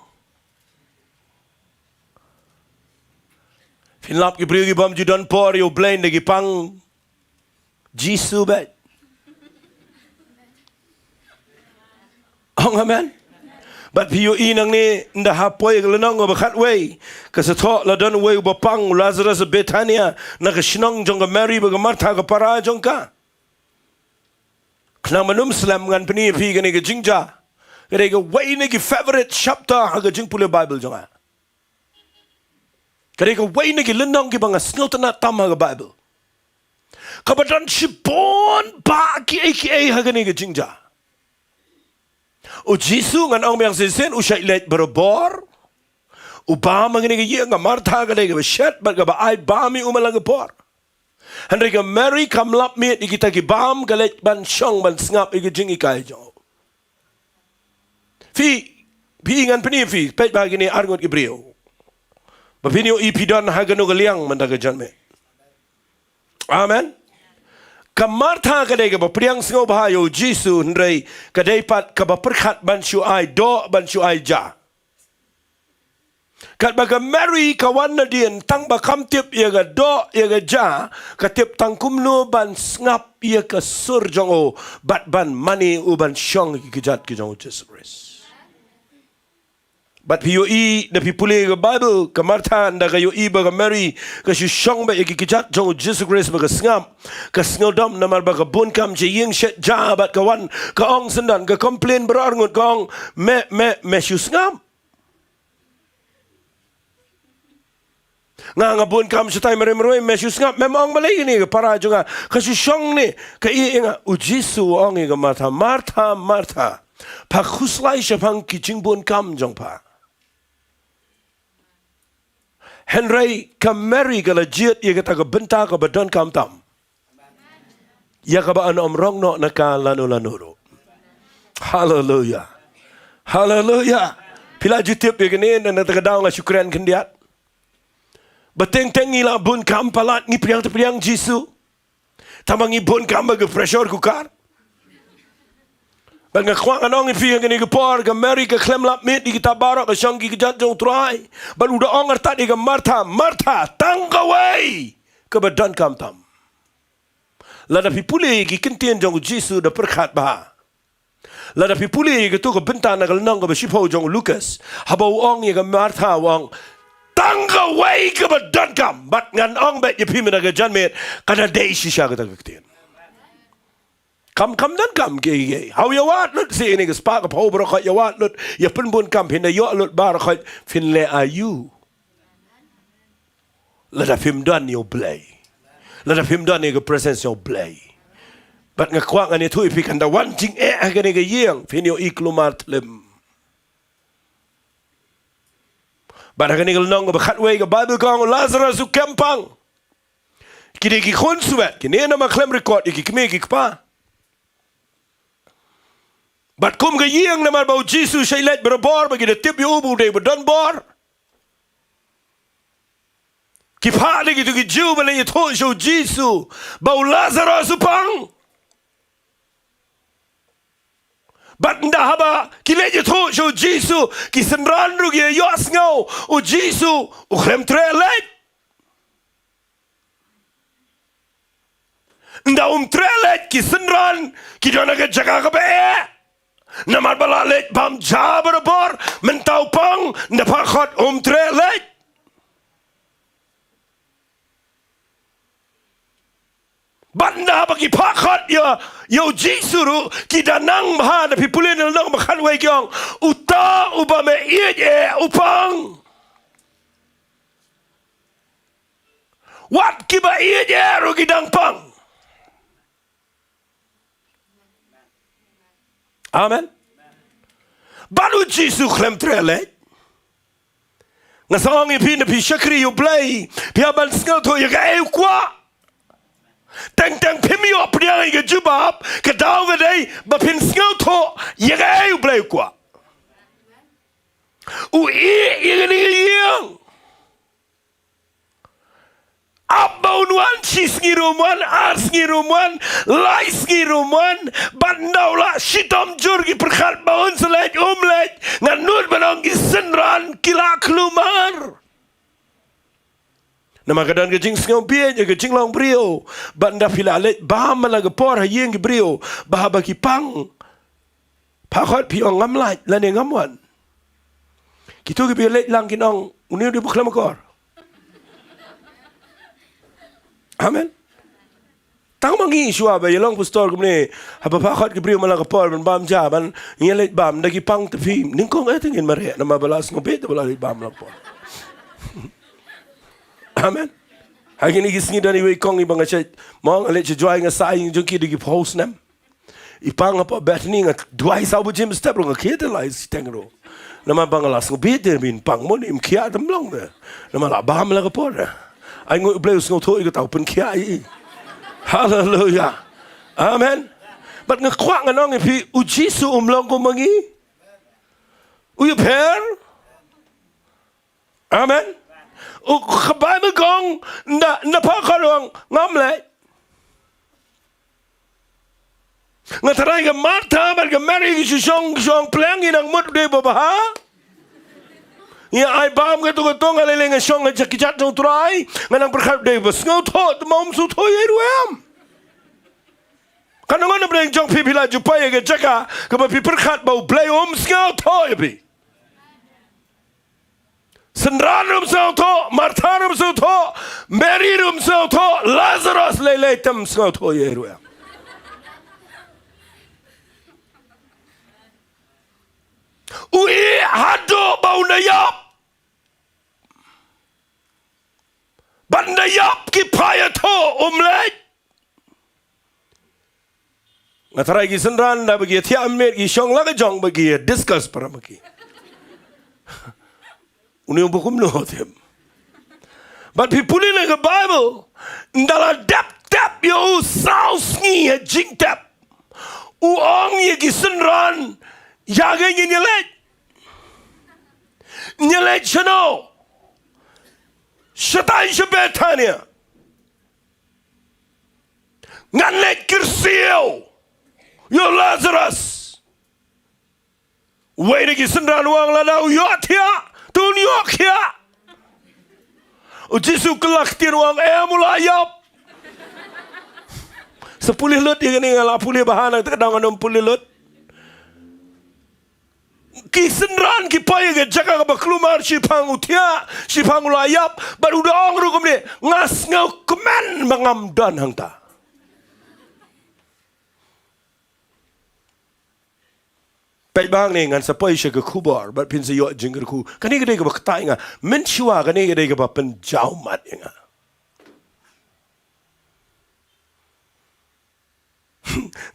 Phin lap ki briew ki bym ju don por ïa u Blei, ynda ki pang Jisu beit. Ong amen. Bad phi ïohi nangne, ynda ha poi ka lynnong kaba khatwei, ka sa thoh la don uwei uba pang, u Lazarus Bethania, na ka shnong jong ka Mary bad ka Martha ka para jong ka. Khnang ban ym slem ngan pyni ïa phi kane ka jingjia. Ka dei kawei na ki favorite chapter ha ka jingpule Bible jong nga. Ka dei kawei na ki lynnong kiba nga sngewtynnat tam ha ka Bible. Kaba don shibun bah kiei kiei ha kane ka jingjia. U Jisu ngan ong biang shisien u shait leit barabor. U bam ha kane ka ïing, ka Martha ka dei kaba shet bad kaba ai bam ïa u man la ka por. Hynrei ka Mary kam lap miet ïa kita ki bam, ka leit ban shong ban sngap ïa ka jinghikai jong u. Phi, phi ngan pyni phi, peit ba kine arngut ki briew. Ba phin ïohi phi don ha kano ka liang mynta ka janmiet. Amen. Ka Martha ka dei kaba pdiang sngewbha ïa u Jisu, hynrei ka dei pat kaba pyrkhat ban shu ai doh, ban shu ai ja. Katba ka Mary ka wan nadien, tang ba kam tip ïa ka doh ïa ka ja, ka tip tang kumno ban sngap ïa ka sur jong u, bad ban mane u ban shong ïa ki kjat ki jong u Jisu Khrist. Bad phi ïohi, da phi pule ka Bible, ka Martha, ynda ka ïohi ba ka Mary ka shu shong beit ïa ki kjat jong u Jisu Khrist ba ka sngap, ka sngewdom namar ba ka bun kam sha ïing shet ja, bad ka wan, ka ong syndon, ka complain baroh arngut, ka ong, me, me, me shu sngap. Nga, nga bun kam shatai marwei marwei, me shu sngap, mem ong balei kane ka para jong nga ka shu shong ne, ka ïeh ïa nga. U Jisu u ong ïa ka Martha, Martha, Martha, pha khuslai shaphang ki jingbun kam jong pha. Hynrei ka Mary ka la jied ïa kata ka bynta kaba donkam tam, ïa kaba yn ym rong noh na ka lano lano ruh. Haleluya. Haleluya. Phi la ju tip ïa kane, na kata ka daw nga shu kren khyndiat. Ba teng teng ngi la bun kam palat, ngi pdiang te pdiang Jisu. Tangba ngi bun kam ba ka pressure cooker. Bad nga kwah ngan ong ïa phi ha kane ka por, ka Mary ka khlem lap miet ïa kita baroh, ka shong ki kjat jong u Trai. Bad u da ong artat ïa ka Martha, Martha, tang kawei kaba donkam tam. Lada phi pule ïa ki kyntien jong u Jisu da pyrkhat bha. Lada phi pule ïa kato ka bynta na ka lynnong kaba shiphew jong u Lukas, haba u ong ïa ka Martha u ong, tang kawei kaba donkam, bad ngan ong beit ïa phi mynta ka janmiet, ka da dei shisha kata ka ktien. Kam, kam donkam kiei kiei. Haw ïa wad lut, shi ïa kane ka spah ka phew baroh khoit ïa wad lut, ïa pynbun kam, phin da ïoh lut baroh khoit, phin leh aïu? Lada phim don ïa u Blei. Lada phim don ïa ka presence ïa u Blei. Bad nga kwah ngan ïathuh ïa phi, kan da wan jingeh ha kane ka ïing, phin ïohi kulmar thlem. Bad ha kane ka lynnong kaba khatwei ka Bible ka ong u Lazarus u kem pang. Ki dei ki khun swet, kine namar khlem record ïa ki kmie ki kpa. Bad kum ka ïing namar ba u Jisu shait leit barabor, ba ki da tip ïa u ba u dei ba don bor. Ki phah da kito ki Jiw ban leit ïathuh sha u Jisu ba u Lazarus u pang. Bad ynda haba ki leit ïathuh sha u Jisu, ki synran ruh ki ïohsngew, u Jisu u khlem treh leit. Ynda um treh leit, ki synran ki don ha ka jaka kaba eh. Namar ba la leit bam ja barabor, mynta u pang, ynda phah khot um treh leit. Bad ynda haba ki phah khot ïa, ïa u Jisu ruh, ki da nang bha, da phi pule na lynnong ba khatwei ki ong, uta uba me ïeit eh u pang. Wat kiba ïeit eh ruh ki dang pang. Amen. Bad u Jisu khlem treh leit. Nga sa ong ïa phi, ynda phi shakri ïa u Blei, phi hap ban sngewthuh ïa kaei u kwah. Teng teng phim ïoh pdiang ïa ka jubab, ka daw ka dei ba phin sngewthuh ïa kaei u Blei u kwah. U ïeh ïa kane ka ïing. Ap ba un wan, shi sngi ruh um wan, ar sngi ruh um wan, lai sngi ruh um wan, bad ynda u la shitom jur ki pyrkhat ba un sa leit, um leit, ngan nud ban ong ki synran ki la kulmar. Namar ka don ka jingsngewbieit ïa ka jinglong briew, bad ynda phi la leit bam man la ka por ha ïing ki briew, ba haba ki pang, phah khot phi ong ngam lait, lane ngam wan. Kito kiba ïaleit lang kin ong, une u dei u bakhlem akor. Amen. Tang ma ngi shuwa ba ïalong pastor kumne, haba phah khot ki briew man la ka por ban bam ja, ban ïaleit bam da ki pang te phi, nyngkong eh te ngin mareh, namar ba la sngewbit ba la leit bam la ka por. Amen. Ha kine ki sngi don iwei i kong iba nga shait, mo nga leit sha Jowai nga sa ïing jong ki da ki phew snem. I pang hapoh Bethany, nga duwai saw bajim step ruh nga khie te lai siteng ruh. Namar ba nga la sngewbit te, ba in pang mo ne im khia te, ym long te. Namar la bam la ka por. Ai nguh Blei u sngewthuh ïa kata u pynkhiah ïa i. Haleluya. Amen. Bad nga kwah ngan ong ïa phi, u Jisu um long kum ma ngi. U ïapher. Amen. U, ka Baibl ka ong, nda, nda pha ka ruh, ngam leh. Nga tharai ka Martha bad ka Mary ki shu shong, ki shu ong, pleng, ngi nang mut u dei uba bha. Ngi ai bam kato kato, nga lei lei nga shong ha ki jait jong u Trai, nga nang pyrkhat u dei uba sngewthuh, te ma um sngewthuh ïa i ruh em. Ka nongon na pdeng jong phi, phi la ju poi ïa ka jaka kaba phi pyrkhat ba u Blei um sngewthuh ïa phi. Synran ruh um sngewthuh, Martha ruh um sngewthuh, Mary ruh um sngewthuh, Lazarus lei lei te ym sngewthuh ïa i ruh em. U ïeh haduh ba u na ïap. Bad u na ïap ki phai ïathuh um leit. Nga tharai ki synran da ba ki thiah miet ki shong la ka jong ba ki discuss para ma ki. Une u ba kumno te. Bad phi pule na ka Baibl, nda la dep tep ïa u saw sngi ha jingtep, u ong ïa ki synran, ïa kaei ngin ïaleit. Ngin ïaleit shano? Shatai sha Bethania. Ngan leit kyrsiew ïa u Lazarus. Uwei na ki synran u ong lada u ïohthiah, te un ïohkhiah. U Jisu u kylla ktien u ong em u la ïap. Sa pule lut ïa kane, nga la pule bha, nangta ka daw ngan ym pule lut. Ki synran ki poi ha ka jaka kaba kulmar, shiphang u thiah, shiphang u la ïap, bad u da ong ruh kumne, nga sngewkmen ba ngam don hangta. Peit bha hangne, ngan sa poi sha ka khubor bad phin sa ïoh jingkyrkhu. Kane ka dei kaba ktah ïa nga. Mynshuwa kane ka dei kaba pynjaw mat ïa nga.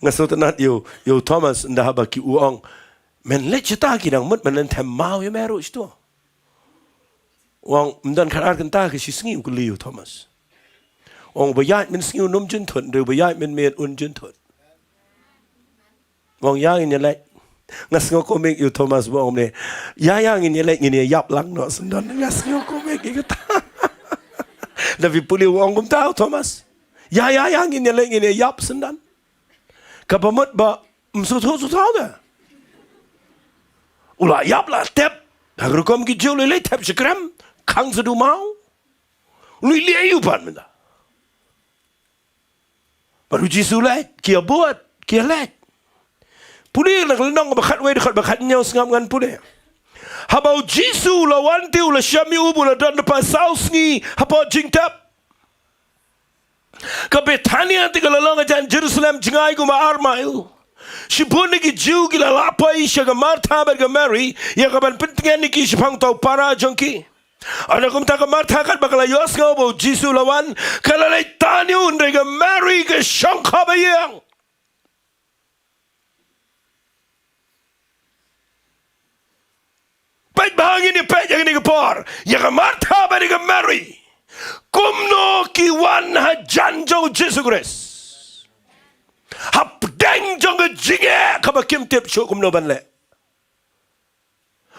Nga sngewtynnat ïa u, ïa u Thomas, ynda haba ki u ong, men leit shata, ki dang mut men leit them maw ïa me ruh shito. U ong, ym don khatar kynta ka shi sngi, u kylli ïa u Thomas. U ong, ba ïaid mynsngi un ym jynthut, hynrei ba ïaid mynmiet un jynthut. U ong, ïa ngin ïaleit. Nga sngew kumne ïa u Thomas ba u ong kumne, ïa, ïa ngin ïaleit, ngin ïa ïap lang noh syndon. Nga sngew kumne ïa kata. Da phi pule u ong kumta u Thomas. Ïa, ïa, ïa ngin ïaleit, ngin ïa ïap syndon. Kaba mut ba ym sngewthuh sngewthuh te. U la ïap la tep. Ha ka rukom ki Jiw lei lei tep shakram, khang sa du maw. U lei lei u pan mynta. Bad u Jisu u leit, ki ïa bud, ki ïa leit. Pule na ka lynnong ba khatwei dkhot ba khathynñiew, sngap ngan pule. Haba u Jisu u la wan te u la shah mih u ba u la don da pa saw sngi hapoh jingtep. Ka Bethania te ka la long hajan Jerusalem jngai kumba ar mail. Shibun na ki Jiw ki la lah poi sha ka Martha bad ka Mary ïa ka ban pyntngen ïa ki shaphang uta u para jong ki. Ynda kumta ka Martha katba ka la ïohsngew ba u Jisu u la wan, ka la leit tan ïa u, hynrei ka Mary ka shong khop ha ïing. Peit bha, ngin ïa peit ïa kane ka por ïa ka Martha bad ïa ka Mary. Kumno ki wan hajan jong u Jisu Khrist. Hapdeng jong ka jingeh kaba kim tip shuh kumno ban leh.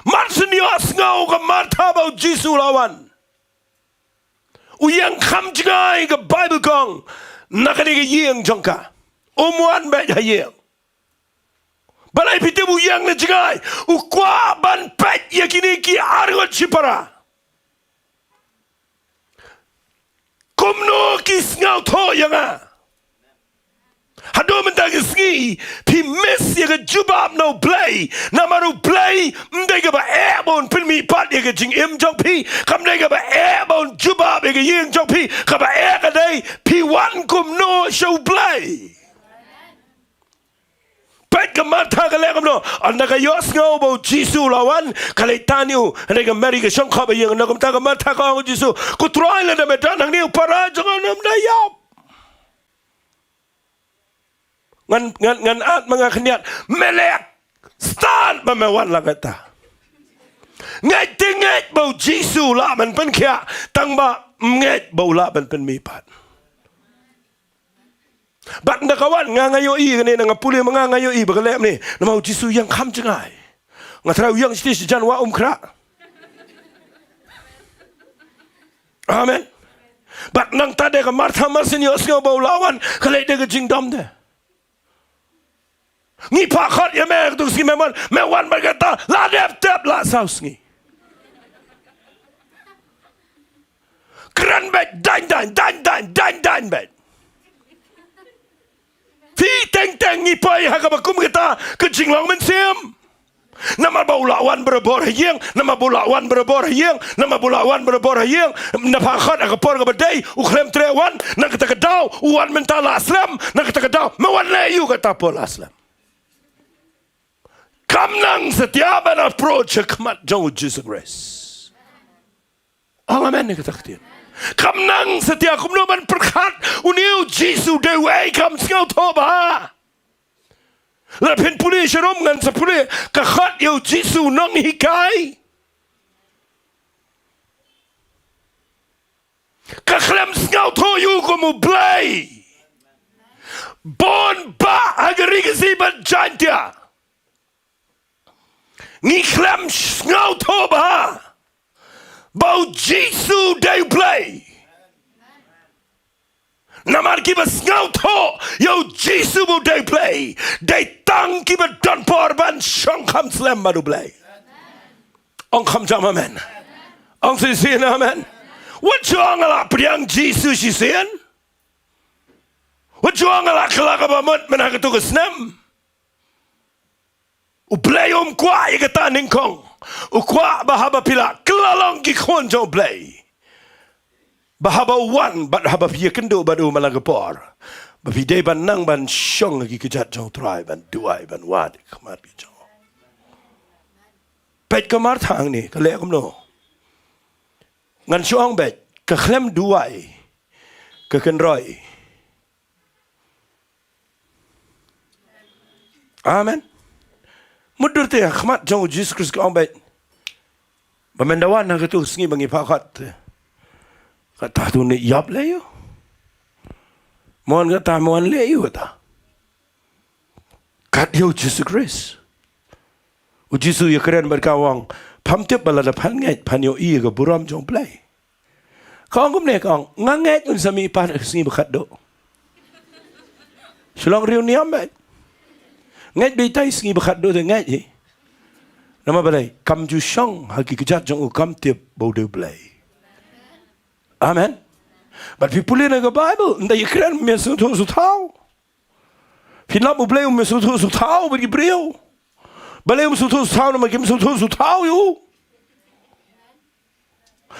Mar shu ïohsngew ka Martha ba u Jisu u la wan, u ïeng kham jngai, ka Baibl ka ong, na kane ka ïing jong ka. Um wan beit ha ïing. Balei phi tip u ïeng na jngai? U kwah ban peit ïa kine ki arngut shipara. Kumno ki sngewthuh ïa nga. Haduh mynta ka sngi, phi miss ïa ka jubab na U Blei. Namar U Blei, ym dei kaba eh ba un pynmihpat ïa ka jingim jong phi. Kam dei kaba eh ba un jubab ïa ka ïing jong phi. Kaba eh ka dei, phi wan kumno sha U Blei. Peit ka Martha ka leh kumno. Ynda ka ïohsngew ba U Jisu u la wan, ka leit tang ïa u. Hynrei ka Mari ka shong khop ha ïing, ynda kumta ka Martha ka ong ha U Jisu, ko Trai, lada me don hangne u para jong nga um da ïap. Ngan, ngan, ngan at ma nga khyndiat. Me leh stad ba me wan la kata. Ngeit te ngeit ba U Jisu u lah ban pynkhiah, tang ba ym ngeit ba u lah ban pynmihpat. Bad ynda ka wan, nga, nga ïohi kane, nga pule ma nga, nga ïohi ba ka leh kumne. Namar U Jisu u ïeng kham jngai. Nga tharai u ïeng shisha jan wah um khrah. Amen. Bad nangta de ka Martha mar shen ïohsngew ba u la wan, ka leit de ka jingdom de. Ngi phah khot ïa me, katto ka sngi me wan, me wan bad kata, la dep tep la saw sngi. Kren beit, dang dang, dang dang, dang dang beit. Phi teng teng ngi poi ha kaba kum kata ka jinglong mynsiem. Namar ba u la wan barabor ha ïing, namar ba u la wan barabor ha ïing, namar ba u la wan barabor ha ïing. Naba khot ha ka por kaba dei, u khlem treh wan, na kata ka daw u wan mynta la slem, na kata ka daw me wan leh ïa u kata por la slem. Kam nang satia ban approach ha khmat jong U Jisu Khrist. Ong amen ïa kata ka ktien. Kam nang satia kumno ban pyrkhat une U Jisu dei uei, kam sngewthuh bha. Lada phin pule sharum, ngan sa pule, ka khot ïa U Jisu u nonghikai. Ka khlem sngewthuh ïa u kum U Blei. Bun bah ha ka ri Khasi bad Jaintia, ngi khlem sngewthuh bha ba U Jisu dei U Blei. Namar kiba sngewthuh ïa U Jisu ba u dei U Blei, dei tang kiba don por ban shong kham slem bad U Blei. Ong kham jam amen. Ong shisien amen. Wat shu ong nga la pdiang Jisu shisien. Wat shu ong nga la kylla kaba mut mynta ha kato ka snem. U Blei um kwah ïa kata nyngkong. U kwah ba haba phi la kylla long ki khun jong U Blei, ba haba u wan bad haba phi ïakynduh bad u man la ka por, ba phi dei ban nang ban shong ha ki kjat jong U Trai, ban duwai, ban wad ha khmat ki jong u. Peit ka Martha hangne ka leh kumno. Ngan shu ong beit, ka khlem duwai, ka kynroi. Amen. Mutdur te ha khmat jong U Jisu Khrist ka ong beit, ba men da wan ha kato ka sngi ba ngi phah khot. Kata tu ne ïap leh ïa u. Mon kata, mon leh ïa u kata. Kat ïa U Jisu Khrist. U Jisu ïakren bad ka, u ong, pham tip ba lada phan ngeit phan ïohi ïa ka burom jong U Blei. Ka ong kumne, ka ong, nga ngeit un sa mihpat ha ka sngi ba khatduh. Shu long riewniam beit. Ngeit beit, ha ka sngi ba khatduh te ngeit hi. Namar balei? Kam ju shong ha ki kjat jong u, kam tip ba u dei U Blei. Amen. Bad phi pule na ka Baibl, ynda ïakren, me sngewthuh sngewthaw. Phi lap U Blei um sngewthuh sngewthaw bad ki briew. Balei um sngewthuh sngewthaw? Namar kim sngewthuh sngewthaw ïa u.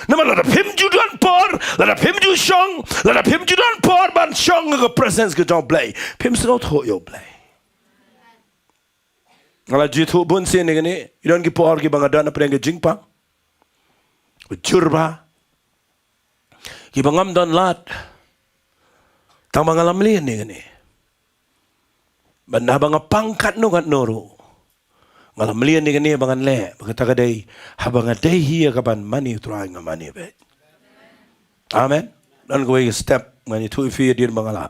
Namar lada phim ju don por, lada phim ju shong, lada phim ju don por ban shong ha ka presence ka jong U Blei, phim sngewthuh ïa U Blei. Nga la ju ïathuh bun sien ïa kane, ki don ki por kiba nga don hapdeng ka jingpang. Jur bha. Kiba ngam don lad. Tang ba nga la mlien ïa kane. Bad haba nga pang katno katno ruh, nga la mlien ïa kane ba ngan leh, ba kata ka dei, haba nga dei hi ïa kaban mane U Trai, nga mane beit. Amen. Don kawei ka step ngan ïathuh ïa phi hadien ba nga la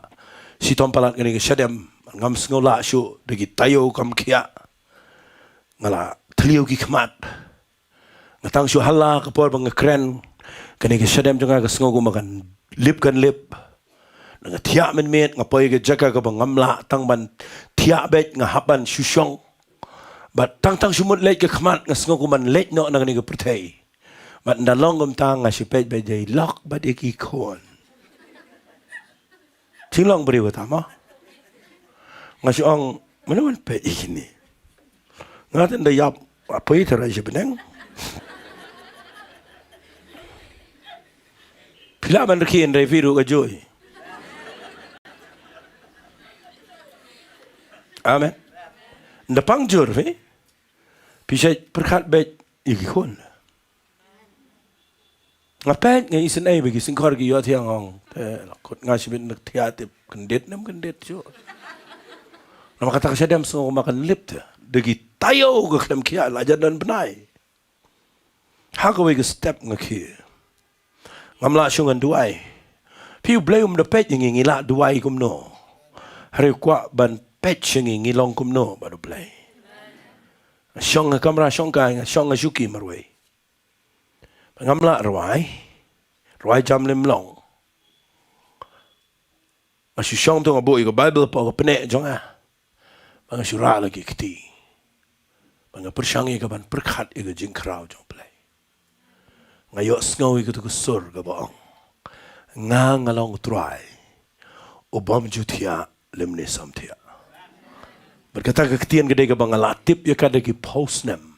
shitom palat kane ka shadem, ngam sngew lah shuh, da ki taïew kam khiah. Nga la thliew ki khmat. Nga tang shu hala ka por ba nga kren kane ka shadem jong nga, ka sngew kumba kan lip kan lip. Nga thiah mynmiet, nga poi ha ka jaka kaba ngam lah tang ban thiah beit, nga hap ban shu shong. Bad tang tang shu mut leit ka khmat nga sngew kumban leit noh na kane ka pyrthei. Bad ynda long kumta nga shu peit beit ïa i lok bad ïa ki khun. Jinglong briew kata mo. Nga shu ong, mano wan peit ïa kine. Nga tang da ïap, apa ïa tara ïa bneng. Phi lah ban rkhie hynrei phi ruh ka joi. Amen. Nda pang jur phi. Phi sa pyrkhat beit ïa ki khun. Nga peit nga isynei ba ki syngkor ki ïohthiah, nga ong te la kut nga shibit na thiah tip kyndit ne ym kyndit shuh. Namar kata ka shadem sngew kumba kan lip te da ki taïew ka khlem khiah la jan don bnai. Ha kawei ka step nga khie. Ngam lah shu ngan duwai. Phi, U Blei um da peit ïa ngi, ngi lah duwai kumno? Hynrei u kwah ban peit sha ngi, ngi long kumno bad U Blei? Shong ha kamra shong kai, nga shong ha shuki marwei. Ngam lah rwai. Rwai jam lem long. Nga shu shong to nga buh ïa ka Bible hapoh ka pneh jong nga. Ba nga shu rah la ki kti. Ba nga pyrshang ïa ka ban pyrkhat ïa ka jingkhraw jong U Blei. Nga ïohsngew ïa kata ka sur kaba ong, nga nga long U Trai, u bym ju thiah lymne samthiah. Bad kata ka ktien ka dei kaba nga la tip ïa ka da ki phew snem.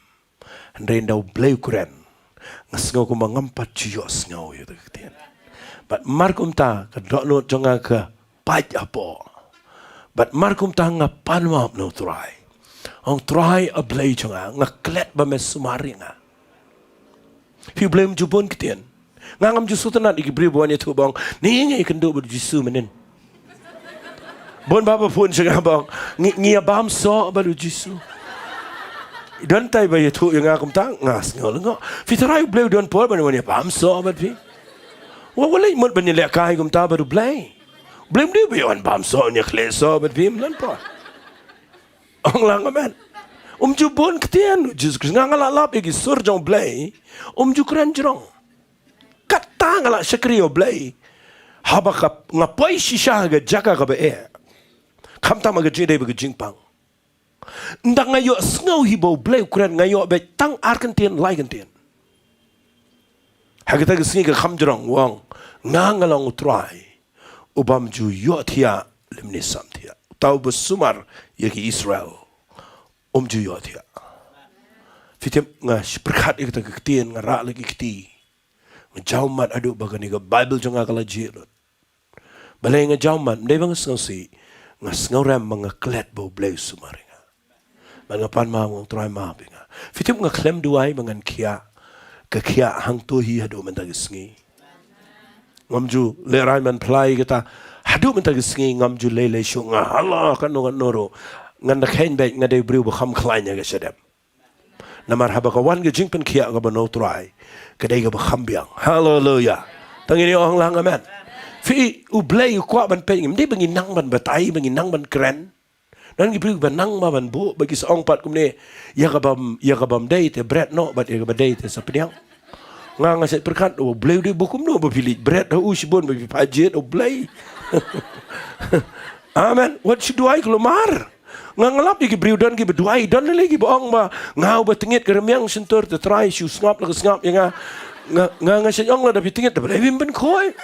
Hynrei ynda U Blei u kren, nga sngew kumba ngam pat ju ïohsngew ïa kata ka ktien. Bad mar kumta ka dohnud jong nga ka pait hapoh. Bad mar kumta nga pan map na U Trai. Ong, Trai, A Blei jong nga, nga klet ba me sumar ïa nga. Phi, U Blei um ju bun ktien. Nga ngam ju sngewtynnat ïa ki briew ba wan ïathuh ba ong, ni ngi ïakynduh bad U Jisu mynnin. Bun ba ba phone sha nga ba ong, ngi, ngi ïa bam soh bad U Jisu. Don tai ba ïathuh ïa nga kumta, nga sngew lyngngoh. Phi, Trai, U Blei u don por ban wan ïa bam soh bad phi? Wat leit mut ban ïalehkai kumta bad U Blei. U Blei um dei ba ïa wan bam soh, ïa khleh soh bad phi, ym don por. Ong lang amen. Um ju bun ktien U Jisu Khrist. Nga nga la lap ïa ki sur jong U Blei. Um ju kren jrong. Kata nga la shakri U Blei. Haba ka nga poi shisha ha ka jaka kaba eh. Khamtam ha ka jingdei bad ka jingpang. Ynda nga ïohsngew hi ba U Blei u kren, nga ïoh beit tang ar kyntien, lai kyntien. Ha kata ka sngi ka kham jrong, u ong, nga nga long U Trai, u bym ju ïohthiah lymne samthiah. Uta uba sumar ïa ki Israel, um ju ïohthiah. Phi tip, nga pyrkhat ïa kata ka ktien, nga rah la ki kti. Nga jaw mat haduh ba kane ka Bible jong nga ka la jied lut. Balei nga jaw mat? Ym dei ba nga sngewsih, nga sngewrem ba nga klet ba U Blei u sumar ïa nga. Ba nga pan map, nga ong, Trai, map ïa nga. Phi tip, nga khlem duwai ba ngan khiah. Ka khiah hangto hi haduh mynta ka sngi. Ngam ju lehrain ban phla ïa kata. Haduh mynta ka sngi ngam ju lei lei shuh, nga hala katno katno ruh. Ngan da kheiñ beit nga dei u briew ba kham khlaiñ ha ka shadem. Namar haba ka wan ka jingpynkhiah kaba na U Trai, ka dei kaba kham biang. Haleluia. Tang ïa ine, ong lang amen. Phi, U Blei u kwah ban peit ïa ngi, ym dei ba ngi nang ban batai, ba ngi nang ban kren. Don ki briew ba nang ma ban buh, ba ki sa ong pat kumne, ïa ka bym, ïa ka bym dei te bret noh, bad ïa kaba dei te sa pdiang. Nga nga sa pyrkhat, U Blei u dei ba kumno ba phi leit bret ha u shibun ba phi phah jied, U Blei. Amen. Wat shu duwai kulmar. Nga nga lap ïa ki briew, don kiba duwai, don lei lei kiba ong ba nga uba tyngit ka rmiang shyntur, te Trai shu sngap la ka sngap ïa nga. Nga nga nga sa ong, lada phi tyngit, te balei phim pynkhuid?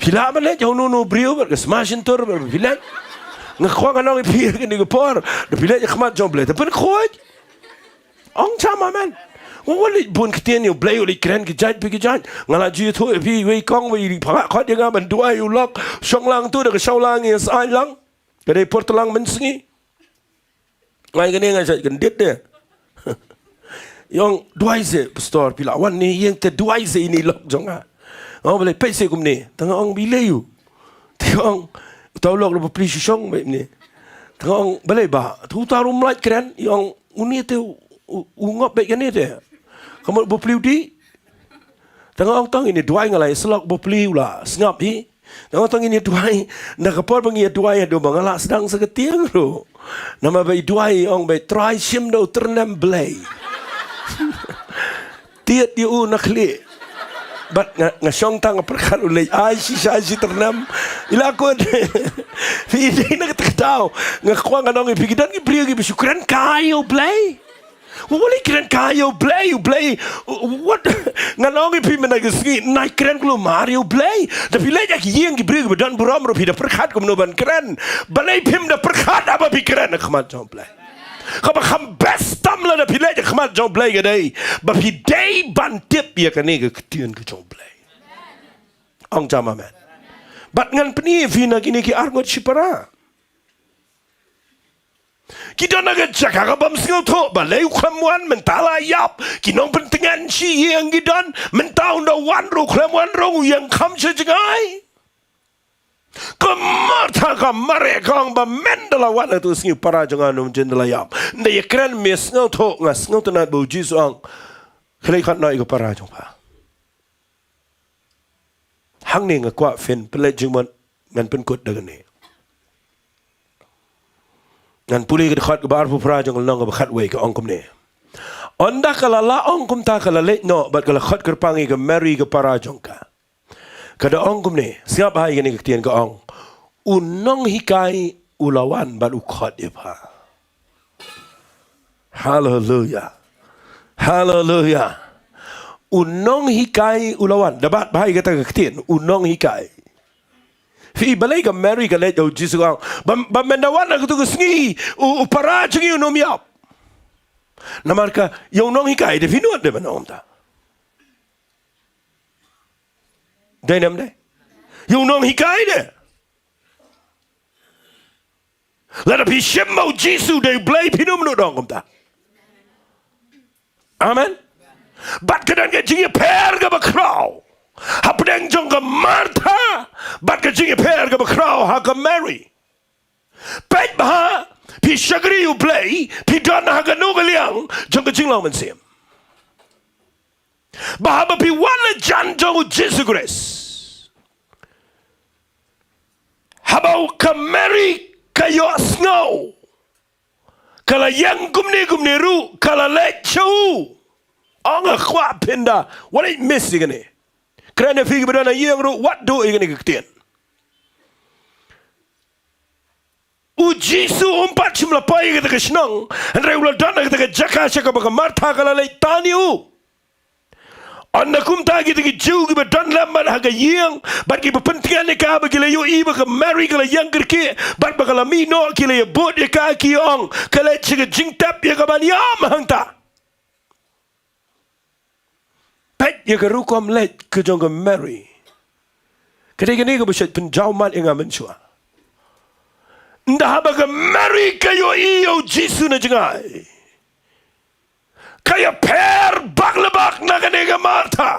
Phi lah ban leit ha uno uno u briew bad ka sma shyntur bad phi leit. Nga kwah ngan ong ïa phi ha kane ka por, da phi leit ha khmat jong U Blei, te pynkhuid. Ong sham amen. Wat leit bun ktien ïa U Blei, wat leit kren ki jait pa ki jait. Nga la ju ïathuh ïa phi, wei kong wei pha, khot ïa nga ban duwai ïa u lok. Shong lang tu da ka shaw lang ïa sa lang. Ka dei por tlang mynsngi. Ngai kane ngai sa kyndit de. Ïa ong, duwai se pastor, phi la wan ne ïeng te duwai se ine i lok jong nga. Nga ong, balei peit se kumne? Te nga ong, balei u? Te ong, uta u lok la bapli shu shong beit ne. Te nga ong, balei bah? Te uta ruh um lait kren. Ïa ong, une te u, u, u ngop beit kane te. Ka mut bapli u dih. Te nga ong, tang ine duwai nga la ïa slok bapli u la sngap hi. Te nga ong, tang ine duwai, na ka por ba ngi ïa duwai haduh ba nga la sdang sa ka tieng ruh. Namar ba i duwai i ong beit, Trai shim da u tyrnem Blei. Tied ïa u na khlieh. Bad nga, nga shong tang nga pyrkhat u leit ai shisha shi tyrnem. I la kut. Phi dei na kata ka daw. Nga kwah ngan ong ïa phi, ki don ki briew kiba shu kren kai ïa U Blei. Wat leh kren ka ïa U Blei, U Blei. Wat, ngan ong ïa phi mynta ka sngi, nai kren kulmar ïa U Blei. Da phi leit ha ki ïing ki briew kiba don burom ruh phi da pyrkhat kumno ban kren. Balei phim da pyrkhat haba phi kren ha khmat jong U Blei? Kaba kham best tam lada phi leit ha khmat jong U Blei ka dei ba phi dei ban tip ïa kane ka ktien ka jong U Blei. Ong jam amen. Bad ngan pyni ïa phi na kine ki arngut shipara. Ki don ha ka jaka ka bym sngewthuh, balei u khlem wan, mynta la ïap, ki nongpyntngen shi ïing ki don, mynta ynda wan ruh u khlem wan rung, u ïeng kham sha jngai. Ka Martha ka mareh ka ong ba mynta la wan ha tu sngi para jong nga ym ju da la ïap. Ynda ïa kren me sngewthuh, nga sngewtynnat ba u Jisu u ong, khie leit khot noh ïa ka para jong pha. Hangne nga kwah phin pynleit jingmut, ngan pynkut da kane. Ngan pule ka dkhot kaba arphew phra jong ka lynnong kaba khatwei, ka ong kumne. Ynda ka la lah ong kumta ka la leit noh bad ka la khot kyrpang ïa ka Mary ka para jong ka. Ka da ong kumne, sngap bha ïa kane ka ktien, ka ong, u nonghikai u la wan bad u khot ïa pha. Haleluya. Haleluya. U nonghikai u la wan. Da bat bha ïa kata ka ktien, u nonghikai. Phi i balei ka Mary ka leit ha u Jisu ka ong, ba, ba men da wan ha katu ka sngi, u, u para jong ngi un ym ïap. Namar ka, ïa u nonghikai de phi nud de ban ong kumta. Dei ne ym dei? Ïa u nonghikai de. Lada phi shim ba u Jisu dei U Blei phin ym nud ong kumta. Amen. Bad ka don ka jingïapher kaba khraw hapdeng jong ka Martha bad ka jingïapher kaba khraw ha ka Mary. Peit bha, phi shakri U Blei, phi don ha kano ka liang jong ka jinglong mynsiem. Ba haba phi wan hajan jong u Jisu Khrist, haba u ka Mary ka ïohsngew, ka la ïeng kumne kumne ruh, ka la leit sha u. Ong nga kwah phin da, wat leit miss ïa kane. Kren ïa phi kiba don ha ïing ruh, wat duh ïa kane ka ktien. U Jisu um pat shym la poi ha kata ka shnong, hynrei u la don ha kata ka jaka sha kaba ka Martha ka la leit tan ïa u. Ynda kumta kita ki Jiw kiba don lem bad ha ka ïing, bad kiba pyntngen ïa ka, bad ki la ïohi ba ka Mary ka la ïeng kyrkieh, bad ba ka la mih noh, ki la ïabud ïa ka, ki ong, ka leit sha ka jingtep ïa ka ban ïam hangta. Peit ïa ka rukom leit ka jong ka Mary. Ka dei kane kaba shait pynjaw mat ïa nga mynshuwa. Ynda haba ka Mary ka ïohi ïa u Jisu na jngai, ka ïapher bak la bak na kane ka Martha.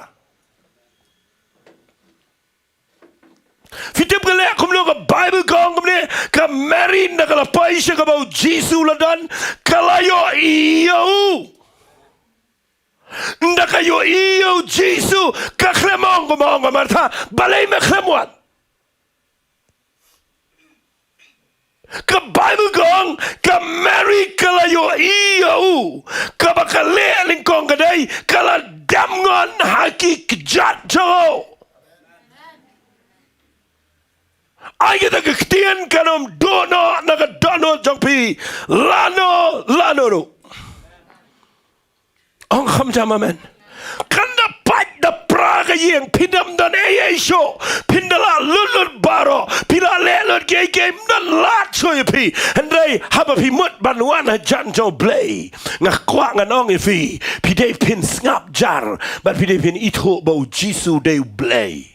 Phi tip ka leh kumno? Ka Baibl ka ong kumne, ka Mary ynda ka la poi sha kaba u Jisu u la don, ka la ïohi ïa u. Ynda ka ïohi ïa u Jisu, ka khlem ong kumba ong ka Martha, balei me khlem wan? Ka Baibl ka ong, ka Mary ka la ïohi ïa u, kaba ka leh nyngkong ka dei, ka la dem ngon ha ki kjat jong u. Ai kata ka ktien kan ym duh noh na ka dohnud jong phi lano lano ruh. Ong kham jam amen. Kan da pait da pra ka ïing, phi dang don ei ei shuh, phin da lah lut lut baroh, phi lah leh lut kiei kiei, ym don lad shuh ïa phi. Hynrei haba phi mut ban wan hajan jong U Blei, nga kwah ngan ong ïa phi, phi dei phin sngap jar, bad phi dei phin ithuh ba u Jisu dei U Blei.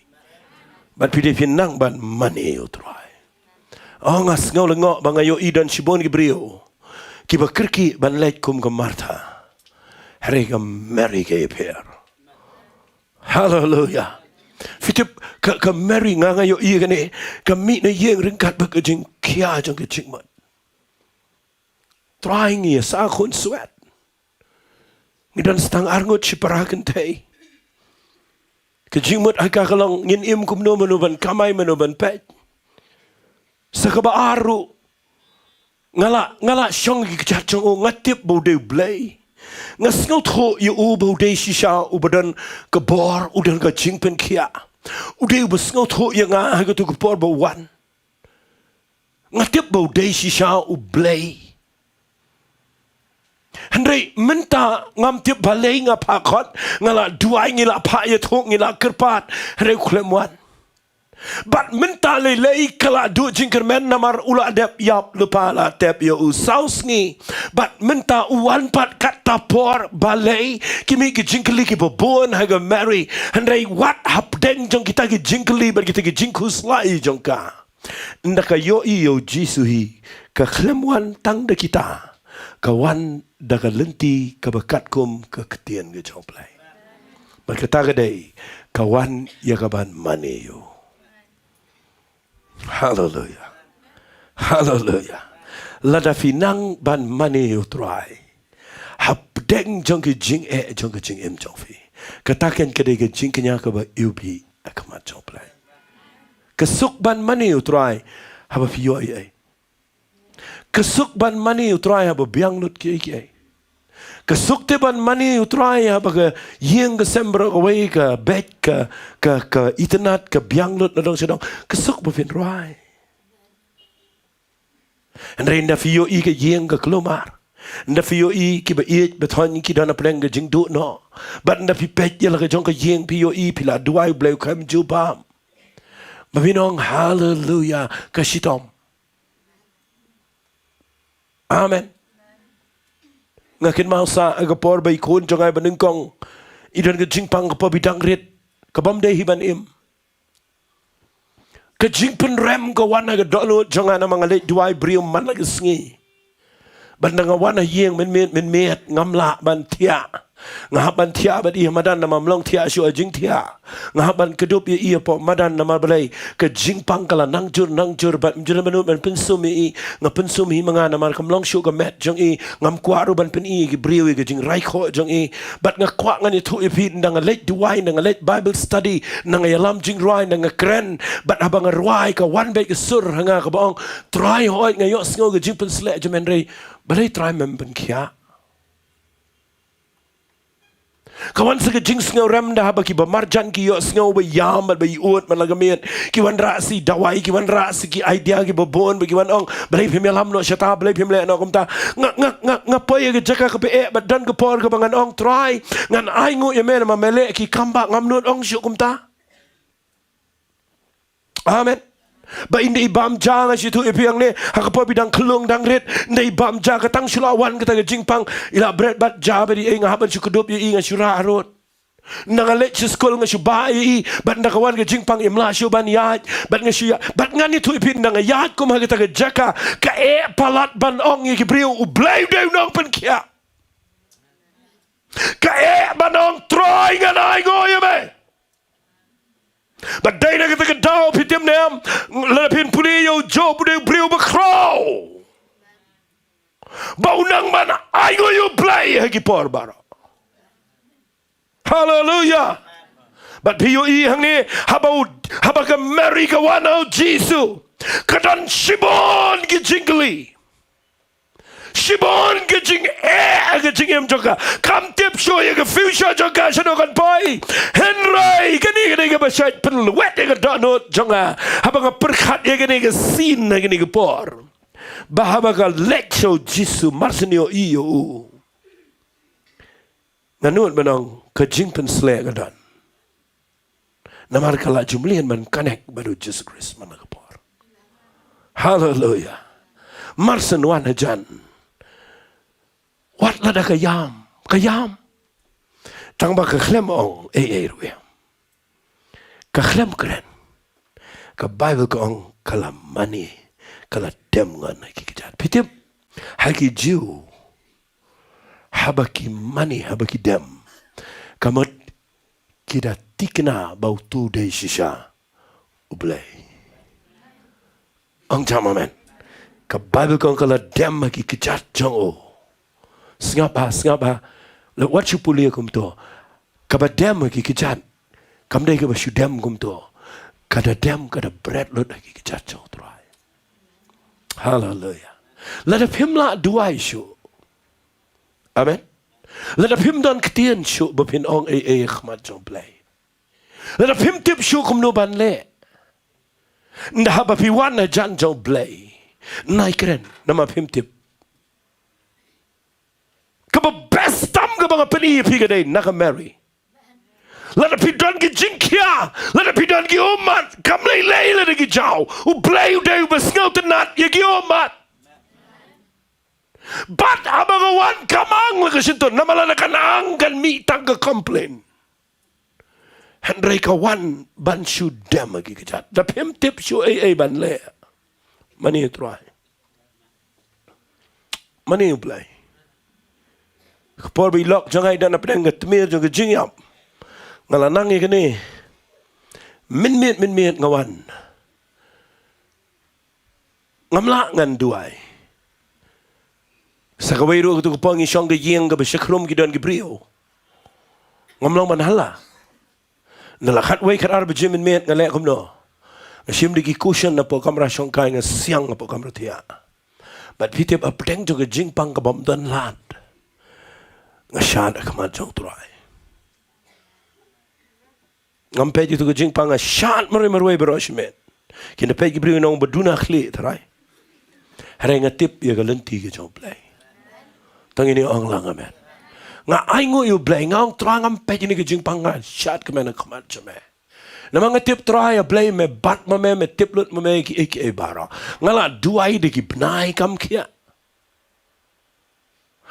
Bad phi dei phin nang ban mane ïa u Trai. Oh, nga sngew lyngngoh ba nga ïohi don shibun ki briew kiba kyrkieh ban leit kum ka Martha. Hynrei ka Mary ka ïapher. Haleluya. Phi tip ka, ka Mary, nga, nga ïohi kane, ka mih na ïing ryngkat bad ka jingkhia jong ka jingmut. Trai, ngi ïa sah khun swet. Ngi don sa tang arngut shipara kynthei. Ka jingmut ha ka ka long ngin im kumno, mano ban kamai, mano ban peit. Sa kaba ar ruh, nga la, nga la shong ki kjat jong u, nga tip ba u dei U Blei. Nga sngewthuh ïa u ba u dei shisha uba don ka bor, u don ka jingpynkhiah. U dei uba sngewthuh ïa nga ha katu ka por ba u wan. Nga tip ba u dei shisha U Blei. Hynrei mynta ngam tip balei nga phah khot, nga la duwai, ngi la phah ïathuh, ngi la kyrpad, hynrei u khlem wan. Bad mynta lei lei ka la duh jingkyrmen namar u la dep ïap lypa la tep ïa u saw sngi. Bad mynta u wan pat katto por balei, ki mih ki jingkylli kiba bun ha ka Mary. Hynrei wat hapdeng jong kita ki jingkylli bad kita ki jingkhuslai jong ka. Ynda ka ïohi ïa u Jisu hi, ka khlem wan tang da kita, ka wan da ka lynti kaba katkum ka ktien ka jong U Blei. Bad kata ka dei, ka wan ïa kaban mane ïa u. Haleluya. Haleluya. Lada phi nang ban mane ïa u Trai hapdeng jong ki jingeh jong ka jingim jong phi, kata kan ka dei ka jingkñia kaba ïubih ha khmat jong U Blei. Ka suk ban mane ïa u Trai haba phi ïoh ei ei. Ka suk ban mane ïa u Trai haba biang lut kiei kiei. Ka suk te ban mane ïa u Trai haba ka ïing ka sem baroh kawei, ka beit, ka, ka, ka itynnad, ka biang lut na dong sha dong. Ka suk ba phin rwai. Hynrei ynda phi ïohi ka ïing ka kulmar, ynda phi ïohi kiba ïeit ba thoiñ ki don hapdeng ka jingduh noh, bad ynda phi peit ïa la ka jong ka ïing phi ïohi phi la duwai U Blei u khlem jubab. Ba phin ong haleluya, ka shitom. Amen. Nga kynmaw sa ha ka por ba i khun jong nga iba nyngkong i don ka jingpang ka pop i dang rit, ka bym dei hi ban im. Ka jingpynrem ka wan ha ka dohnud jong nga namar nga leit duwai briew man la ka sngi. Bad ynda nga wan ha ïing mynmiet mynmiet ngam lah ban thiah. Nga hap ban thiah bad i ha madan namar ym long thiah shuh ha jingthiah. Nga hap ban kdup ïa i hapoh madan namar balei, ka jingpang ka la nang jur nang jur bad ym ju don mano ban pynsum ïa i. Nga pynsum hi ma nga namar kam long shuh ka met jong i. Ngam kwah ruh ban pyni ïa ki briew ïa ka jingrai khoh jong i. Bad nga kwah ngan ïathuh ïa phi, ynda nga leit duwai, ynda nga leit Bible study, ynda nga ïalam jingrwai, ynda nga kren, bad haba nga rwai ka wan beit ka sur ha nga kaba ong, Trai hooid nga ïohsngew ka jingpynsleh jong me, hynrei balei Trai mem pynkhiah? Ka wan sa ka jingsngewrem da haba kiba marjan ki ïohsngew ba ïam bad ba ïeit man la ka miet, ki wanrah sa ki dawai, ki wanrah sa ki idea kiba bun, ba ki wan ong, balei phim ïalam noh shata, balei phim leh noh kumta. Nga, nga, nga, nga poi ha ka jaka kaba eh bad don ka por kaba ngan ong, Trai, ngan ainguh ïa me namar me leh ki kam ba ngam nud ong shuh kumta. Amen. Ba ynda i bam ja, nga shu ïathuh ïa phi hangne, ha ka por ba i dang khyllung dang rit, ynda i bam ja ka tang shu la wan kata ka jingpang, i la bret bad ja bad i, ei, nga hap ban shu kdup ïa i, nga shu rah harud. Ynda nga leit sha skul nga shu bah ïa i, bad ynda ka wan ka jingpang im lah shuh ban ïaid, bad nga shu ïa, bad ngan ïathuh ïa phi, ynda nga ïaid kum ha kata ka jaka, ka eh palat ban ong ïa ki briew, U Blei u dei u nongpynkhiah. Ka eh ban ong, Trai ngan ainguh ïa me. Bad dei na kata ka daw, phi tip ne em, lada phin pule ïa u Job, u dei u briew ba khraw, ba u nang ban ainguh ïa U Blei ha ki por baroh. Haleluya. Bad phi ïohi hangne, haba u, haba ka Mary ka wan ha u Jisu, ka don shibun ki jingkylli. Shibun ka jingeh ha ka jingim jong ka. Kam tip shuh ïa ka future jong ka shano kan poi. Hynrei kane ka dei kaba shait pynlwet ïa ka dohnud jong nga haba nga pyrkhat ïa kane ka scene ha kane ka por. Ba haba ka leit sha u Jisu, mar shen ïohi ïa u, nga nud ban ong ka jingpynsleh ka don. Namar ka la ju mlien ban connect bad u Jisu Khrist man la ka por. Haleluya. Mar shen wan hajan, wat lada ka ïam, ka ïam, tang ba ka khlem ong ei ei ruh em. Ka khlem kren. Ka Baibl ka ong ka la mane, ka la dem ngon ha ki kjat. Phi tip, ha ki Jiw, haba ki mane, haba ki dem, ka mut ki da tikna ba utu u dei shisha U Blei. Ong jam amen. Ka Baibl ka ong ka la dem ha ki kjat jong u. Sngap bha, sngap bha. Lada wat shu pule kumto, kaba dem ha ki kjat kam dei kaba shu dem kumto. Ka da dem, ka da bret lut ha ki kjat jong u Trai. Haleluya. Lada phim lah duwai shuh, amen, lada phim don ktien shuh ba phin ong ei ei ha khmat jong U Blei, lada phim tip shuh kumno ban leh, ynda haba phi wan hajan jong U Blei, nai kren, namar phim tip. Kaba best tam kaba nga pyni ïa phi ka dei na ka Mary. Lada phi don ki jingkhia, lada phi don ki ummat, kam lei lei lada ki jaw, U Blei u dei uba sngewtynnat ïa ki ummat. Bad haba nga wan kam ang la ka shyntur, namar lada kan ang kan mih tang ka complain. Hynrei ka wan ban shu dem ha ki kjat. Da phim tip shuh ei ei ban leh. Mane U Trai. Mane U Blei. Ka por ba i lok jong nga i don hapdeng ka tmier jong ka jingïap. Nga la nang ïa kane. Mynmiet mynmiet nga wan. Ngam lah ngan duwai. Sa kawei ruh katu ka por ngi shong ka ïing kaba shakhrum ki don ki briew. Ngam long ban hala. Na la khatwei khatar baje mynmiet nga leh kumno? Nga shim da ki cushion napoh kamra shongkai, nga siang napoh kamra thiah. Bad phi tip hapdeng jong ka jingpang kabym don lad, nga shad ha khmat jong U Trai. Ngam peit ïa katu ka jingpang, nga shad marwei marwei baroh shimet. Kin da peit ki briew kin ong ba duna khlieh Trai. Hynrei nga tip ïa ka lynti ka jong U Blei. To ngin ong lang amen. Nga ainguh ïa U Blei, nga ong Trai ngam peit ïa kane ka jingpang, nga shad kmen ha khmat jong me. Namar nga tip Trai, U Blei me bat ma me, me tip lut ma me kiei kiei baroh. Nga la duwai da ki bnai kam khia.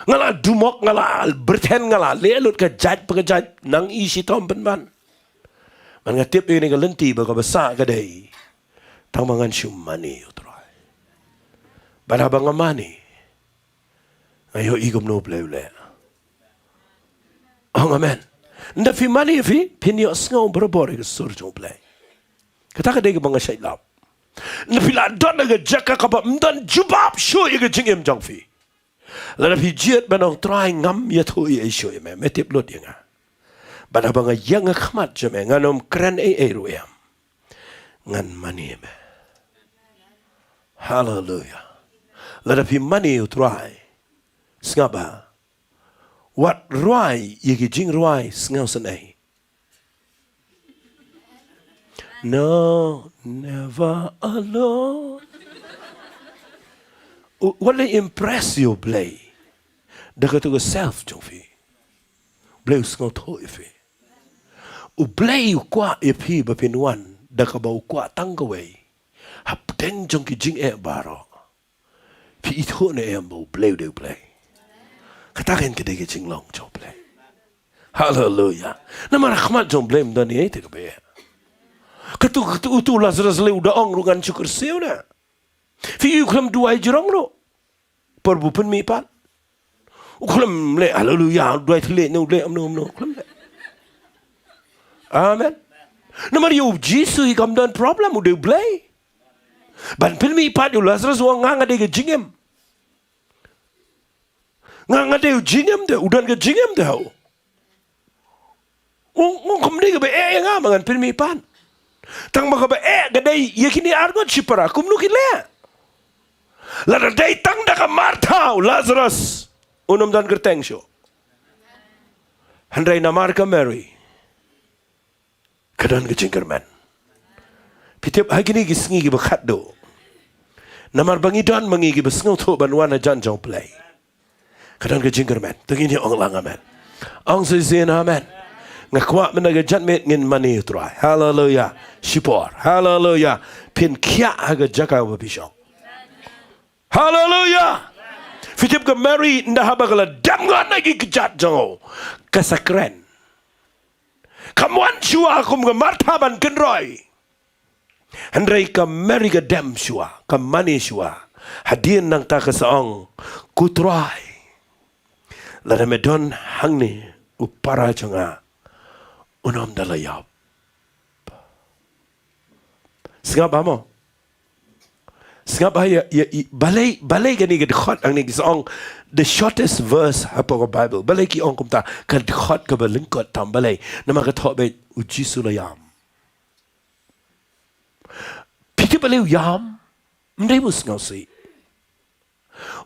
Nga la dumok, nga la byrthen, nga la leh lut ka jait pa ka jait, nang i shitom pynban. Bad nga tip ïa kane ka lynti ba kaba sah ka dei tang ba ngan shu mane ïa U Trai. Bad haba nga mane, nga ïohi kumno U Blei u leh. Ong amen. Ynda phi mane phi, phin ïohsngew barabor ïa ka sur jong U Blei. Kata ka dei kaba nga shait lap. Ynda phi la don ha ka jaka kabym don jubab shuh ïa ka jingim jong phi, lada phi jied ban ong Trai ngam ïathuh ei ei shuh ïa me, me tip lut ïa nga. Bad haba nga ïeng ha khmat jong me ngan ym kren ei ei ruh ïa me. Ngan mane ïa me. Haleluia. Lada phi mane ïa U Trai, sngap ba wat rwai ïa ki jingrwai sngewsynei. No, never alone. U, wat leh impress ïa U Blei da katu ka self jong phi. U Blei u sngewthuh ïa phi. U Blei u kwah ïa phi ba phin wan da kaba u kwah tang kawei. Hapdeng jong ki jingeh baroh, phi ithuh ne em ba U Blei u dei U Blei? Kata kein ka dei ka jinglong jong U Blei. Haleluia. Namar ha khmat jong U Blei ym don ei ei te kaba eh. Katu, katu utu u Lazarus lei u da ong ruh ngan shu kyrsiew na. Phi ïohi u khlem duwai jrong ruh. Por ba u pynmih pat, u khlem leh haleluia, u duwai thylliej ne u leh kumno kumno, u khlem leh. Amen. Namar ïa U Jisu hi kam don problem, u dei U Blei. Ban pynmih pat ïa u Lazarus u ong nga nga dei ka jingim. Nga nga dei u jingim te, u don ka jingim te ha u. Ong, ong kam dei kaba eh ïa nga ba ngan pynmih pat. Tang ba kaba eh ka dei ïa kine arngut shipara kumno ki leh. Lada dei tang da ka Martha u Lazarus un ym don kyrteng shuh. Hynrei namar ka Mary ka don ka jingkyrmen. Phi tip ha kine ki sngi kiba khatduh, namar ba ngi don ma ngi kiba sngewthuh ban wan hajan jong U Blei, ka don ka jingkyrmen. To ngin ïa ong lang amen. Ong shisien amen. Nga kwah mynta ka janmiet ngin mane ïa U Trai. Haleluia. Shipor. Haleluia. Phin khiah ha ka jaka ba phi shong. Haleluia. Phi tip ka Mary ynda haba ka la dem ngon ha ki kjat jong u, ka sa kren. Kam wan shuwa kum ka Martha ban kynroi. Hynrei ka Mary ka dem shuwa, ka mane shuwa. Hadien nangta ka sa ong, ko Trai, lada me don hangne u para jong nga un ym da la ïap. Sngap ba mo. Sngap ba ïa, ïa, ïa, balei, balei kane ka dkhot hangne ki sa ong the shortest verse hapoh ka Bible. Balei ki ong kumta, ka dkhot kaba lyngkot tam, balei? Namar ka thoh beit U Jisu la ïam. Phi tip balei u ïam? Ym dei ba u sngewsih.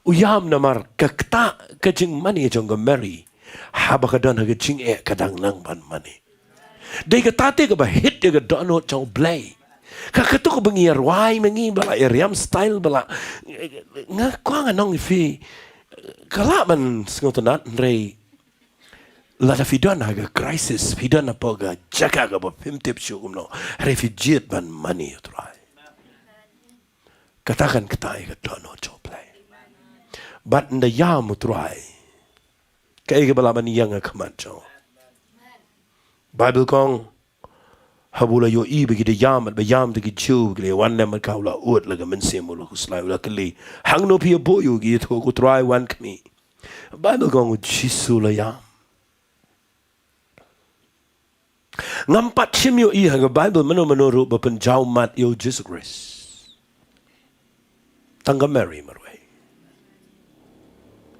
U ïam namar ka kata ka jingmane jong ka Mary, haba ka don ha ka jingeh ka dang nang ban mane. Dei kata te kaba hit ïa ka dohnud jong U Blei. Ka, kato kaba ngi ïa rwai ma ngi ba la ïa riam style ba la. Nga kwah ngan ong ïa phi, ka lah ban sngewtynnat, hynrei lada phi don ha ka crisis, phi don hapoh ka jaka kaba phim tip shuh kumno, hynrei phi jied ban mane ïa u Trai, kata kan ktah ïa ka dohnud jong U Blei. Bad ynda ïam u Trai, kaei kaba lah ban ïeng ha khmat jong u? Baibl ka ong, haba u la ïohi ba ki da ïam, bad ba ïam da ki Jiw, ki la wan lem bad ka, u la ud la ka mynsiem, u la khuslai, u la kylli, hangno phi ïabuh ïa u? Ki ïathuh, ko Trai, wan khmih. Baibl ka ong u Jisu u la ïam. Ngam pat shym ïohi ha ka Baibl mano mano ruh ba pynjaw mat ïa u Jisu Khrist. Tang ka Mary marwei.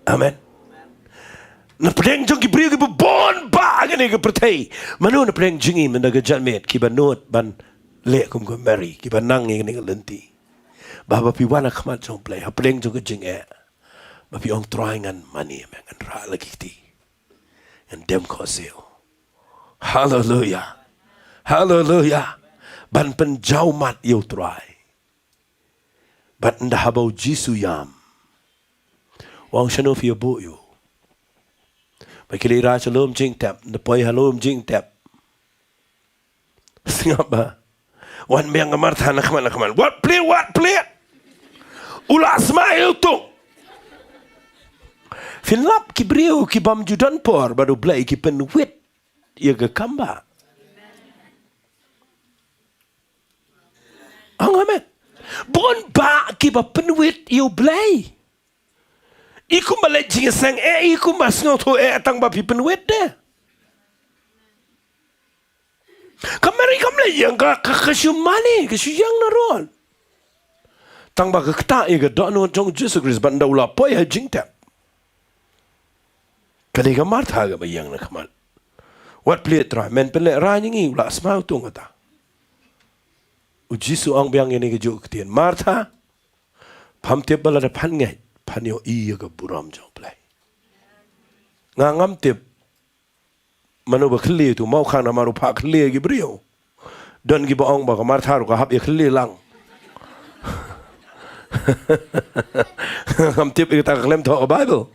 Amen. Na pdeng jong ki briew kiba bun ba ha kane ka pyrthei, mano na pdeng jong ngi mynta ka janmiet kiba nud ban leh kum ka Mary, kiba nang ïa kane ka lynti? Ba haba phi wan ha khmat jong U Blei, ha pdeng jong ka jingeh, ba phi ong, Trai, ngan mane ïa me, ngan rah la ki kti, ngan dem khohsiew. Haleluia. Haleluia. Ban pynjaw mat ïa u Trai. Bad ynda haba u Jisu u ïam, u ong, shano phi ïabuh ïa u? Ba ki leit rah sha lum jingtep, ynda poi ha lum jingtep, sngap ba wan biang ka Martha na khmat na khmat. Wat plied, wat plied. U la sma ïa u tung. Phin lap, ki briew ki bym ju don por bad U Blei ki pynwit ïa ka kam ba. Ong amen. Bun ba kiba pynwit ïa U Blei. I kumba leit jingïaseng eh, i kumba sngewthuh eh, tang ba phi pynwit de. Ka Mary kam leit ïeng, ka, ka, ka shu mane, ka shu ïeng na rud. Tang ba ka ktah ïa ka dohnud jong u Jisu Khrist, bad ynda u la poi ha jingtep, ka dei ka Martha kaba ïeng na khmat. Wat plied Trai, men pynlehrain ïa ngi, u la sma ïa u tung, kata. U Jisu u ong biang ïa kane kajuh ka ktien, Martha, pham tip ba lada phan ngeit, phan ïohi ïa ka burom jong U Blei. Nga ngam tip mano ba khlieh ïa utu u mawkhang, namar u phah khlieh ïa ki briew. Don kiba ong ba ka Martha ruh ka hap ïa khlieh lang. Ngam tip ïa kata ka khlem thoh ka Baibl.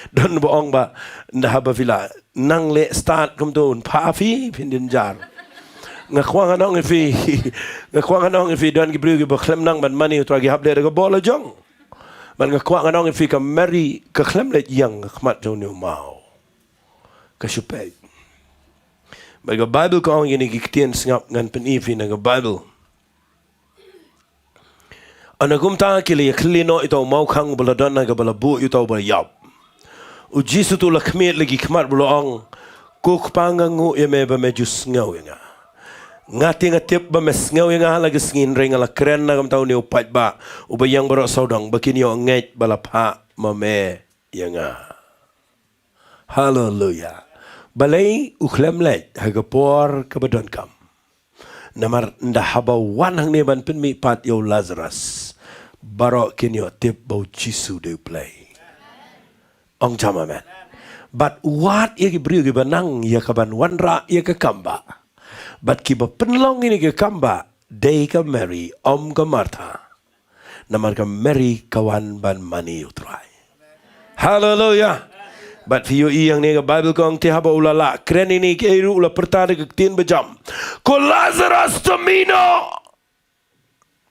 Don ba ong ba, ynda haba phi la nang leh start kumto, un phah phi, phin dynjar. Nga kwah ngan ong ïa phi, nga kwah ngan ong ïa phi, don ki briew kiba khlem nang ban mane ïa u Trai, ki hap leh da ka bor la jong. Bad nga kwah ngan ong ïa phi, ka Mary ka khlem leit ïeng ha khmat jong une u maw. Ka shu peit. Bad ka Baibl ka ong ïa kine ki ktien, sngap, ngan pyni ïa phi na ka Baibl. Ynda kumta ki la ïakhlieh noh ïa uta u mawkhang uba la don ha kaba la buh ïa uta uba la ïap. U Jisu te u la khmied la ki khmat bad u la ong, Ko Kpa, nga nguh ïa me ba me ju sngew ïa nga. Nga te nga tip ba me sngew ïa nga ha la ka sngi, hynrei nga la kren na ka bynta une u paidbah uba ïeng baroh sawdong, ba kin ïoh ngeit ba la phah ma me ïa nga. Haleluia. Balei u khlem leit ha ka por kaba donkam? Namar ynda haba u wan hangne ban pynmihpat ïa u Lazarus, baroh kin ïoh tip ba u Jisu u dei U Blei. Ong jam amen. Bad wat ïa ki briew kiba nang ïa ka ban wanrah ïa ka kam ba, bad kiba pynlong ïa kane ka kam ba, dei ka Mary, ym ka Martha. Namar ka Mary ka wan ban mane ïa u Trai. Haleluia. Bad phi ïohi hangne ka Baibl ka ong, te haba u la lah kren ïa kine kiei ruh, u la pyrta da ka ktien ba jam, Ko Lazarus, to mih noh.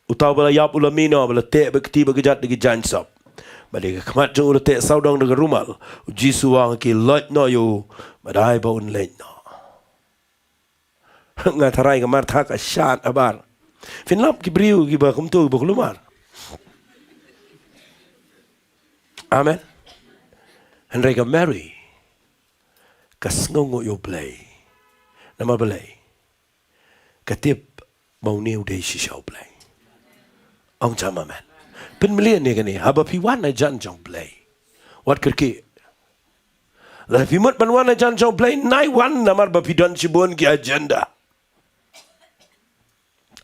Uta uba la ïap u la mih noh, ba la teh bad kti bad kjat da ki jaiñsop. Bad ïa ka khmat jong u la teh sawdong da ka rumal. U Jisu u ong ha ki, loit noh ïa u, bad ai ba un leit noh. Nga tharai ka Martha ka shad habar. Phin lap ki briew kiba kumto, kiba kulmar. Amen. Hynrei ka Mary ka sngewnguh ïa U Blei. Namar balei? Ka tip ba une u dei shisha U Blei. Ong jam amen. Pynmlien ïa kane, haba phi wan hajan jong U Blei, wat kyrkieh. Lada phi mut ban wan hajan jong U Blei, nai wan, namar ba phi don shibun ki agenda.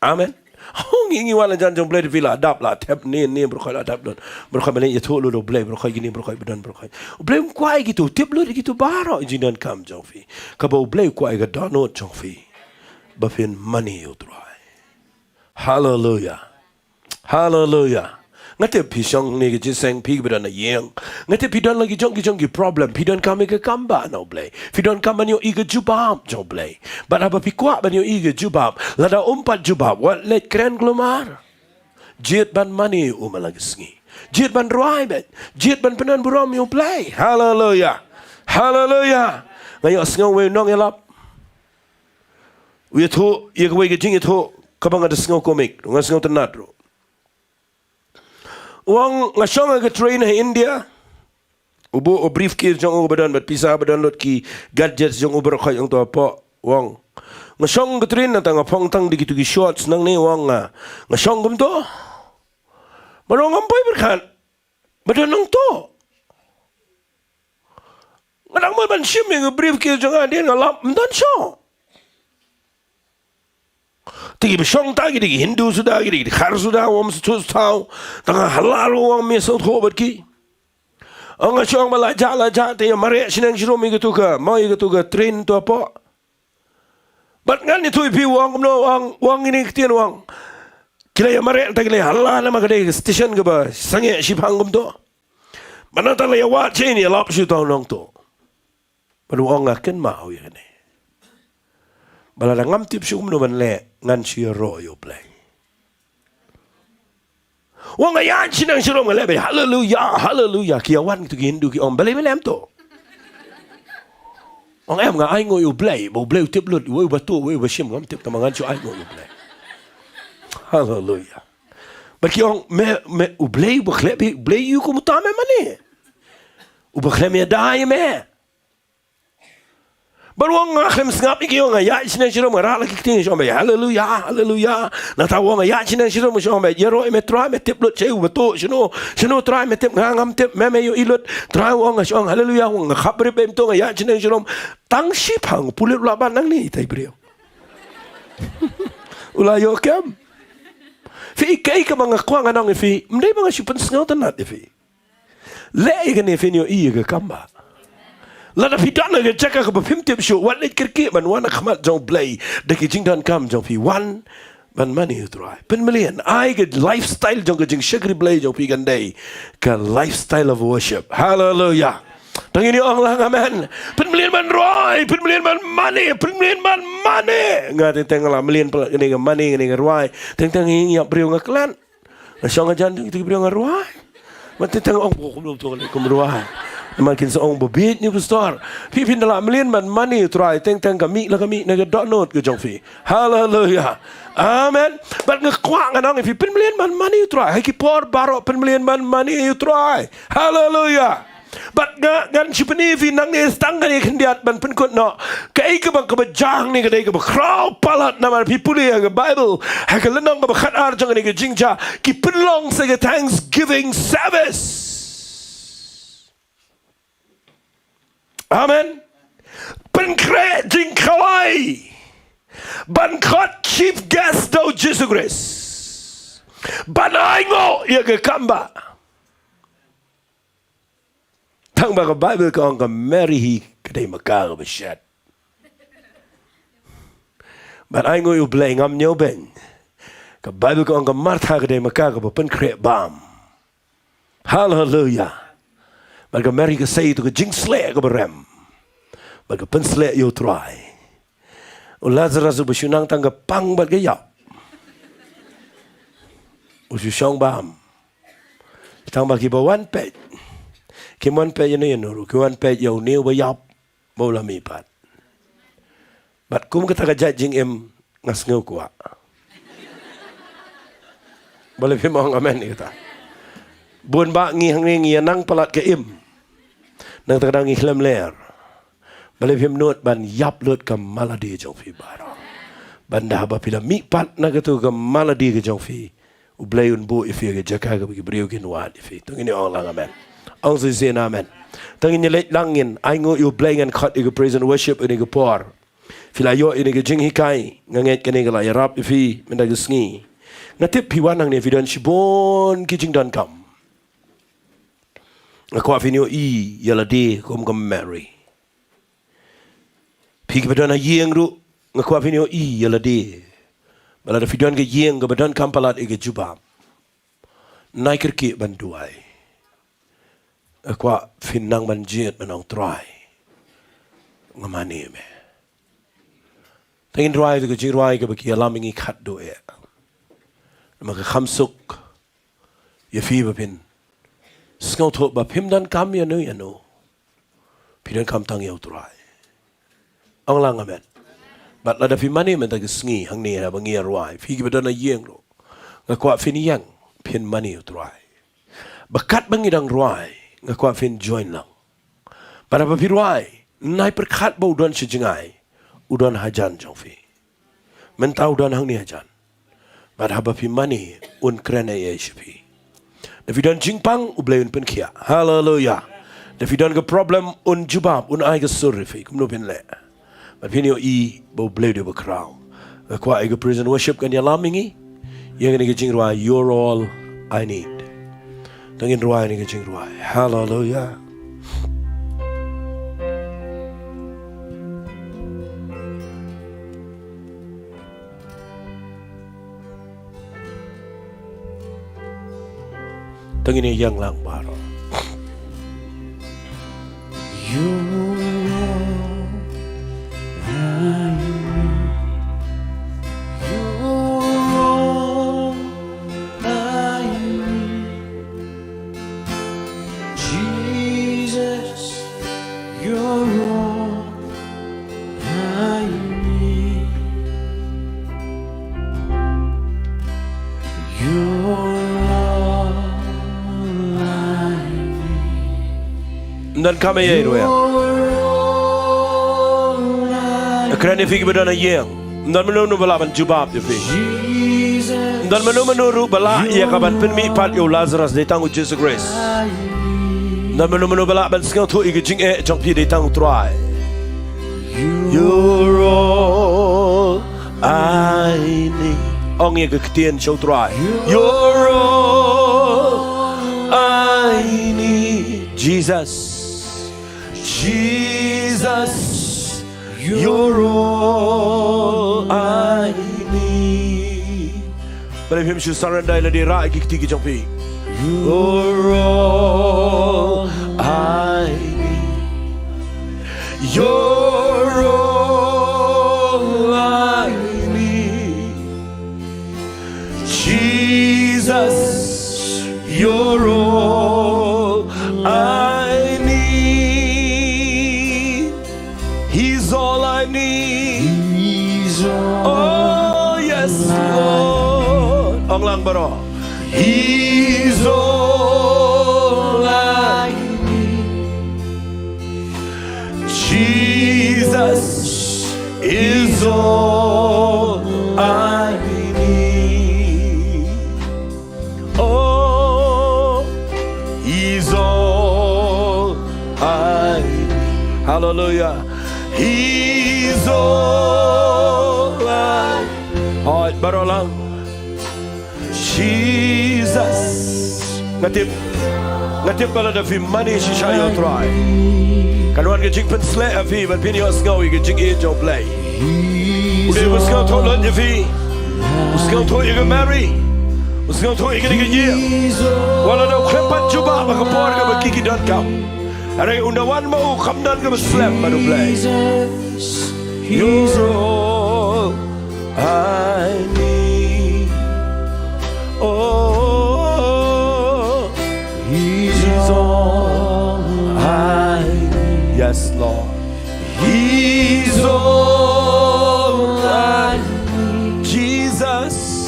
Amen. Ho, ngi, ngi wan hajan jong U Blei, phi la dap la thep ne ne, baroh khoit la dap don, baroh khoit ban ïathuh lut U Blei, baroh khoit kine, baroh khoit ba don, baroh khoit. U Blei um kwah ïa kito, tip lut ïa kito baroh, jingdonkam jong phi. Kaba U Blei u kwah ïa ka dohnud jong phi, ba phin mane ïa U Trai. Haleluia. Haleluia. Nga tip phi shong hangne ka jingïaseng, phi kiba don ha ïing. Nga tip phi don la ki jong ki jong ki problem, phi donkam ïa ka kam ba na U Blei. Phi donkam ban ïohi ka jubab jong U Blei. Bad haba phi kwah ban ïohi ka jubab, lada um pat jubab, wat leit kren kulmar. Jied ban mane ïa u man la ka sngi. Jied ban rwai beit. Jied ban pyndonkam burom ïa U Blei. Haleluya. Haleluya. Nga ïohsngew wei u nongïalap u ïathuh ïa kawei ka jingïathuh kaba nga da sngew kumne, nga sngewtynnat ruh. U ong, nga shong ha ka train ha India. U buh u briefcase jong u ba don bad pisa ba don lut ki gadgets jong u baroh khoit hangto hapoh. U ong, nga shong ha ka train, nangta nga phong tang da kitu ki shorts nangne, u ong, nga, nga shong kumto. Bad u ong, ngam poi pyrkhat ba don hangto. Nga dang mut ban shim ïa ka briefcase jong nga, hadien nga lap, ym don shuh. Te kiba shong tang ki dei ki Hindu suda, ki dei ki Khar suda, ym sngewthuh shuh. Tang ha la ruh ym sngewthuh bad ki. Ong, nga shong ba la jah la jah te ïa mareh shnong shrum ïa katu ka, mo, ïa katu ka train to hapoh. Bad ngan ïathuh ïa phi, u ong kumno, u ong, u ong ine i ktien, u ong, ki la ïa mareh, te ki la ïa hala namar ka dei ka station kaba sangeh shipang kumto. Bad nangta la ïa wad sha ine, ïalap sha uta u nongtuh. Bad u ong, nga kynmaw ïa kane. Ba lada ngam tip shuh kumno ban leh, ngan shu ïaroh ïa U Blei. U ong, nga ïaid shnong shrum, nga leh beit haleluya, haleluya. Ki ïawan kitu ki Hindu ki ong, balei me leh kumto? U ong, em, nga ainguh ïa U Blei, ba U Blei u tip lut, uwei uba tuh, uwei uba shim, ngam tip, tangba ngan shu ainguh ïa U Blei. Haleluya. Bad ki ong, me, me, U Blei uba khleh phi, U Blei u kum uta me mane. Uba khlem ïada ïa me. Bad u ong, nga khlem sngap ïa ki, u ong, nga ïaid shnong shrum, nga rah la ki ktien, shong beit haleluya, haleluya. Nangta u ong, nga ïaid shnong shrum, shong beit, ïaroh ïa me Trai, me tip lut shaei uba tuh, shano, shano Trai, me tip, nga ngam tip, me, me ïohi lut. Trai, u ong, nga shong haleluya, u ong, nga khapbrip beit kumto, nga ïaid shnong shrum. Tang shipang, pulit u la ban nangne itai briew. U la ïoh kem. Phi, kaei kaba nga kwah ngan ong ïa phi, ym dei ba nga shu pynsngewtynnat ïa phi. Leh ïa kane phin ïohi ïa ka kam ba. Lada phi don ha ka jaka kaba phim tip shuh, wat leit kyrkieh ban wan ha khmat jong U Blei da ki jingdonkam jong phi, wan ban mane ïa U Trai. Pynmlien, ai ka lifestyle jong ka jingshakri Blei jong phi kan dei ka lifestyle of worship. Haleluya. To ngin ong lang amen. Pynmlien ban rwai, pynmlien ban mane, pynmlien ban mane. Nga teng teng la mlien palat kane ka mane, kane ka rwai. Teng teng ïa briew nga klet. Nga shong hajan jong kitu ki briew nga rwai. Mynta tang ong, "Kumno to, kumno rwai?" Namar kin sa ong, "Ba bieit ne pastor." Phi, phin da la mlien ban mane ïa U Trai, teng teng ka mih la ka mih na ka dohnud ka jong phi. Haleluya. Amen. Bad nga kwah ngan ong ïa phi, pynmlien ban mane ïa U Trai. Ha ki por baroh pynmlien ban mane ïa U Trai. Haleluya. Bad nga, ngan shu pyni ïa phi nangne, tang kane khyndiat ban pynkut noh. Kaei kaba, kaba jia hangne ka dei kaba khraw palat namar phi pule ha ka Bible, ha ka lynnong kaba khatar jong kane ka jingjia, ki pynlong sa ka Thanksgiving service. Amen. Pynkhreh jingkhawai ban khot chief guest da U Jisu Khrist, ban ainguh ïa ka kam ba. Tangba ka Bible ka ong ka Mary hi ka dei ma ka kaba shet. Ban ainguh ïa U Blei, ngam ñiewbeiñ. Ka Bible ka ong ka Martha ka dei ma ka kaba pynkhreh bam. Haleluya. Bad ka Mary ka sei ïa tu ka jingsleh kaba rem. Bad ka pynsleh ïa U Trai. U Lazarus uba shu nang tang ka pang bad ka ïap, u shu shong bam. Tangba kiba wan peit, kim wan peit ïa no ïa no ruh, ki wan peit ïa une uba ïap ba u la mihpat. Bad kum kata ka jait jingim nga sngew kwah. Balei phim ong amen ïa kata? Bun bah ngi hangne ngi ïa nang palat ka im. Nangta ka dang ngi khlem ler. Balei phim nud ban ïap lut ka malady jong phi baroh? Ban da haba phi la mihpat na katu ka malady ka jong phi, U Blei un buh ïa phi ha ka jaka kaba ki briew kin wad ïa phi. To ngin ong lang amen. Ong shisien amen. To ngin ïa leit lang, ngin ainguh ïa U Blei, ngan khot ïa ka praise and worship ïa kane ka por. Phi la ïoh ïa kane ka jinghikai, nga ngeit kane ka la ïarap ïa phi mynta ka sngi. Nga tip phi wan hangne phi don shibun ki jingdonkam. Nga kwah phin ïohi ïa lade kum ka Mary. Phi kiba don ha ïing ruh, nga kwah phin ïohi ïa lade. Ba lada phi don ka ïing kaba donkam palat ïa ka jubab, Nai kyrkieh ban duwai. Nga kwah phin nang ban jied ban ong Trai, nga mane ïa me. Te ngin rwai da ka jingrwai kaba ki ïalam ïa ngi khatduh eh. Namar ka kham suk ïa phi ba phin sngewthuh ba phim donkam ïano ïano. Phi donkam tang ïa u Trai. Ong lang amen. Bad lada phi mane mynta ka sngi hangne haba ngi ïa rwai, phi kiba don ha ïing ruh, nga kwah phin ïeng phin mane u Trai. Ba katba ngi dang rwai, nga kwah phin join lang. Bad haba phi rwai, nai pyrkhat ba u don sha jngai, u don hajan jong phi. Mynta u don hangne hajan. Bad haba phi mane, un kren ei ei sha phi. Da phi don jingpang, U Blei un pynkhiah. Haleluya. Da phi don ka problem, un jubab, un ai ka sur ïa phi kumno phin leh. Bad phin ïohi ba U Blei u dei ba khraw. Nga kwah ïa ka praise and worship kan ïalam ïa ngi ïa kane ka jingrwai, You're All I Need. Te ngin rwai ïa kane ka jingrwai. Haleluya. Te ngin ïeng lang baroh. You're all I need. You're all I need. Jesus, you're all I need. You're all I need. Ym donkam ei ei ruh ïa. You're all I need. Nga kren ïa phi kiba don ha ïing. Ym don mano mano ba lah ban jubab ïa phi. Ym don mano mano ruh ba lah ïa ka ban pynmih pat ïa u Lazarus, dei tang u Jisu Khrist. Ym don mano mano ba lah ban sngewthuh ïa ka jingeh jong phi, dei tang u Trai. You're all I need. Ong ïa ka ktien sha u Trai. You're all I need. Jesus. Jesus. You're all I need. Balei phim shu surrender ïa lade, rah ïa ki kti ki jong phi. You're all I need. You're all I need. Jesus, you're all I need. He's all I need. He's all. Oh, yes, Lord. Ong lang baroh. He's all I need. Jesus is all I need. Oh, he's all I need. Hallelujah. He's all I. Hooid, baroh lang. Jesus. Nga tip, nga tip ba lada phi mane shisha ïa u Trai, kan wan ka jingpynshlur ha phi ban phin ïohsngew ïa ka jingïeit jong u Blei. U dei uba sngewthuh lut ïa phi. U sngewthuh ïa ka Mary. U sngewthuh ïa kane ka ïing. Wat la da u khlem pat jubab ha ka por kaba ki ki donkam, hynrei ynda wan ma u, kham don kaba slem bad u Blei. You're all I need. Oh, he's all I need. Yes, Lord. He's all I need. Jesus,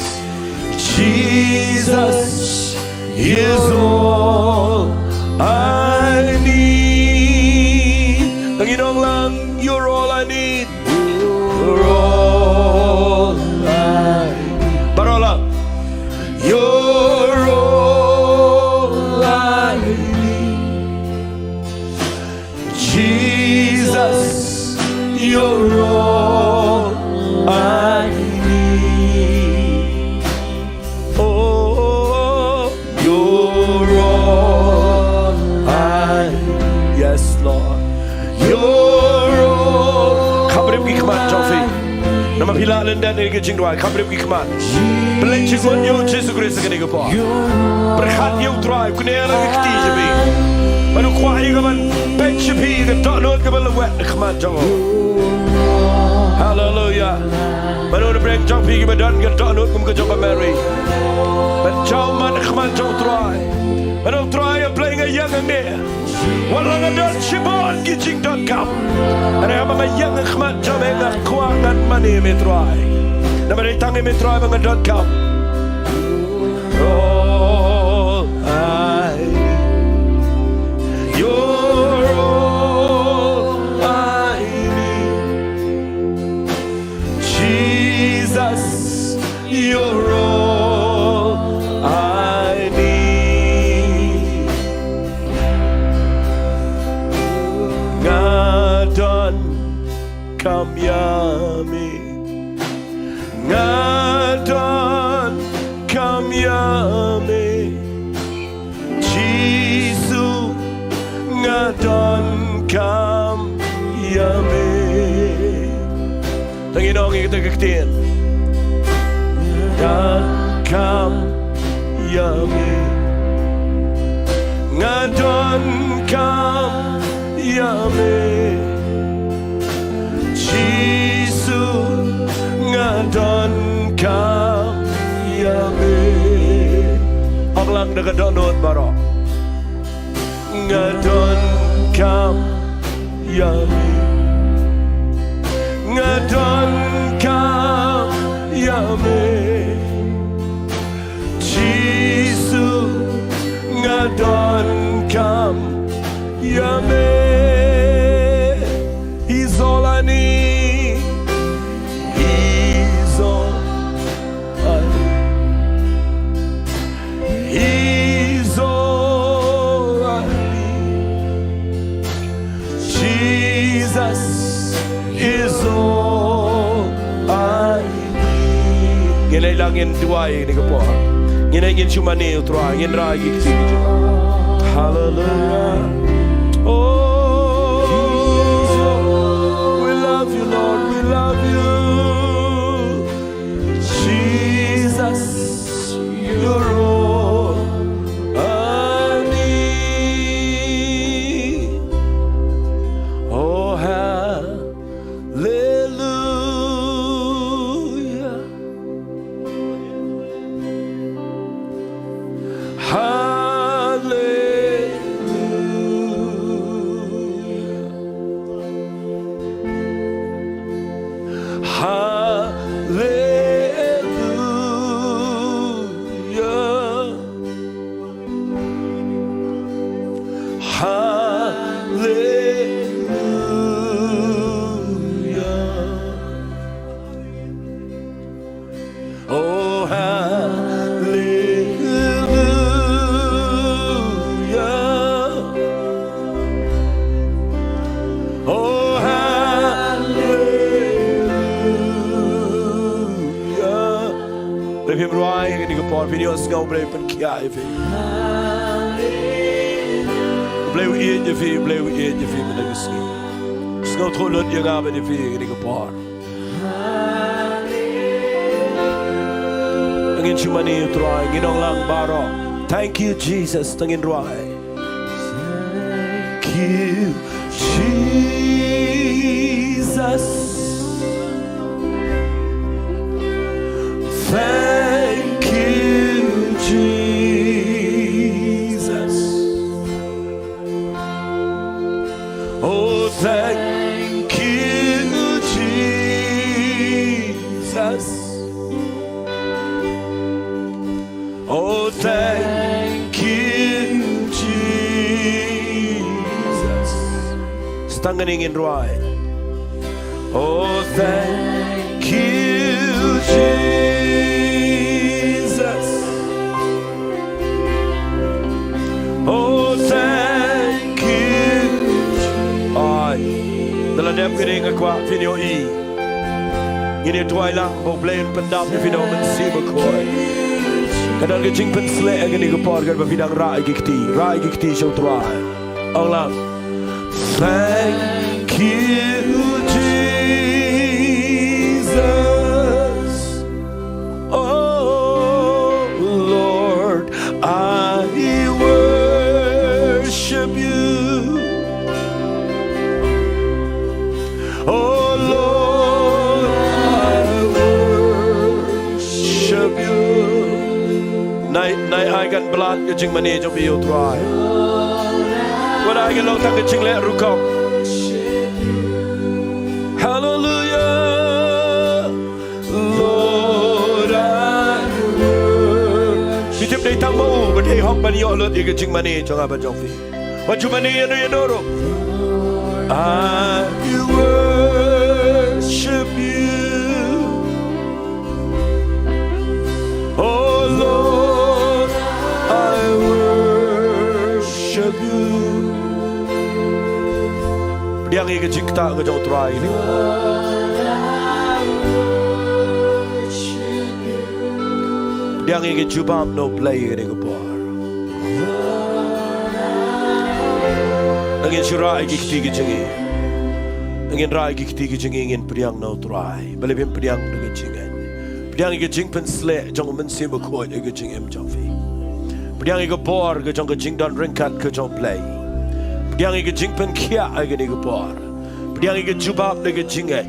Jesus is all I need. Nang ong lang, you're all I need. You're all I need. Baroh lang. You're all I need. Jesus, you're all I need. Oh, you're all Lah lyndet ïa ka jingduwai, kham rip ki khmat. Pynleit jingmut ïa U Jisu Khrist ha kane ka por. Pyrkhat ïa U Trai, kane la ka kti jong phi. Bad U kwah ïa ka ban peit sha phi ïa ka dohnud kaba la wet ha khmat jong U. Haleluya. Mano na pdeng jong phi kiba don ka dohnud kum ka jong ka Mary? Ban jaw man ha khmat jong U Trai. Mano, U Trai, a Blei, nga ïeng hangne. Wat la nga don shibun ki jingdonkam, hynrei haba nga ïeng ha khmat jong me nga kwah ngan mane ïa me Trai. Namar dei tang ïa me Trai ba nga donkam. All I need, you're all I need. Jesus, you're all I need. Nga donkam ïa me. Nga donkam ïa me. Jisu, nga donkam ïa me. Tang ïa ngi ong ïa kata ka ktien. Donkam ïa me. Nga donkam ïa me. Jisu, nga donkam ïa me. Ong lang da ka dohnud baroh. Nga donkam ïa me. Nga donkam ïa me. Jisu, nga donkam ïa me. He's all I need. He's all I need. He's all I need. Jesus is all I need. Ngin ïa lang ngin duwai ha kane ka por. Ngin ïa ngin shu mane ïa U Trai, ngin rai ki kti ki jong. Hallelujah. Oh, we love you, Lord. We love you. Jesus, you're all I need. Oh, hallelujah. Hallelujah. Hallelujah. Hallelujah. Oh, hallelujah. Oh, hallelujah. Blei, phim rwai ha kane ka por, phin ïohsngew U Blei u pynkhiah ïa phi. U Blei u ïeit ïa phi, U Blei u ïeit ïa phi mynta ka sngi. Sngewthuh lut ïa nga bad ïa phi ha kane ka por. Ngin shu mane ïa U Trai, ngin ong lang baroh. Thank you, Jesus, tang ngin rwai. Thank you, Jesus. Thank you, Jesus. Oh, thank you, Jesus. Oh, thank you, Jesus. Sa tang kane ngin rwai. Oh, thank you, Jesus. Oh, thank you. Ai. Da la dep kane nga kwah phin ïohi. Ngin ïa duwai lang ba U Blei un pyndap ïa phi na U Mynsiem Bakhuid. Ka don ka jingpynshlur ha kane ka por katba phi dang rah ïa ki kti, rah ïa ki kti sha U Trai. Ong lang. Thank you, Jesus. Ka jingmane jong phi ïa u Trai. Wat ai ka long tang ka jingleh rukom. Hallelujah. Lord, I worship. Ngi tip dei tang ma u ba dei hok ban ïoh lut ïa ka jingmane jong nga bad jong phi. Wat ju mane ïano ïano ruh. I worship you. Oh Lord, I worship you. Pdiang ïa ka jingktah ka jong u Trai. Pdiang ïa ka jubab na u Blei ïa kane ka por. Ngin shu rah ïa ki kti ki jingeh. Ngin rah ïa ki kti ki jingeh, ngin pdiang na u Trai. Balei phim pdiang da ka jingngeit? Pdiang ïa ka jingpynshlur jong u Mynsiem Bakhuid ïa ka jingim jong phi. Pdiang ïa ka bor ka jong ka jingdon ryngkat ka jong u Blei. Pdiang ïa ka jingpynkhiah ïa kane ka bor. Pdiang ïa ka jubab da ka jingngeit.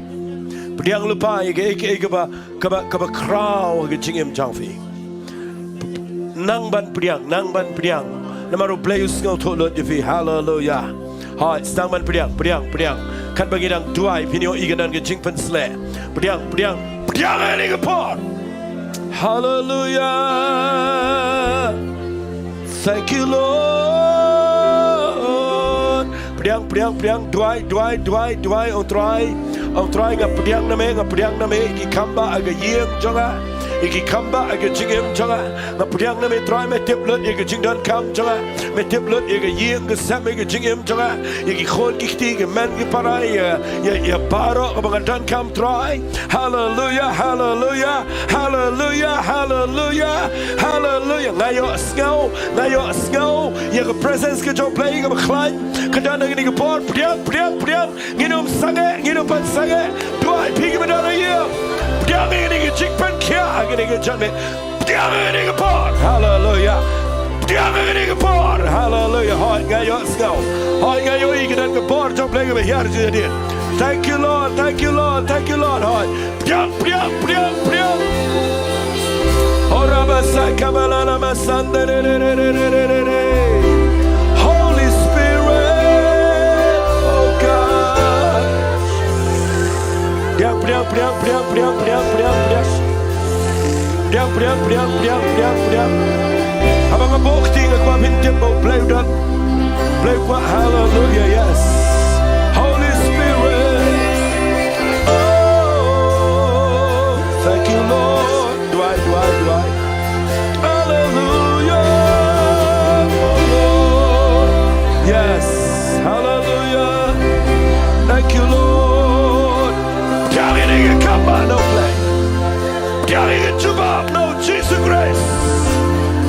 Pdiang lypa ïa kaei kaei kaba, kaba, kaba khraw ha ka jingim jong phi. Nang ban pdiang, nang ban pdiang. Namar u Blei u sngewthuh lut ïa phi. Haleluya. Hooid, sdang ban pdiang, pdiang, pdiang. Katba ngi dang duwai, phin ïohi ka don ka jingpynshlur. Pdiang, pdiang, pdiang ha kane ka por. Haleluya. Thank you, Lord. Pdiang, pdiang, pdiang, duwai, duwai, duwai, duwai, ong Trai. Ong Trai, nga pdiang na me, nga pdiang na me, ïa ki kham bah ha ka ïing jong nga, ïa ki kham bah ha ka jingim jong nga. Nga pdiang na me Trai, me tip lut ïa ka jingdonkam jong nga, me tip lut ïa ka ïing ka sem, ïa ka jingim jong nga, ïa ki khun ki kti, ki hynmen ki para, ïa, ïa, ïa baroh kaba nga donkam Trai. Haleluya, haleluya, haleluya, haleluya, haleluya. Nga ïohsngew, nga ïohsngew ïa ka presence ka jong u Blei kaba khlaiñ ka don ha kane ka por. Pdiang, pdiang, pdiang. Ngin ym sangeh, ngin ym pat sangeh. Duwai phi kiba don ha ïing. Pdiang ïa kane ka jingpynkhiah ha kane ka janmiet. Pdiang ïa kane ka por. Haleluya. Pdiang ïa kane ka por. Haleluya. Hooid, nga ïohsngew. Hooid, nga ïohi ka don ka bor jong u Blei kaba hiar jingïadien. Thank you, Lord. Thank you, Lord. Thank you, Lord. Hooid. Pdiang, pdiang, pdiang, pdiang. Ora basa kabala la masanda re re re. Holy Spirit, oh God. Pdiang, pdiang, pdiang, pdiang, pdiang, pdiang, pdiang. Pdiang, pdiang, pdiang, pdiang, pdiang, pdiang. Haba nga buh kti nga kwah phin tip ba u Blei u don. Blei u kwah, haleluya, yes. Holy Spirit. Oh, thank you, Lord. Duwai, duwai, duwai. Haleluya. Oh, Lord. Yes. Haleluya. Thank you, Lord. Pdiang ïa kane ka kham bah na u Blei. Pdiang ïa ka jubab na u Jisu Khrist,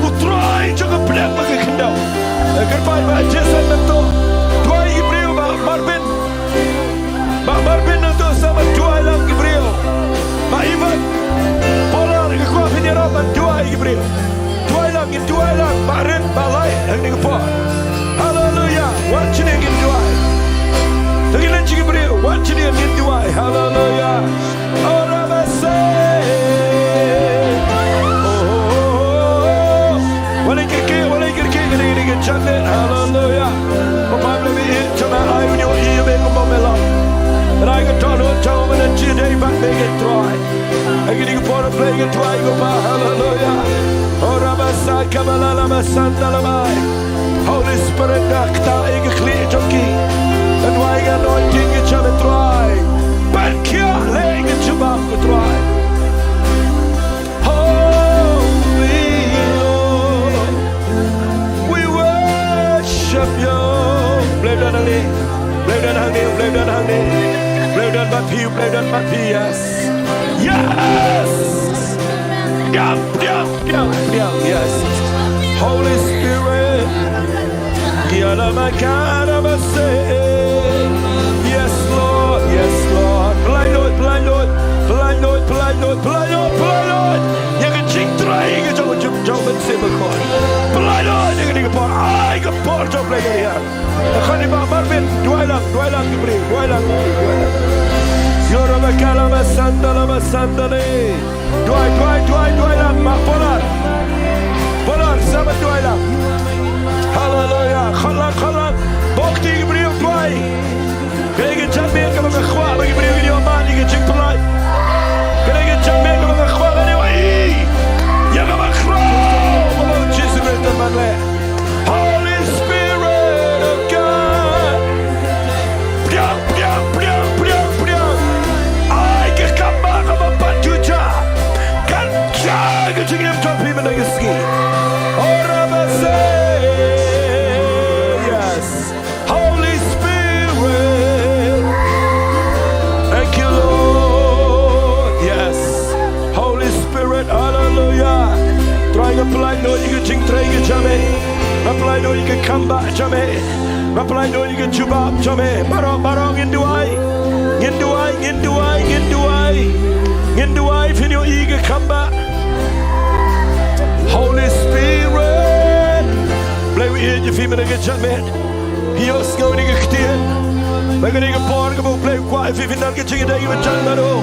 u Trai jong ka bneng bad ka khyndew. Kyrpad ba Jason nangto duwai ïa ki briew, ba Marvin, ba Marvin nangto sa ban duwai lang ki briew. Ba Ivan, Paula, nga kwah phin ïarap ban duwai ïa ki briew. Duwai lang, ngin duwai lang, ba rit, ba lai, ha kane ka por. Haleluya. Wat shane ngin duwai. Te ngin leit sha ki briew, wat shane ngin duwai. Haleluya. Ora basa. Oh, oh, oh, oh. Wat leit kyrkieh, wat leit kyrkieh, kane, kane ka janmiet. Haleluya. Ko Blei, me ïeit jong nga, ai u ñiewkor ïa me kumba me long. Ai ka dohnud jong me, me shim dei bad me, ko Trai. Ha kane ka por Blei, nga duwai ko Pa, haleluya. Ora basa kabala la masanda la mai. Holy Spirit, nga ktah ïa ka khlieh jong ki. Nga duwai, nga anointing ka jong me Trai. Pynkhiah leh ïa ka jubab ko Trai. Holy Lord, we worship you. Blei don hangne. Blei don hangne, Blei don hangne. Blei don bad phi, Blei don bad phi, yes. Yes. Pdiang, pdiang, pdiang, pdiang, yes. Holy Spirit. Yes, Lord, yes, Lord. Blei Lord, Blei Lord, Blei Lord, Blei Lord, Blei Lord, Blei Lord. Ïa ka jingtrai ka jong, jong, jong Mynsiem Bakhuid. Blei Lord, ïa kane ka por, ai ka por jong Blei ïa. Khani ba Marvin, duwai lang, duwai lang ki briew, duwai lang, duwai lang. Yora bakala masanda la masanda le. Duwai, duwai, duwai, duwai lang, ma Polar. Polar, Ba duwai lang. Haleluya. Khot lang, khot lang. Bok ïa ki briew, duwai. Kane ka janmiet kaba nga kwah ba ki briew kin ïoh mad ïa ka jingpynlait. Kane ka janmiet kaba nga kwah ngan ïohi ïa kaba khraw ba U Jisu Khrist un ban leh. Holy Spirit of God. Pdiang, pdiang, pdiang, pdiang, pdiang. Ai ka kam ba ka ba pat ju ja. Kan ja ka jingim jong phi mynta ka sngi. Ora ba se. Yes. Holy Spirit. Thank you, Lord. Yes. Holy Spirit. Hallelujah. Trai nga pynlait noh ïa ka jingtrei ka jong me. Nga pynlait noh ïa ka kam ba jong me. Nga pynlait noh ïa ka jubab jong me. Baroh, baroh ngin duwai. Ngin duwai, ngin duwai, ngin duwai. Ngin duwai phin ïohi ïa ka kam ba. Holy Spirit. Blei u ïeit ïa phi mynta ka janmiet. Phi ïohsngew ïa ka ktien. Ba kane ka por kaba U Blei u kwah ïa phi phin don ka jingïadei kaba jan bad u.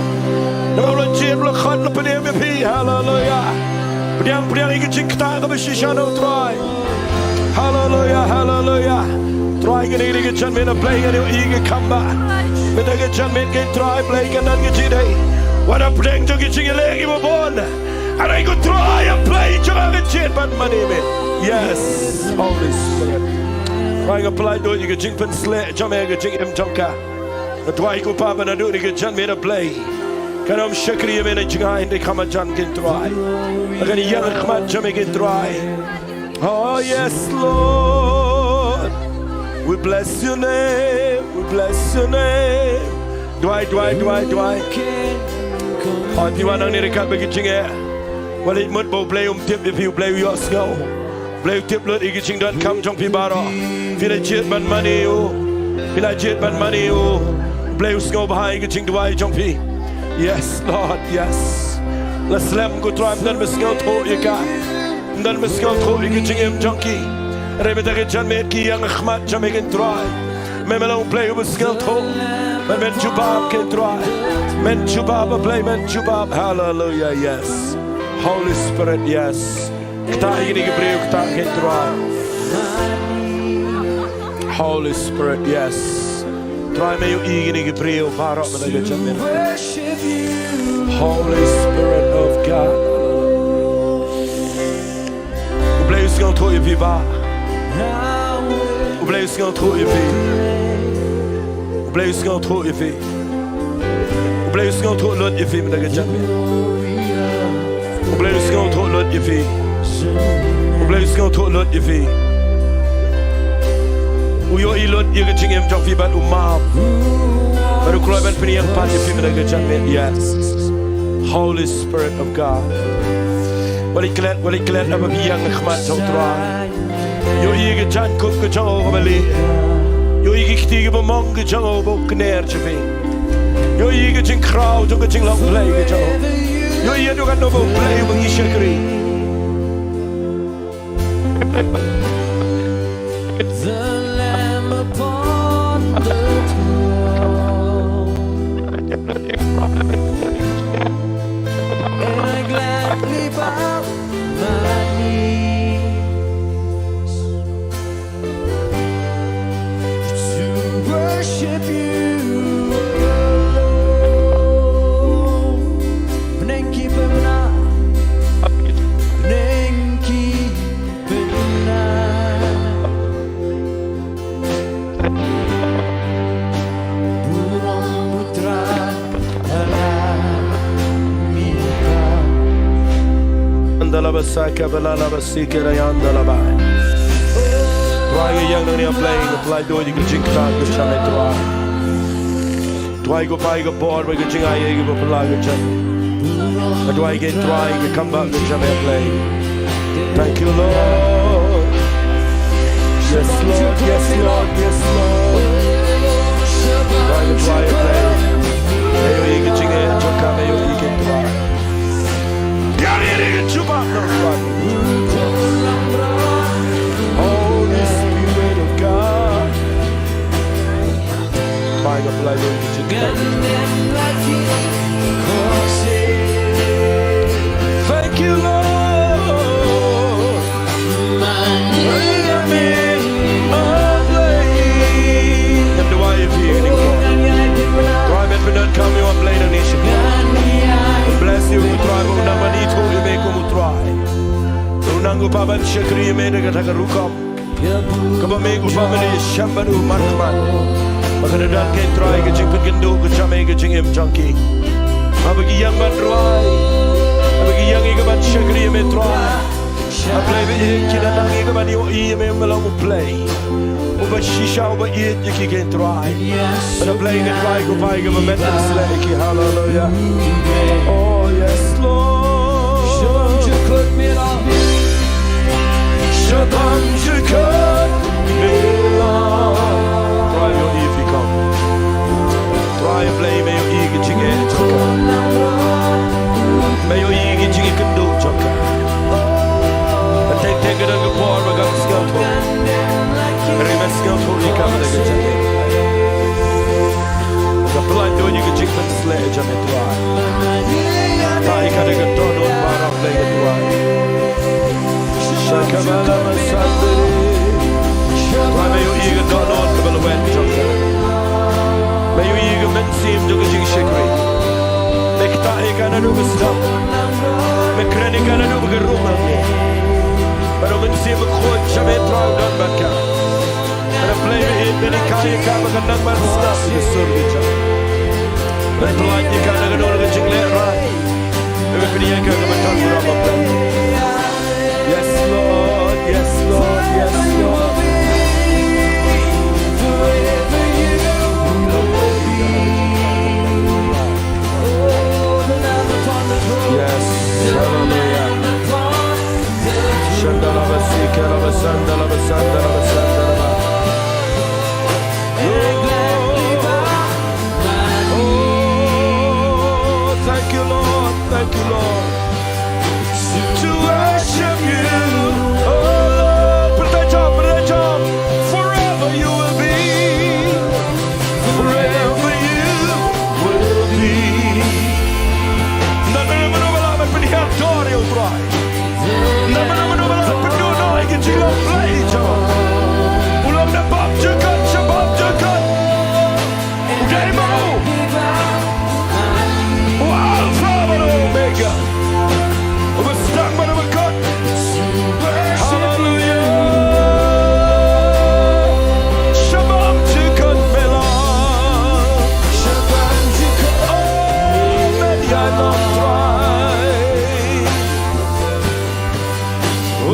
Namar u la jied, u la khot, u la pynïeng ïa phi. Haleluya. Pdiang, pdiang ïa ka jingktah kaba shisha na U Trai. Haleluya, haleluya. Trai, kane ka janmiet, A Blei, ngan ïohi ïa ka kam ba. Mynta ka janmiet, ko Trai Blei, kan don ka jingïadei. Wat hapdeng jong ki jingïaleh kiba bun, hynrei ko Trai A Blei, jong nga ka jied ban mane me. Yes, Holy Spirit. Trai, nga pynlait noh ïa ka jingpynshlur jong me ha ka jingim jong ka. Nga duwai, ko Pa, ba naduh kane ka janmiet, A Blei, kan ym shakri ïa me na jngai, hynrei ka marjan, ko Trai. Kan ïeng ha khmat jong me, ko Trai. Oh, yes, Lord. We bless your name. We bless your name. Duwai, duwai, duwai, duwai. Oh, phi wan hangne ryngkat bad ki jingeh. Wat leit mut ba U Blei um tip ïa phi, U Blei u ïohsngew. U Blei u tip lut ïa ki jingdonkam jong phi baroh. Phi la jied ban mane ïa u. Phi la jied ban mane ïa u. U Blei u sngewbha ïa ki jingduwai jong phi. Yes, Lord, yes. La slem, ko Trai, ym don ba sngewthuh ïa ka. Ym don ba sngewthuh ïa ka jingim jong ki. Hynrei mynta ka janmiet ki ïeng ha khmat jong me, ko Trai. Me, me long U Blei uba sngewthuh. Me, men jubab, ko Trai. Men jubab, A Blei, men jubab. Hallelujah, yes. Holy Spirit, yes. Ktah ïa kine ki briew, ktah, ko Trai. Holy Spirit, yes. Trai, me ïohi ïa kine ki briew baroh mynta ka janmiet. Holy Spirit of God. U Blei u sngewthuh ïa phi, Bah. U Blei u sngewthuh ïa phi. U Blei u sngewthuh ïa phi. U Blei u sngewthuh lut ïa phi mynta ka janmiet. U Blei u sngewthuh lut ïa phi. U Blei u sngewthuh lut ïa phi. U ïohi lut ïa ka jingim jong phi bad u map. Bad u kloi ban pynïeng pat ïa phi mynta ka janmiet. Yes. Holy Spirit of God. Wat leit klet, wat leit klet, haba phi ïeng ha khmat jong U Trai. Ïohi ïa ka jaiñkup ka jong u kaba lieh. Ïohi ïa ki kti kiba mong ka jong u ba u kner sha phi. Ïohi ïa ka jingkhraw jong ka jinglong Blei ka jong u. Ïohi ïa ka jingkhraw jong U Blei uba ngi shakri. The Lamb upon the throne. And I gladly bow my knees to worship you alone. Bneng ki pynbna, bneng ki pynbna. Burom U Trai. Andalaba saka balala basika rayandalaba. Trai, nga ïeng nangne, A Blei, nga pynlait noh ïa ka jingktah ka jong me, Trai. Trai, ko pai ka bor bad ka jingai ïa kiba pynlait ka jong me. Nga duwai, ko Trai, ka kam ba ka jong me, A Blei. Thank you, Lord. Yes, Lord. Yes, Lord. Yes, Lord. Trai, ko Trai, A Blei. Nga ïohi ïa ka jingeh jong ka, nga ïohi ïa ka, Trai. Ïa ri ri ka jubab, Lord. Holy Spirit of God. Trai, nga pynlait noh ïa ka jingktah. Thank you, Lord. Ban shakri ïa me da kata ka rukom kaba me ko family shem bad u man khmat. Ba ka da don, ko Trai, ka jingpynkynduh ka jam ïa ka jingim jong ki. Haba ki ïeng ban rwai, haba ki ïeng ïa ka ban shakri ïa me Trai, A Blei ba ïeit, ki la nang ïa ka ban ïohi ïa me, me long U Blei uba shisha, uba ïeit ïa ki, ko Trai. Bad A Blei, ko Trai, ko Blei kaba met ban sleh ïa ki. Haleluya. Oh yes Lord. Shabam jukut mila. Shabam jukut mila. Trai, ïohi ïa phi kum. Trai A Blei, me ïohi ïa ka jingeh jong ka. Me ïohi ïa ka jingïakynduh jong ka. Teng teng ka don ka por ba kam sngewthuh. Hynrei me sngewthuh ïa ka da ka jingeh. Ka pyllait duh ïa ka jingpynsleh jong me Trai. Tang ïa ka da ka dohnud baroh Blei ka Trai. Shakabalamashande. Trai, me ïohi ïa ka dohnud kaba lwet jong ka. Me ïohi ïa ka mynsiem jong ka jingshakri. Me ktah ïa ka naduh ka step. Me kren ïa ka naduh ba ka rung hangne. Bad u Mynsiem Bakhuid jong me Trai u don bad ka. Bad A Blei, me ïeit, me hikai ïa ka ba kan nang ban sngap ïa ka sur ka jam. Me pyllait ïa ka na ka dohnud ka jinglehrain. Me pynïaid ïa ka kaba tang burom, A Blei. Yes Lord, yes Lord, yes Lord. Yes, hallelujah. Shandalabasi, kalabasandalabasandalabasandalaba. Oh, thank you, Lord. Thank you, Lord. To worship you, oh Lord. Put that jump, put that jump. Forever you will be. Forever you will be. Nang mano mano ba lah ban pynhiar dor ïa u Trai. Nang mano mano ba lah ban pynduh noh ïa ka jinglong Blei jong u. U long da bap jingkot sha bap jingkot. U dei ma u, u Alpha bad u Omega, uba sdang bad uba kut. Haleluya. Shabam jingkut me long. Shabam jingkut. Oh, men ïa long Trai. U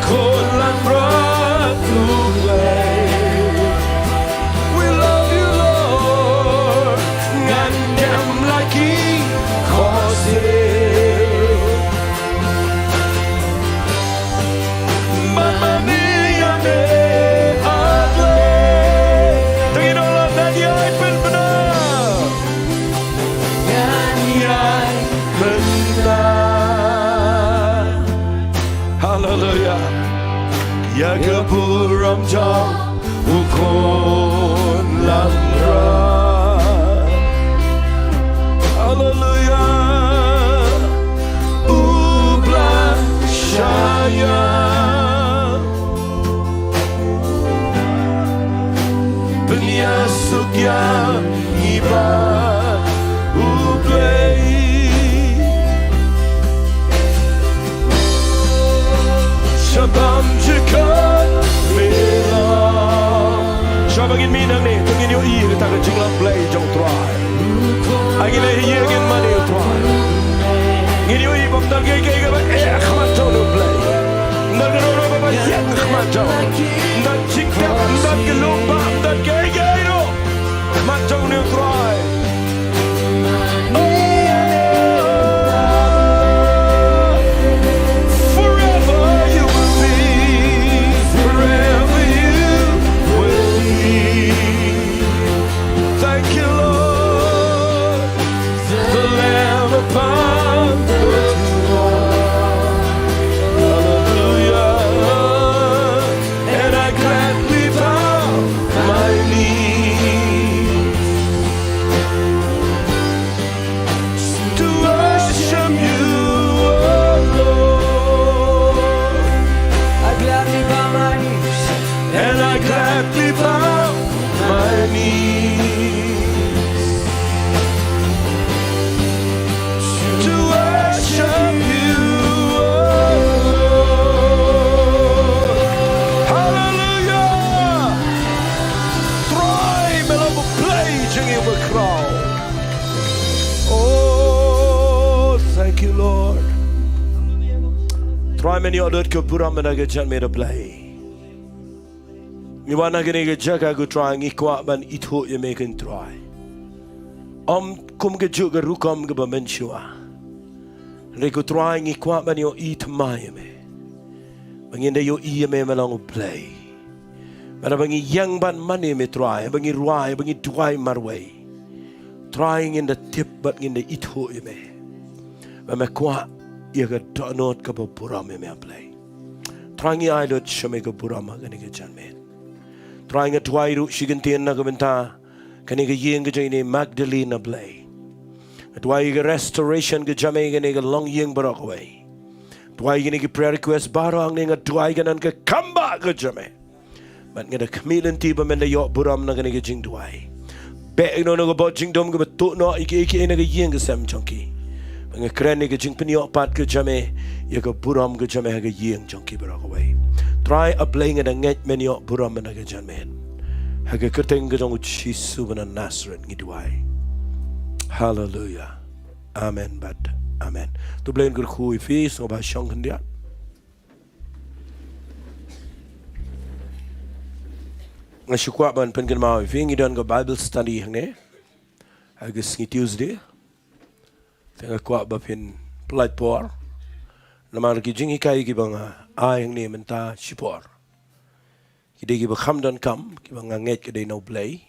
khun langbrot U Blei. We love you, Lord. Ngan kem la ki khohsiew. Ban mane ïa me, A Blei. Te ngin ong, ngan ïai pynbna. Ngan ïai pynbna. Haleluya. Ïa ka burom jong u khun langbrot. Haleluya. U Blei shaian. Pynïasuk ïa ngi bad U Blei. Shabam jingkut me long. Shuwa ba ngin mih nangne, to ngin ïohi ïa kata ka jinglong Blei jong U Trai. Ai ngi leh ïa ngin mane U Trai. Ngin ïohi ba ym don kaei kaei kaba eh ha khmat jong U Blei. Ym don kano kano kaba ïeng ha khmat jong. Ym don jingtep, ym don ka lum ba, ym don kaei kaei ruh ha khmat jong U Trai. Forever you will be, forever you will be. Thank you, Lord. The Lamb upon the throne. Hallelujah. And I gladly bow my knees to worship you, oh Lord. I gladly bow my knees. And I gladly bow my knees to worship you, oh Lord. Men ïoh lut ka burom na ka jingmut, A Blei. Ngi wan ha kane ka jaka, ko Trai, ngi kwah ban ithuh ïa me, ko Trai. Ym kum ka juh ka rukom kaba mynshuwa. Hynrei ko Trai, ngi kwah ban ïohi thymmai ïa me. Ba ngin da ïohi ïa me, me long U Blei. Bad haba ngi ïeng ban mane ïa me, Trai, haba ngi rwai, haba ngi duwai marwei, Trai, ngin da tip bad ngin da ithuh ïa me. Ba me kwah ïa ka dohnud kaba burom ïa me, A Blei. Trai, ngi ai lut sha me ka burom ha kane ka janmiet. Trai, nga duwai ruh shi kyntien na ka bynta kane ka ïing ka jong ine i Magdalene, A Blei. Nga duwai ka restoration ka jong me ha kane ka longïing baroh kawei. Duwai kine ki prayer request baroh hangne, nga duwai ka don ka kam bah ka jong me. Bad nga da khmih lynti ba men da ïoh burom na kane ka jingduwai. Beh ïa kano kano ka bor jingdum kaba tuh noh ïa kiei kiei na ka ïing ka sem jong ki. Ba nga kren ïa ka jingpynïoh pat ka jong me, ïa ka burom ka jong me ha ka ïing jong ki baroh kawei. Trai, A Blei, nga da ngeit men ïoh burom na ka janmiet. Ha ka kyrteng ka jong U Jisu ba na Nasareth ngi duwai. Haleluya. Amen bad amen. To U Blei un kyrkhu ïa phi, sngewbha shong khyndiat. Nga shu kwah ban pynkynmaw ïa phi, ngi don ka Bible study hangne ha ka sngi Tuesday. Te nga kwah ba phin pynlait por namar ki jinghikai kiba nga ai hangne mynta shipor ki dei kiba kham donkam, kiba nga ngeit ki dei na U Blei.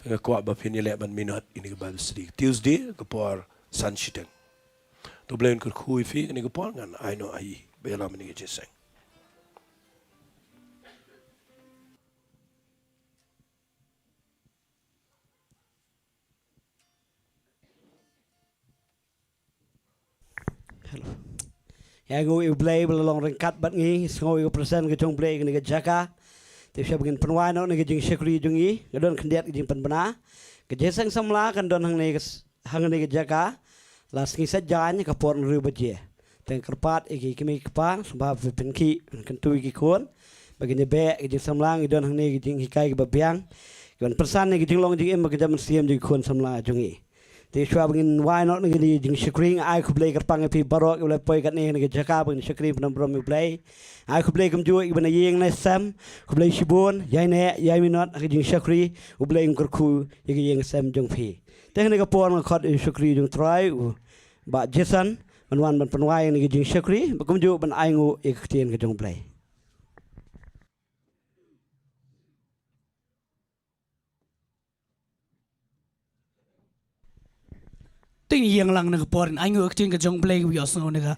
Te nga kwah ba phin ïaleh ban minot ïa kane ka Bible study Tuesday ka por san shiteng. To U Blei un kyrkhu ïa phi kane ka por, ngan ai noh ha i ba ïalam ïa kane ka jingïaseng. Hello. Ïa ngi U Blei ba la long ryngkat bad ngi, sngew ïa ka presence ka jong U Blei kane ka jaka. Te sha ba ngin pynwai noh kane ka jingshakri jong ngi, ka don khyndiat ka jingpynbna. Ka jingïaseng samla kan don hangne ka s-, hangne ka jaka la sngi Saitjaiñ ka por hynriew baje. Te nga kyrpad ïa ki kmie ki kpa, sngewbha phin khih, phin kyntu ïa ki khun ba kin ïa beh ka jingsamla. Ngi don hangne ka jinghikai kaba biang, ka ban pynsan ïa ka jinglong jingim bad ka jaitbynriew jong ki khun samla jong ngi. Te shuwa ba ngin wai noh na kane ka jingshakri, nga ai khublei kyrpang ïa phi baroh kiba la poi katne na ka jaka ba ngin shakri pyndonkam burom ïa U Blei. Nga ai khublei kumjuh ïa kiba na ïing na sem, khublei shibun, ïai neh ïai minot ha ka jingshakri. U Blei un kyrkhu ïa ka ïing ka sem jong phi. Te hangne ka por nga khot ïa u shakri jong U Trai, u Bah Jason, ban wan ban pynwai ïa kane ka jingshakri bad kumjuh ban ainguh ïa ka ktien ka jong U Blei. Te ngin ïeng lang na ka por, ngin ainguh ïa ka ktien ka jong U Blei kaba ïohsngew na ka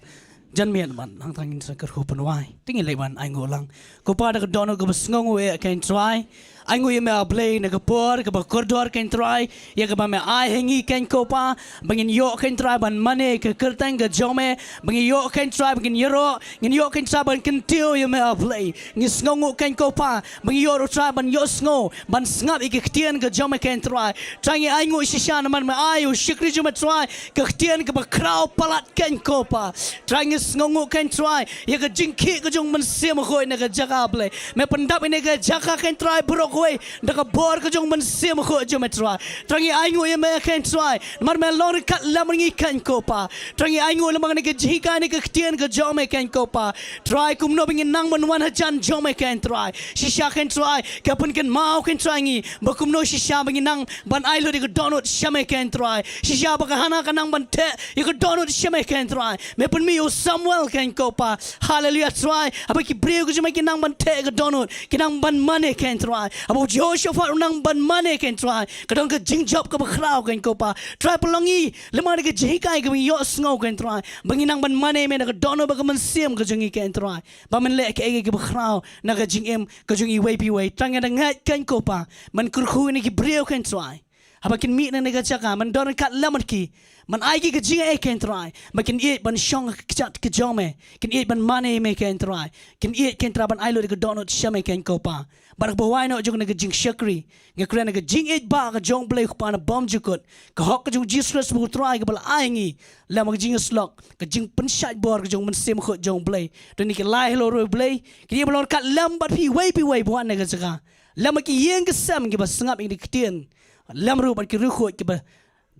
janmiet, man hangta ngin sa kyrkhu pynwai. Te ngin leit ban ainguh lang. Ko Pa, da ka dohnud kaba sngewnguh eh, ko Trai, ainguh ïa me, A Blei, na ka por kaba kordor, ko Trai, ïa kaba me ai ha ngi, ko Pa, ba ngin ïoh, ko Trai, ban mane ha ka kyrteng ka jong me, ba ngin ïoh, ko Trai, ba ngin ïaroh, ngin ïoh, ko Trai, ban kyntiew ïa me, A Blei. Ngi sngewnguh, ko Pa, ba ngin ïoh ruh, Trai, ban ïohsngew, ban sngap ïa ka ktien ka jong me, ko Trai. Trai, ngi ainguh shisha namar me ai ïa u shakri jong me, Trai, ka ktien kaba khraw palat, ko Pa. Trai, ngi sngewnguh, ko Trai, ïa ka jingkhih ka jong U Mynsiem Bakhuid na ka jaka, Blei. Me pyndap ïa kane ka jaka, ko Trai, baroh kawei da ka bor ka jong U Mynsiem Bakhuid jong me, Trai. Trai, ngi ainguh ïa me, ko Trai, namar me long ryngkat lem bad ngi, ko Pa. Trai, ngi ainguh lem bad kane ka jinghikai, kane ka ktien ka jong me, ko Pa. Trai, kumno ba ngin nang ban wan hajan jong me, ko Trai. Shisha, ko Trai, ka pynkynmaw, ko Trai, ngi ba kumno shisha ba ngin nang ban ai lut ïa ka dohnud sha me, ko Trai. Shisha ba ka Hana ka nang ban theh ïa ka dohnud sha me, ko Trai. Me pynmih ïa u Samuel, ko Pa. Haleluya, Trai. Haba ki briew ka jong me ki nang ban theh ïa ka dohnud, ki nang ban mane, ko Trai. Haba u Jehoshaphat u nang ban mane, ko Trai, ka don ka jingjop kaba khraw, ko Pa. Trai, pynlong ngi lem bad kane ka jinghikai kaba ngi ïohsngew, ko Trai, ba ngin nang ban mane ïa me na ka dohnud bad ka mynsiem ka jong ngi, ko Trai. Ba men leh kiei kiei kiba khraw na ka jingim ka jong iwei pa iwei. Trai, nga da ngeit, ko Pa, men kyrkhu ïa kine ki briew, ko Trai, haba kin mih na kane ka jaka, men don ryngkat lem bad ki, men ai ki ka jingaiei, ko Trai, ba kin ïeit ban shong ha ka kjat ka jong me, kin ïeit ban mane ïa me, ko Trai, kin ïeit, ko Trai, ban ai lut ïa ka dohnud sha me, ko Pa. Bad ha kaba wai noh jong kane ka jingshakri, nga kren ïa ka jingïeit bah ka jong U Blei U Kpa nabymjukut, ka hok ka jong U Jisu Khrist U Trai kaba la ai ha ngi, lem bad ka jingïasyllok, ka jingpynshait bor ka jong U Mynsiem Bakhuid jong U Blei. To ngin ïa ki lai halor U Blei, kine kiba long ryngkat lem bad phi iwei pa iwei ba wan na kane ka jaka, lem bad ki ïing ki sem kiba sngap ïa kane ka ktien, lem ruh bad ki riewkhuid kiba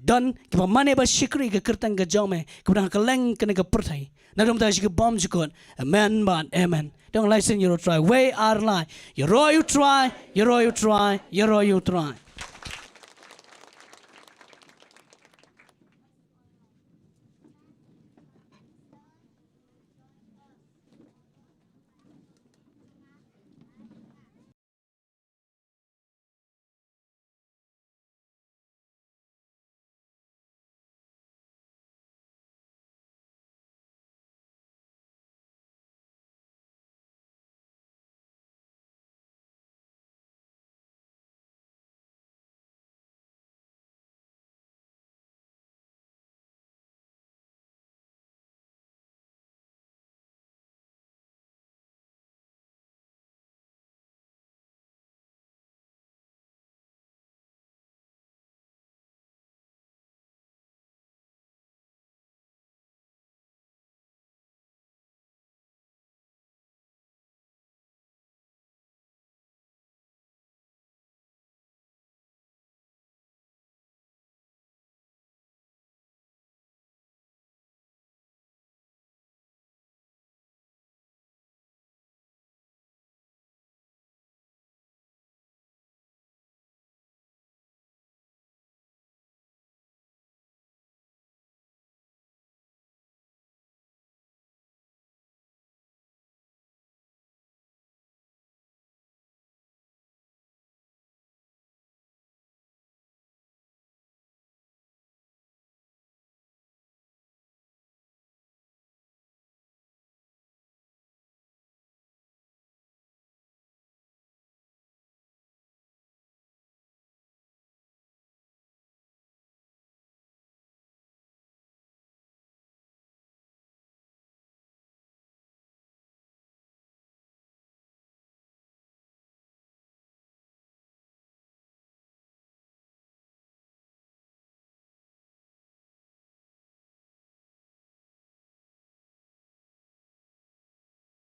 don kiba mane ba shakri ka kyrteng ka jong me, kaba dang ha kylleng kane ka pyrthei. Naduh mynta sha ki bymjukut. Amen bad amen. Dang lai sien ïaroh Trai. Wei ar lai. Ïaroh ïa u Trai, ïaroh ïa u Trai, ïaroh ïa u Trai.